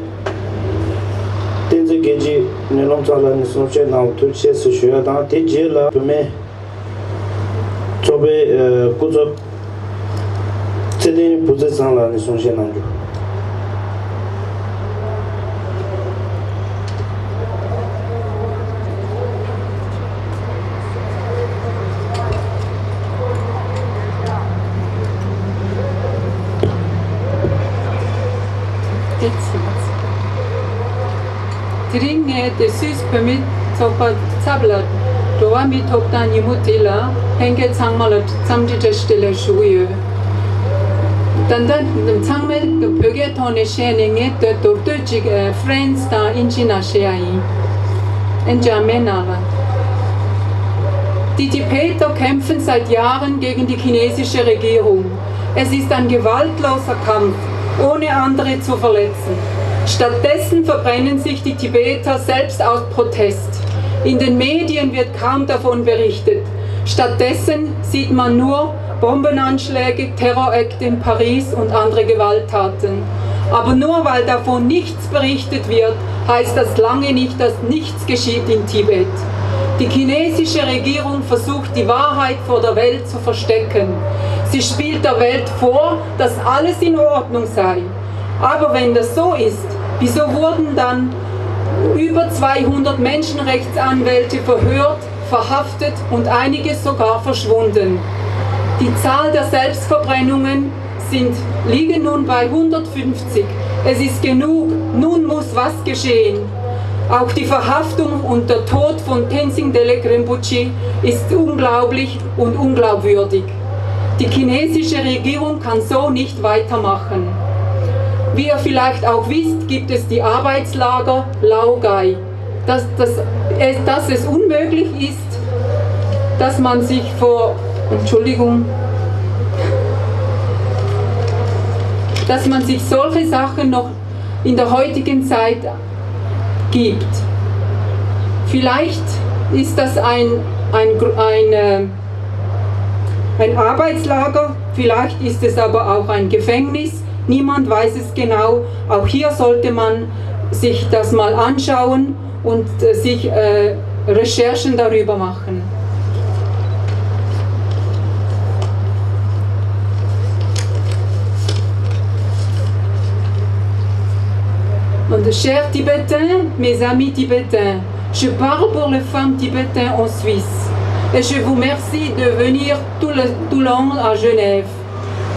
བསྟན་འཛིན་རྒྱལ་གྱིས་ཉེ་ལམ་ཚང་ལ་ནས་གསུང་བཤད་གནང་བ་ཐུགས་རྗེ་ཆེ་ཞུ་ཡ་དང་། དེ་རྗེས་ལ་བུད་མེད་ཚོགས་པའི་ཨ་སྐུ་ཚབ་ཚེ་བརྟན་བུ་ཚེ་ཚང་ལགས་ནས་གསུང་བཤད་གནང་རྒྱུ། དེ་རིང་ངས་དེ་སུད་སི་བོད་མི་ཚོགས་པ་ཚབ་ལ་འགྲོ་བ་མིའི་ཐོབ་ཐང་ཉིན་མོ་དེ་ལ་ལྷན་རྒྱས་ཚང་མ་ལ་འཚམས་འདྲི་བཀྲ་ཤིས་བདེ་ལེགས་ཞུ་གི་ཡོད། ད་ལྟ་ཚང་མས་བོད་སྐད་ཐོག་ནས་བཤད་ནས། ངས་དེ་མདོར་བསྡུས་ཅིག་ཨ་ཧྥ་རན་སི་དང་དབྱིན་ཇི་ནང་བཤད་ཡ་ཡིན། ཨན་ཇར་མན་ནང་ལ། Die Tibeter kämpfen seit Jahren gegen die chinesische Regierung. Es ist ein gewaltloser Kampf, ohne andere zu verletzen. Stattdessen verbrennen sich die Tibeter selbst aus Protest. In den Medien wird kaum davon berichtet. Stattdessen sieht man nur Bombenanschläge, Terrorakte in Paris und andere Gewalttaten. Aber nur weil davon nichts berichtet wird, heißt das lange nicht, dass nichts geschieht in Tibet. Die chinesische Regierung versucht, die Wahrheit vor der Welt zu verstecken. Sie spielt der Welt vor, dass alles in Ordnung sei. Aber wenn das so ist, wieso wurden dann über zweihundert Menschenrechtsanwälte verhört, verhaftet und einige sogar verschwunden? Die Zahl der Selbstverbrennungen sind, liegen nun bei hundertfünfzig. Es ist genug, nun muss was geschehen. Auch die Verhaftung und der Tod von Tenzin Delek Rinpoche ist unglaublich und unglaubwürdig. Die chinesische Regierung kann so nicht weitermachen. Wie ihr vielleicht auch wisst, gibt es die Arbeitslager Laogai. Dass, dass, es, dass es unmöglich ist, dass man sich vor, Entschuldigung, dass man sich solche Sachen noch in der heutigen Zeit gibt. Vielleicht ist das ein, ein, Gr- ein, äh, ein Arbeitslager, vielleicht ist es aber auch ein Gefängnis. Niemand weiß es genau. Auch hier sollte man sich das mal anschauen und äh, sich äh, Recherchen darüber machen. Und chers Tibétains, mes amis tibétains, je parle pour les femmes tibétaines en Suisse et je vous remercie de venir tout le, tout long à Genève.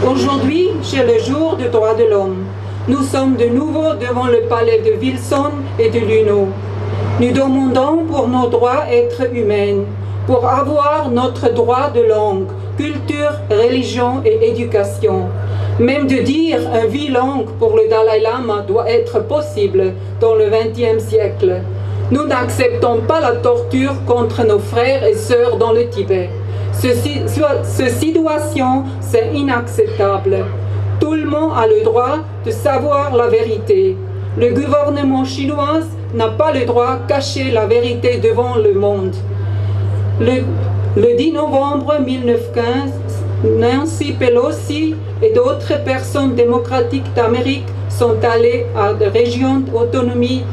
Aujourd'hui, c'est le jour des droits de l'homme. Nous sommes de nouveau devant le palais de Wilson et de Luneau. Nous demandons pour nos droits êtres humains, pour avoir notre droit de langue, culture, religion et éducation. Même de dire un vive langue pour le Dalai Lama doit être possible dans le vingtième siècle. Nous n'acceptons pas la torture contre nos frères et sœurs dans le Tibet. Ce si- ce situation, c'est inacceptable. Tout le monde a le droit de savoir la vérité. Le gouvernement chinois n'a pas le droit de cacher la vérité devant le monde. Le, le dix novembre mille neuf cent quinze, Nancy Pelosi et d'autres personnes démocratiques d'Amérique sont allées à la région autonomie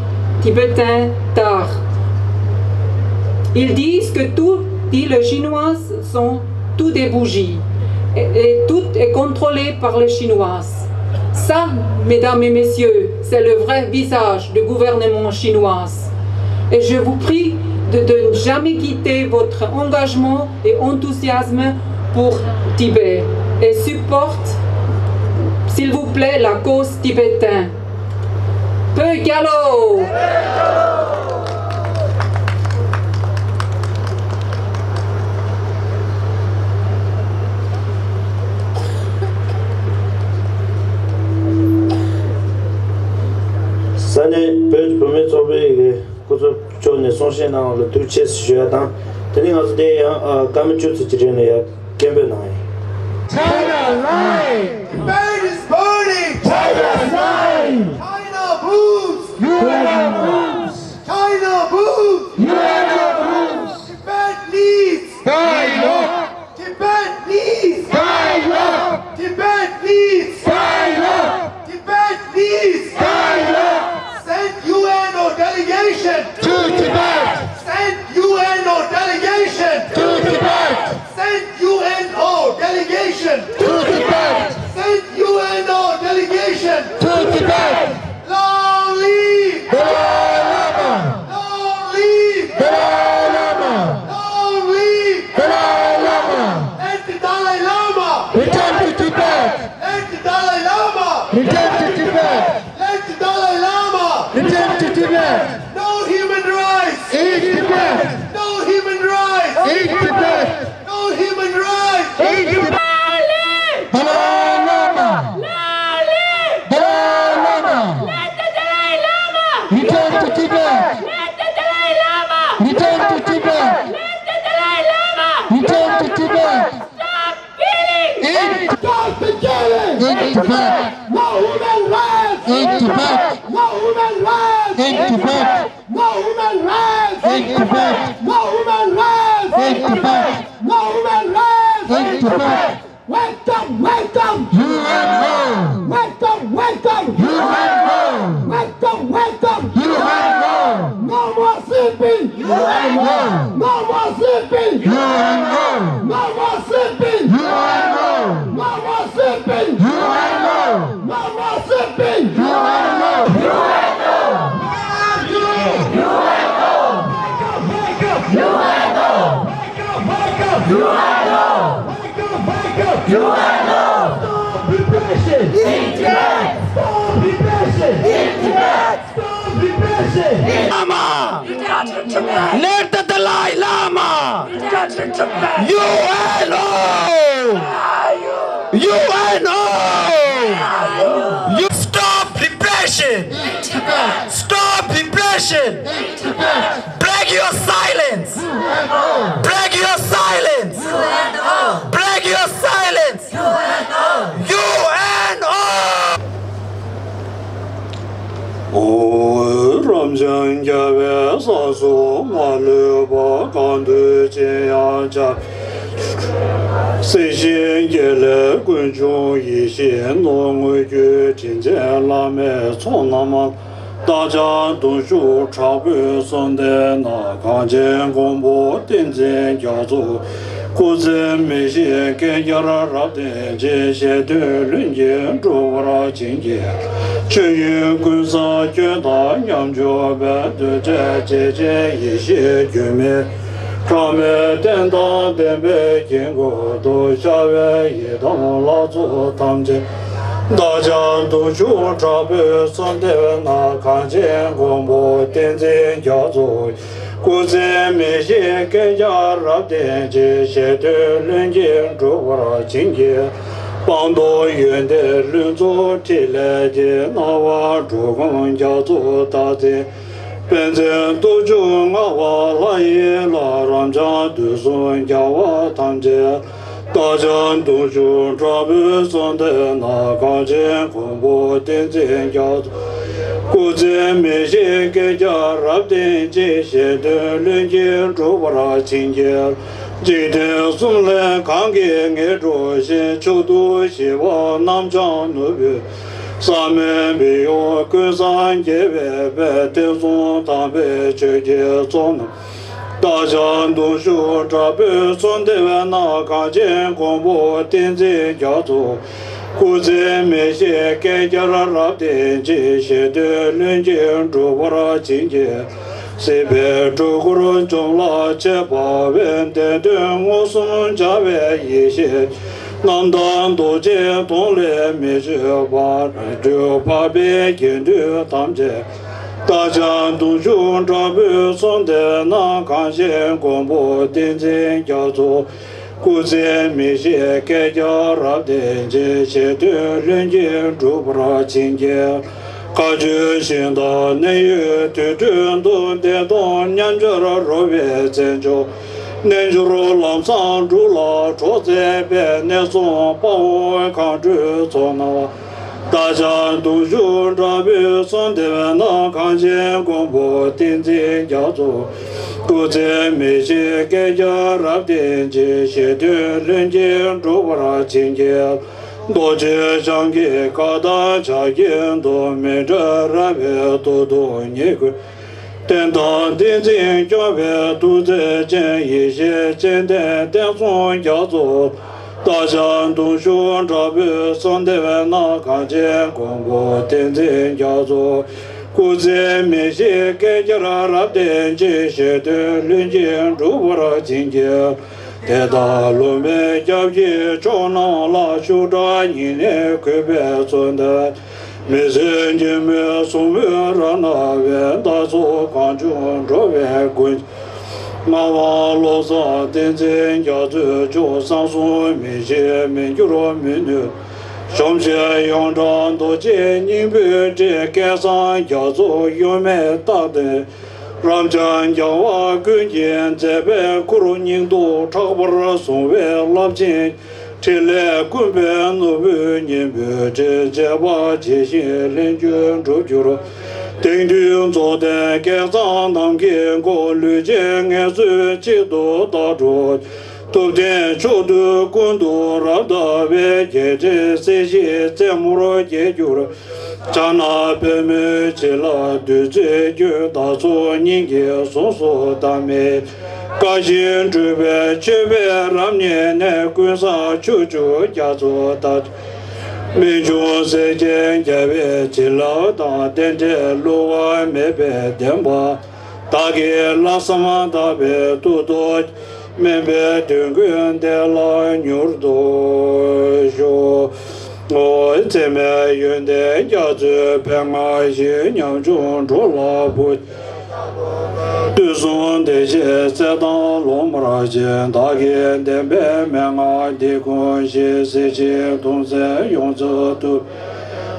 tibétaine d'Ar. Ils disent que tout, dit le chinois, sont tout des bougies et, et tout est contrôlé par les Chinois. Ça, mesdames et messieurs, c'est le vrai visage du gouvernement chinois. Et je vous prie de, de ne jamais quitter votre engagement et enthousiasme pour Tibet et supporte S'il vous plaît, la cause tibétaine. བོད་རྒྱལ་ལོ། ས་གནས་བོད་བུད་མེད་ཚོགས་པའི་གི་སྐུ་ཚབ་མཆོག་ནས་གསུང་བཤད་གནང་བ་ལ་ཐུགས་རྗེ་ཆེ་ཞུ་ཡ་དང་། དེ་ནས་ང་ཚོ་དེ་ཡང་ཨ་སྐར་མ་བཅུ་ཙམ་གྱི་རིང་ལ་ཡར་སྐད་འབོད་གནང་ཡིན། China lies! Tibet is burning! China lies! China moves! U N O moves! China moves! U N O moves! Tibet needs dialogue! Tibet needs dialogue! Tibet needs dialogue! Tibet needs dialogue! Send U N O delegation to Tibet! Send U N O delegation to Tibet! Send U N O delegation to Tibet! Send U N O delegation to Tibet! Long live Dalai Lama! Long live Dalai Lama! Long live Dalai Lama! Let the Dalai Lama! Return to Tibet! Let the Dalai Lama! Return to Tibet! Let the Dalai Lama! Return to Tibet! No human rights! In Tibet! No human rights! In Tibet! No human rights! In Tibet! Dalai Lama! Dalai Lama! Let the Dalai Lama! Return to Tibet! Let the Dalai Lama! Return to Tibet! Let the Dalai Lama! Return to Tibet! Stop killing! In Stop the killing! In Tibet! No human rights! In Tibet! No human rights! In Tibet! No human rights! In Tibet! No human rights! In Tibet! No human rights! In Tibet! Wake up! Wake up! U N O! Wake up! Wake up! U N O! Wake up! Wake up! U N O! No more sleeping! U N O! No more sleeping! U N O! No more sleeping! U N O! No more sleeping! U N O! No more sleeping! U N O! U N O! U N O! Wake up! Wake up! U N O! Wake up! Wake up! U N O! Wake up! Wake up! U N O! Stop repression! In Tibet! Stop repression! In Tibet! Stop repression! Lama! Let the Dalai Lama! U N O! U N O! You stop repression! Stop repression! Break your silence! Break your silence! Break your silence! U N O! ཨོ། རབ་འབྱམས་རྒྱལ་བའི་ས་གསུམ་མ་ལུས་པ། གང་འདུལ་ཅི་ཡང་བྱ་བའི། སྲིད་ཞིའི་དགེ་ལེགས་ཀུན་འབྱུང་ཡེ་ཤེས་ནོར། དངོས་བརྒྱུད་དྲིན་ཅན་བླ་མའི་ཚོགས་རྣམས། བདག་ཅག་གདུང་ཤུགས་དྲག་པོས་གསོལ་འདེབས་ན། གངས་ཅན་མགོན་པོ་བསྟན་འཛིན་རྒྱ་མཚོ། སྐུ་ཚེ་མི་ཤིགས་བསྐལ་བརྒྱར་རབ་བརྟན་ཅིང་། ཞལ་དུ་ལྷུན་གྱིས་འགྲུབ་པར་བྱིན་གྱིས། ཆོས་དབྱིངས་ཀུན་བཟང་ཁྱོད་དང་མཉམ་འབྱོར་བའི། འདུས་བྱས་སྐྱེ་མཆེད་ཡེ་ཤེས་སྒྱུ་མའི། ཁྲོ་མོའི་རྟེན་དང་ལྡན་པའི་དཀྱིལ་འཁོར་དུ། ཤར་བའི་ཡི་དམ་ལྷ་ཚོགས་ཐམས་ཅད། བདག་ཅག་གདུང་ཤུགས་དྲག་པོས་གསོལ་འདེབས་ན། གངས་ཅན་མགོན་པོ་བསྟན་འཛིན་རྒྱ་མཚོ། སྐུ་ཚེ་མི་ཤིགས་བསྐལ་བརྒྱར་རབ་བརྟན་ཅིང་། ཞལ་དུ་ལྷུན་གྱིས་འགྲུབ་པར་བྱིན་གྱིས། སྤངས་རྟོགས་ཡོན་ཏན་ལྷུན་རྫོགས་ཕྲིན་ལས་ཀྱི། སྣང་བ་འགྲོ་མགོན་རྒྱ་མཚོ་རྟག་འཛིན། པཎ་ཆེན་སྟོབས་བཅུ་མངའ་བ་ལྷ་ཡི་ལྷ། རབ་འབྱམས་དུས་གསུམ་རྒྱལ་བ་ཐམས་ཅད། བདག་ཅག་གདུང་ཤུགས་དྲག་པོས་གསོལ་འདེབས་ན། གངས་ཅན་མགོན་པོ་བསྟན་འཛིན་རྒྱ་མཚོ། སྐུ་ཚེ་མི་ཤིགས་བསྐལ་བརྒྱར་རབ་བརྟན་ཅིང་། ཞལ་དུ་ལྷུན་གྱིས་འགྲུབ་པར་བྱིན་གྱིས། འཇིག་རྟེན་གསུམ་ལས་གང་གིས་ངེས་འགྲོ་ཞིང་། མཆོག་ཏུ་གཞིལ་བ་རྣམ་བྱང་ནོར་བུའི། ཟབ་མོའི་སྦས་ཡུམ་ཀུན་བཟང་རྒྱལ་བའི་དཔལ། བསྟན་སྲུང་དམ་པའི་ཆོས་ཀྱི་ཚོགས་རྣམས། བདག་ཅག་གདུང་ཤུགས་དྲག་པོས་གསོལ་འདེབས་ན། གངས་ཅན་མགོན་པོ་བསྟན་འཛིན་རྒྱ་མཚོ། སྐུ་ཚེ་མི་ཤིགས་བསྐལ་བརྒྱར་རབ་བརྟན་ཅིང་། ཞལ་དུ་ལྷུན་གྱིས་འགྲུབ་པར་བྱིན་གྱིས། སྲིད་པའི་སྒྲོ་སྐུར་འཇོམས་ལ་བྱེད་པ་བས། བདེན་དོན་མངོན་སུམ་འཆར་བའི་ཡེ་ཤེས། རྣམ་དག་རྡོ་རྗེའི་དོན་ལས་མི་བྱེད་པར། སྤྲུལ་པ་འཕགས་པའི་དགེ་འདུན་ཐམས་ཅད། བདག་ཅག་གདུང་ཤུགས་དྲག་པོས་གསོལ་འདེབས་ན། གངས་ཅན་མགོན་པོ་བསྟན་འཛིན་རྒྱ་མཚོ། སྐུ་ཚེ་མི་ཤིགས་བསྐལ་བརྒྱར་རབ་བརྟན་ཅིང་། བཞེད་དོན་ལྷུན་གྱིས་འགྲུབ་པར་བྱིན་གྱིས། བཀའ་བརྒྱུད་ཞིང་དང་གནས་ཡུལ་དུར་ཁྲོད་དུ། བདེན་སྟོང་མཉམ་སྦྱོར་རོལ་པའི་བཙན་སྐྱོགས། རྣལ་འབྱོར་ལམ་བཟང་འབྲུག་ལ་གྲོགས་མཛད་པའི། གནས་སྲུང་དཔའ་བོ་མཁའ་འགྲོའི་ཚོགས་རྣམས། བདག་ཅག་གདུང་ཤུགས་དྲག་པོས་གསོལ་འདེབས་ན། གངས་ཅན་མགོན་པོ་བསྟན་འཛིན་རྒྱ་མཚོ། སྐུ་ཚེ་མི་ཤིགས་བསྐལ་བརྒྱར་རབ་བརྟན་ཅིང་། བཞེད་དོན་ལྷུན་གྱིས་འགྲུབ་པར་བྱིན་གྱིས། རྡོ་རྗེ་འཆང་གི་བཀའ་དང་ཕྱག་རྒྱའི་མདོ། མི་འབྲལ་རབ་དབྱེ་ཐོག་ཏུ་ཉེར་དགུའི། བསྟན་དང་བསྟན་འཛིན་སྐྱོང་བའི་ཐུགས་རྗེ་ཅན། ཡེ་ཤེས་སྤྱན་ལྡན་བསྟན་སྲུང་རྒྱ་མཚོ། བདག་ཅག་གདུང་ཤུགས་དྲག་པོས་གསོལ་འདེབས་ན། གངས་ཅན་མགོན་པོ་བསྟན་འཛིན་རྒྱ་མཚོ། སྐུ་ཚེ་མི་ཤིགས་བསྐལ་བརྒྱར་རབ་བརྟན་ཅིང་། བཞེད་དོན་ལྷུན་གྱིས་འགྲུབ་པར་བྱིན་གྱིས། དེ་དག་ལུང་པའི་རྒྱབ་ཀྱི་ཕྱོགས་རྣམས་ལ། ཤུགས་དྲག་ཉི་ནས་གུས་པས་གསོལ་འདེབས། མི་བཟོད་སྒྱུ་མའི་ཟུག་རྔུས་རབ་ན་བའི། བདག་སོགས་གང་བྱུང་འགྲོ་བའི་མགོན། ངག་དབང་བློ་བཟང་བསྟན་འཛིན་རྒྱ་མཚོའི་མཆོག། གསང་གསུམ་མི་ཤིགས་མི་འགྱུར་མི་ནུབ། གཞོམ་བྱེད་ཡོངས་གྲགས་རྡོ་རྗེ་སྙིང་པོའི་སྤྲིན། བསྐལ་བཟང་རྒྱ་མཚོ་གཡོ་མེད་རྟག་བརྟན། རབ་འབྱམས་རྒྱལ་བ་ཀུན་གྱི་མཛད་པའི་ཁུར། སྙིང་སྟོབས་དྲག་པོར་བཟུང་བའི་རླབས་ཆེན། ཕྲིན་ལས་ཀུན་པས་ནོར་བུའི་སྙིང་པོའི་སྤྲིན། བྱེ་བ་འབྱེད་བཞིན་ལྷུན་གྱིས་འགྲུབ་གྱུར། དེང་དུས་རྫོགས་ལྡན་བསྐལ་བཟང་ནམ་མཁའི་མགོན། ལུས་ཅན་ངལ་གསོའི་ཆེད་དུ་བདག་འགྲོ། ཐུབ་བསྟན་མཆོག་ཏུ་ཀུན་ཏུ་རབ་བརྟགས་པའི། རྒྱལ་ཕྲན་སྲིད་ཞིའི་རྩེ་མོར་རྒྱས་གྱུར། ཕྱག་ན་པདྨོའི་བྱིན་རླབས་བདུད་རྩིའི་རྒྱུན། བདག་སོགས་སྙིང་གི་གཟུངས་སུ་བདག་མེད། བཀའ་བཞིན་སྒྲུབ་པའི་མཆོད་པས་རབ་མཉེས་ནས། ཀུན་བཟང་ཕྱོགས་བཅུར་རྒྱ་མཚོ་ལྟར། རྨད་བྱུང་སྲས་ཆེན་རྒྱལ་བའི་བྱིན་རླབས་དང་། རྟེན་འབྲེལ་བསླུ་བ་མེད་པའི་བདེན་པ། བདག་གིས་ལྷག་བསམ་དག་པས་ཐུགས་རྡོ་རྗེ། དམན་པའི་དོན་ཀུན་བདེ་བླག་མྱུར་དུ་ཤོག། ཨོ། འཚེ་མེད་ཡོན་ཏན་རྒྱ་མཚོའི་ཕན་སྔགས་བཞི། ཉམ་ཆུང་འགྲོ་ལ་བུ། དུས་གསུམ་བདེ་གཤེགས་སྲས་དང་སློབ་མར་བྱིན། བདག་གིས་བདེན་པའི་མན་ངག་འདི་ཀུན་ཤེས། སྲིད་ཞིའི་གདུང་སེམས་ཡོངས་རྫོགས་ཐུབ།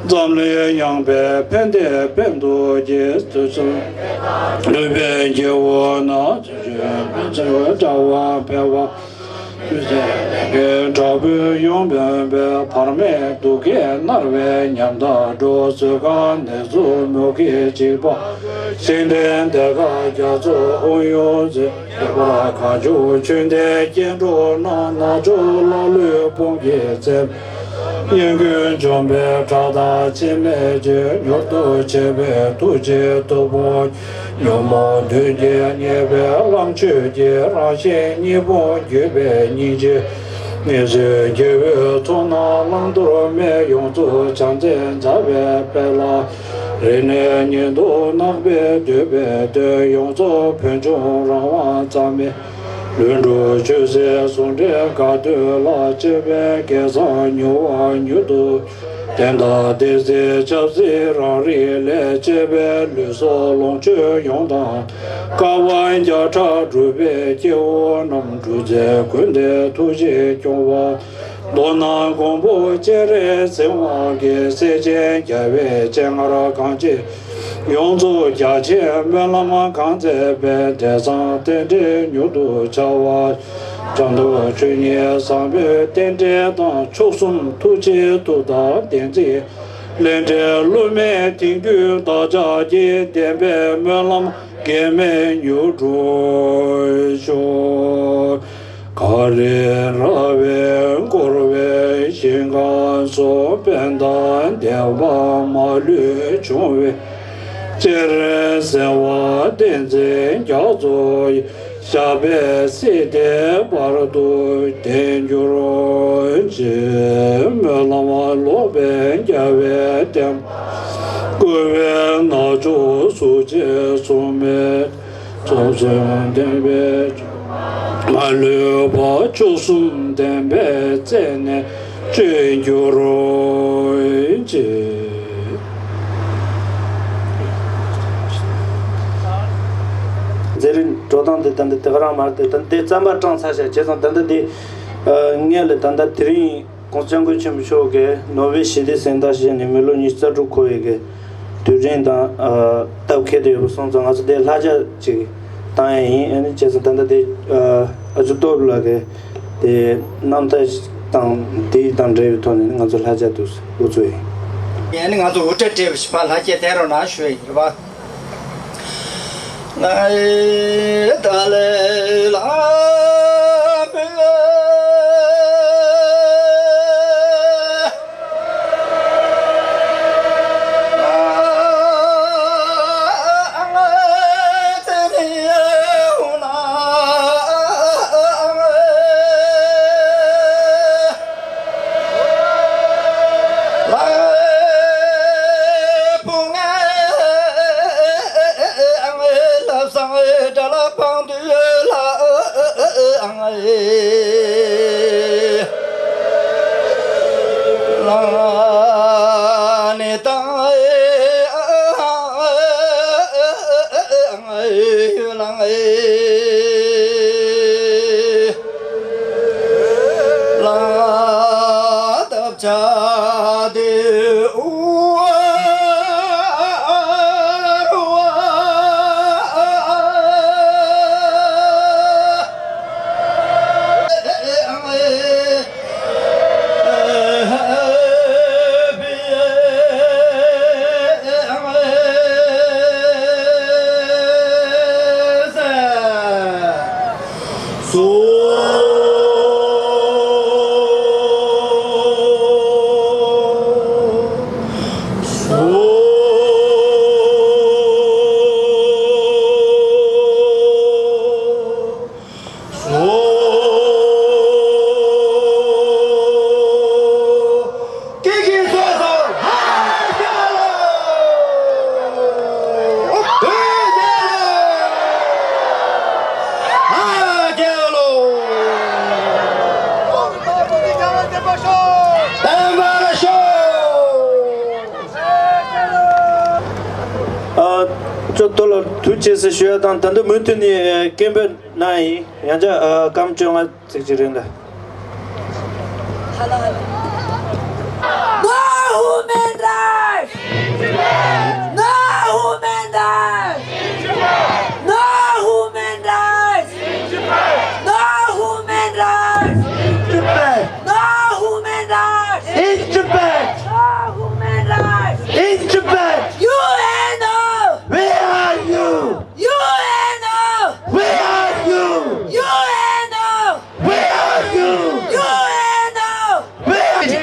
འཛམ་གླིང་ཡངས་པའི་ཕན་བདེ་དཔལ་དུ་སྐྱེ། དུས་གསུམ་ལུས་པའི་སྐྱེ་བོ་རྣམས། ཚུལ་འཆོས་སྤྱོད་པའི་བྱ་བ་འཕེལ་བ། དུས་གསུམ་ལས་འགན་དྲག་པོས་ཡོངས་ཕམ་པའི། བར་མེད་སྡུག་བསྔལ་མནར་བའི་ཉམ་ཐག་འགྲོ། གསོད་ཁང་ནད་མཚོ་མུ་གེའི་འཇིགས་པ། ཤིང་འདྲེ་མདའ་གར་རྒྱ་མཚོ་དབང་ཡོངས་འཛིན། ཁྱད་པར་གང་བྱུང་ཆོས་འདིའི་སྐྱེ་འགྲོ་རྣམས། ནག་ཕྱོགས་ཀླ་ཀློའི་དཔུང་གིས་འཚེ། ཉེས་ཀུན་འཇོམས་པའི་ཁྲག་དང་ཕྱེ་མའི་ཆུས། མྱུར་དུ་བྱེད་པའི་ཐུགས་རྗེའི་མཐུ་དཔུང་། ཉོན་མོངས་བདུད་ཀྱིས་བསྙེགས་པའི་གླང་ཆོས་ཀྱི། རང་བཞིན་གཉིས་ཕུང་བརྒྱུད་པའི་སྙིང་རྗེ། ངེས་བཟུང་སྐྱེ་བོའི་ཚོགས་རྣམས་བླང་དོར་མེད། ཡོངས་རྫོགས་བྱམས་བརྩེ་ཛ་བྷེ་ཕེ་ལ། རིང་ནས་ཉིན་ཐོ་ནག་པོས་བསྡུས་པའི་དོན། ཡོངས་རྫོགས་ཕུན་ཕྱོགས་རང་དབང་རྩ་མེད། ལྷུན་གྲུབ་ཆོས་སྲིད་ཟུང་འབྲེལ་དགའ་སྟོན་ལ། སྤྱོད་པའི་སྐལ་བཟང་མྱུར་བ་མྱུར་དུ། བསྟན་དང་སྡེ་སྲིད་ཆབ་སྲིད་རང་རིགས་ལས། བཅས་པའི་ལུས་སྲོག་ལོངས་སྤྱོད་ཡོངས་དང་། དཀའ་བ་བརྒྱ་ཕྲག་སྒྲུབ་པའི་སྐྱེ་བོ་རྣམས། སྒྲུབ་རྫས་ཀུན་ལྡན་ཐུགས་རྗེས་སྐྱོང་བ། མདོར་ན་མགོན་པོ་སྤྱན་རས་གཟིགས་དབང་གིས། སྲས་ཆེན་རྒྱལ་བའི་སྤྱན་སྔར་གང་ཆེ། ཡོངས་རྫོགས་རྒྱ་ཆེན་སྨོན་ལམ་གང་མཛད་པའི། འབྲས་བཟང་རྟེན་འབྲེལ་མྱུར་དུ་འཆར་བར། བྱང་ཆུབ་ཆོས་ཉིད་བཟང་པོའི་རྟེན་འབྲེལ་དང་། མཆོག་གསུམ་ཐུགས་རྗེའི་མཐུ་དང་བསྟན་འཛིན། ལས་འབྲས་བསླུ་མེད་དེང་དུས་བདག་ཅག་གི། བདེན་པའི་སྨོན་ལམ་གེགས་མེད་མྱུར་འགྲུབ་ཤོག། གངས་རི་ར་བས་བསྐོར་བའི་ཞིང་ཁམས་སུ། ཕན་དང་བདེ་བ་མ་ལུས་འབྱུང་བའི་ཕྱིར། གསང་བ་བསྟན་འཛིན་རྒྱ་མཚོ་ཡི། ཞབས་པད་སྲིད་མཐའི་བར་དུ་བརྟན་གྱུར་ཅིག། སྨོན་ལམ་ལོག་པའི་རྒྱལ་བའི་བསྟན་པ་བསྐུལ་བའི་རྣལ་འབྱོར་གཟུགས་ཅན་སྲུང་མའི། ཚོགས་བསོད་ལྡན་པའི་མཆོག། མ་ལུས་པ་བཅུ་གསུམ་བདེན་པའི་རྩེ་ནས་སྤྱོད་འགྱུར་རོ། ཅེས། མཛད་རིམ་འགྲོ་སྟངས་དེ་ད་ལྟ་དེ་ག་རང་མ་རེད་དེ། ད་ལྟ་དེ་རྩམ་པ་སྐྲངས་ཚར་ཤག་བྱས་ཙང་ད་ལྟ་དེ་ངས་ལ་ད་ལྟ་དེ་རིང་༸གོང་ས་༸སྐྱབས་མགོན་ཆེན་པོ་མཆོག་གིས་ནོ་བེལ་ཞི་བདེའི་གཟེངས་རྟགས་བཞེས་ནས་མི་ལོ་ཉི་ཤུ་རྩ་དྲུག་འཁོར་བའི་གི་དུས་དྲན་དང་སྟབས་འཁེལ་དུ་ཡོད་པ་སོང་ཙང་ང་ཚོ་དེ་ལྷ་ལྕགས་ཅིག་བཏང་ཡ་ཡིན། ཨ་ནི་བྱས་ཙང་ད་ལྟ་དེ་ཨ་ཅོ་སྟོབས་ལགས་ཀྱིས་དེ་རྣམ་ཐར་དང་དེ་དང་འབྲེལ་བའི་ཐོག་ནས་ང་ཚོ་ལྷ་ལྕགས་དུ་དབུ་གཙོས་ཡིན། ཡ་ནི་ང་ཚོ་དབུ་སྐྲ་སྤྲས་པ་ཞིག་ཕར་ལྷ་ལྕགས་འཐེན་རོགས་གནང་ཞུ་ཡ་ཡིན་རེད་པ། ཨ། ཅོ་ཏོ་ལ་ཐུགས་རྗེ་ཆེ་ཞུ་ཡ་དང་ད་ལྟ་མུ་མཐུད་ནས་སྐད་འབོད་གནང་ཡིན། ཡང་བསྐྱར་ཨ་སྐར་མ་བཅོ་ལྔ་ཙམ་ཅིག་རིང་ལ། No human rights! No human rights! No human rights! No human rights! No human rights! In Tibet! No human rights! In Tibet! U N O! Where are you? U N O! Where are you? U N O! Where are you? U N O! Where are you?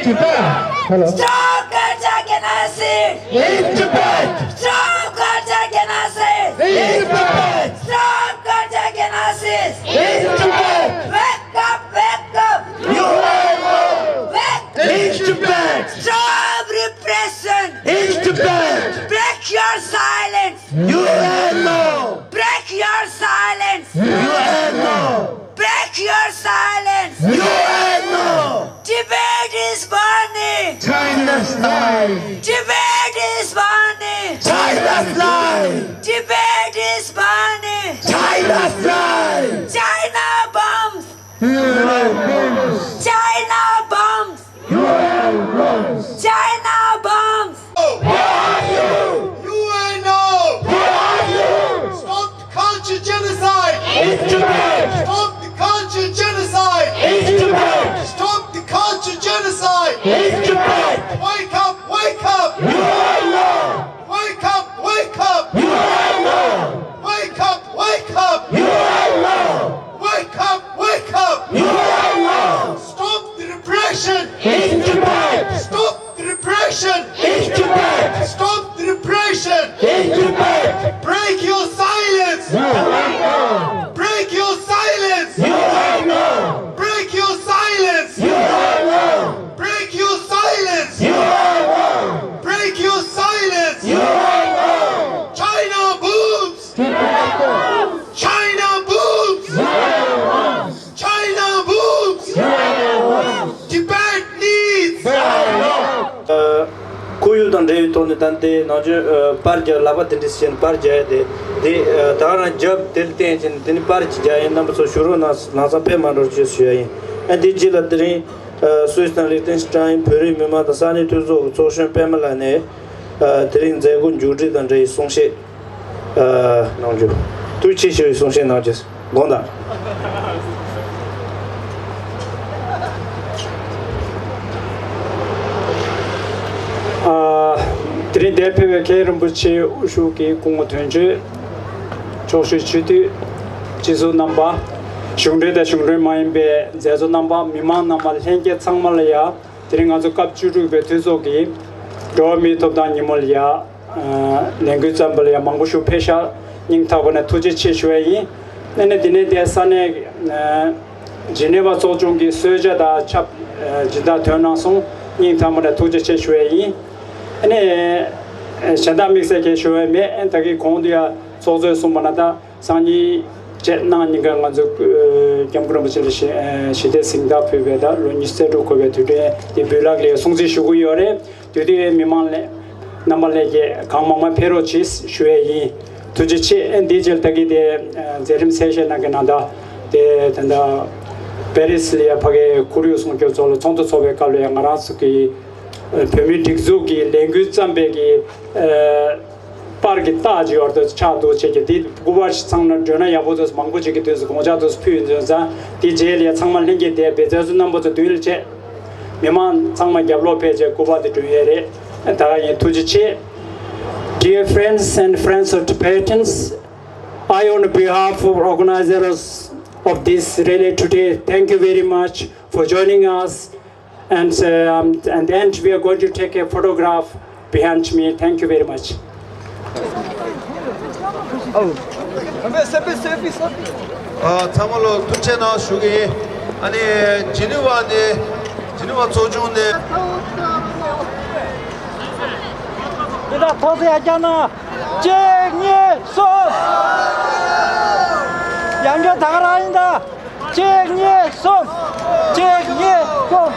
Hello. Stop Khalsa genocide! In Tibet! Stop Khalsa genocide! In Tibet! Stop Khalsa genocide! In Tibet! Wake up, wake up! U N O! Wake up! In Tibet! Stop repression! In Tibet! Break your silence! U N O! Break your silence! U N O! Break your silence! U N O! Tibet is burning! China's lie! Tibet is burning! China's lie! Tibet is burning! China's lie! China bombs! U N bombs! China bombs! U N bombs! China bombs! Where are you? U N O! Where are you? Stop the Khalsa genocide! In Tibet! Stop the Khalsa genocide! In Tibet! Stop the Khalsa genocide! In Tibet! Wake up! Wake up! U N O! Wake up! Wake up! U N O! Wake up! Wake up! U N O! Wake up! Wake up! U N O! Stop the repression! In Tibet! Stop the repression! In Tibet! Stop the repression! In Tibet! Break your silence! U N O! Break your silence! U N O! Break your silence! U N O! Break your silence! U N O! Break your silence! U N O! China bombs! China bombs! U N bombs! ད་དེ་ནང་ཆོས་པར་རྒྱག་ལག་པ་དེ་འདྲ་བྱས་ནས་པར་རྒྱག་ཡ་དེ་དེ་ད་ག་རང་རྒྱབ་དེ་ལ་བརྟེན་བྱས་ནས་དེ་ནི་པར་གྱི་རྒྱག་ཡིན། རྣམ་པ་ཚོ་ཞུ་རོགས་གནང་། ལམ་སང་ཕེབས་མ་འགྲོ་ཅེས་ཞུ་ཡ་ཡིན། ཨ་དེ་རྗེས་ལ་དེ་རིང་སུད་སི་དང་ལིག་ཏེན་སི་ཏན་བོད་རིགས་མི་མང་དང་ས་གནས་འཐུས་ཚོགས་ཀྱི་ཚོགས་གཞོན་པད་མ་ལགས་ནས་དེ་རིང་མཛད་སྒོ་མཇུག་སྒྲིལ་དང་འབྲེལ་བའི་གསུང་བཤད་གནང་རྒྱུ། ཐུགས་རྗེ་ཆེ་ཞུ་བའི་གསུང་བཤད་གནང་རྒྱུ། དགོངས་དག། ཨ། དེ་རིང་འདིར་ཕེབས་པའི་མཁན་རིན་པོ་ཆེ་དབུ་བཞུགས་ཀྱི་སྐུ་ངོ་དོན་གཅོད། ཕྱོགས་བཞུགས་སྤྱི་འཐུས། སྤྱི་ཟུར་རྣམ་པ། གཞུང་འབྲེལ་དང་གཞུང་འབྲེལ་མ་ཡིན་པའི་མཛད་གཙོ་རྣམ་པ། མི་མང་རྣམ་པ། ལྷན་རྒྱས་ཚང་མ་ལ་ཡ། དེ་རིང་ང་ཚོ་སྐབས་བཅུ་དྲུག་པའི་འཐུས་ཚོགས་ཀྱི་འགྲོ་བ་མིའི་ཐོབ་ཐང་ཉིན་མོ་ལ་ཡ། ལས་འགུལ་བརྩམས་པ་ལ་ཡང་མང་པོ་ཞིག་ཕེབས་ཤག་སྙིང་ཐག་པ་ནས་ཐུགས་རྗེ་ཆེ་ཞུ་ཡ་ཡིན། ཨ་ནི་འདི་ནས་དེ་ས་གནས་ཇི་ནེ་ཝ་ཚོགས་ཆུང་གི་གསོལ་ཇ་དང་ཆབ་སྦྱིན་བདག་ཐོན་གནང་སོང་། སྙིང་ཐག་པ་ནས་ཐུགས་རྗེ་ཆེ་ཞུ་ཡ་ཡིན། ཨ་ནི་གཞན་དག་དམིགས་བསལ་གྱི་ཞུ་ཡ་མེད། ཨ་ད་གི་གོང་དུ་ཡ་ཚོགས་གཙོས་གསུངས་པ་ན་ད། སང་ཉིན་བཅས་གནངས་ཉིན་ཀ་ང་ཚོ་སྐྱབས་མགོན་རིན་པོ་ཆེ་ལ་ཞི་ཞི་བདེ་གཟེངས་རྟགས་ཕུལ་བའི་ད་ལོ་ཉི་ཤུ་རྩ་དྲུག་འཁོར་བའི་དུས་དྲན་དེ་འབུལ་ལག་ལས་སྲུང་བརྩི་ཞུ་གི་ཡོད་རེད། དེ་དུས་མི་མང་ལས་རྣམ་པ་ལྷན་རྒྱས་གང་མང་མང་ཕེབས་རོགས་གྱིས་ཞུ་ཡས་ཡིན། ཐུགས་རྗེ་ཆེ། འདིའི་རྗེས་ལ་ད་གི་དེ་མཛད་རིམ་གསལ་བཤད་གནང་གི་ནང་ད་དེ་ད་ད་པེ་རི་སི་ལ་ཡ་ཕ་གི་ཁོར་ཡུག་སྲུང་སྐྱོབ་ཚོགས་ལ་ཚོགས་འདུ་ཚོགས་པའི་སྐབས་ལ་ཡ་ང་རང་ཚོ་གི་བོད་མིའི་སྒྲིག་འཛུགས་ཀྱི་ལས་འགུལ་བརྩམས་པའི་གི་པར་གྱི་རྟགས་ཀྱི་བར་དུ་ཆགས་འདུག་བྱས་ཀྱི་དེ་སྐུ་པར་ཞིག་ཚང་ན་སྤྲོད་ན་ཡག་པོ་འདུག་མང་པོ་ཅིག་གི་དུས་སུ་དགོངས་འཆར་དུ་ཕུལ་ཡོད་ཙང་དེ་རྗེས་ལ་ཚང་མ་ལྷན་རྒྱས་དེ་བེ་ཙེ་སུ་རྣམ་པ་ཚོ་མདུན་ལ་བྱས། མི་མང་ཚང་མ་རྒྱབ་ལོག་ཕེབས་བྱས་སྐུ་པར་དེ་སྤྲོད་ཡས་རེད། ད་ག་ཡིན། ཐུགས་རྗེ་ཆེ། Dear friends and friends of Tibetans, I, on behalf of organizers of this rally today, thank you very much for joining us. And, uh, um, and then we are going to take a photograph behind me. Thank you very much. ཨ། ཚང་མ་ལ་ཐུགས་རྗེ་གནང་ཞུ་གི་ཡིན། ཨ་ནི་ཇི་ནི་ཝ་ནས་ཇི་ནི་ཝ་ཚོགས་ཆུང་ནས། འདི་དག་ཐོག་ཚད་ཡར་བཀྱག་ན། གཅིག་གཉིས་གསུམ། ཡང་བསྐྱར་ད་ག་རང་ཡིན་ད། གཅིག་གཉིས་གསུམ། གཅིག་གཉིས་གསུམ།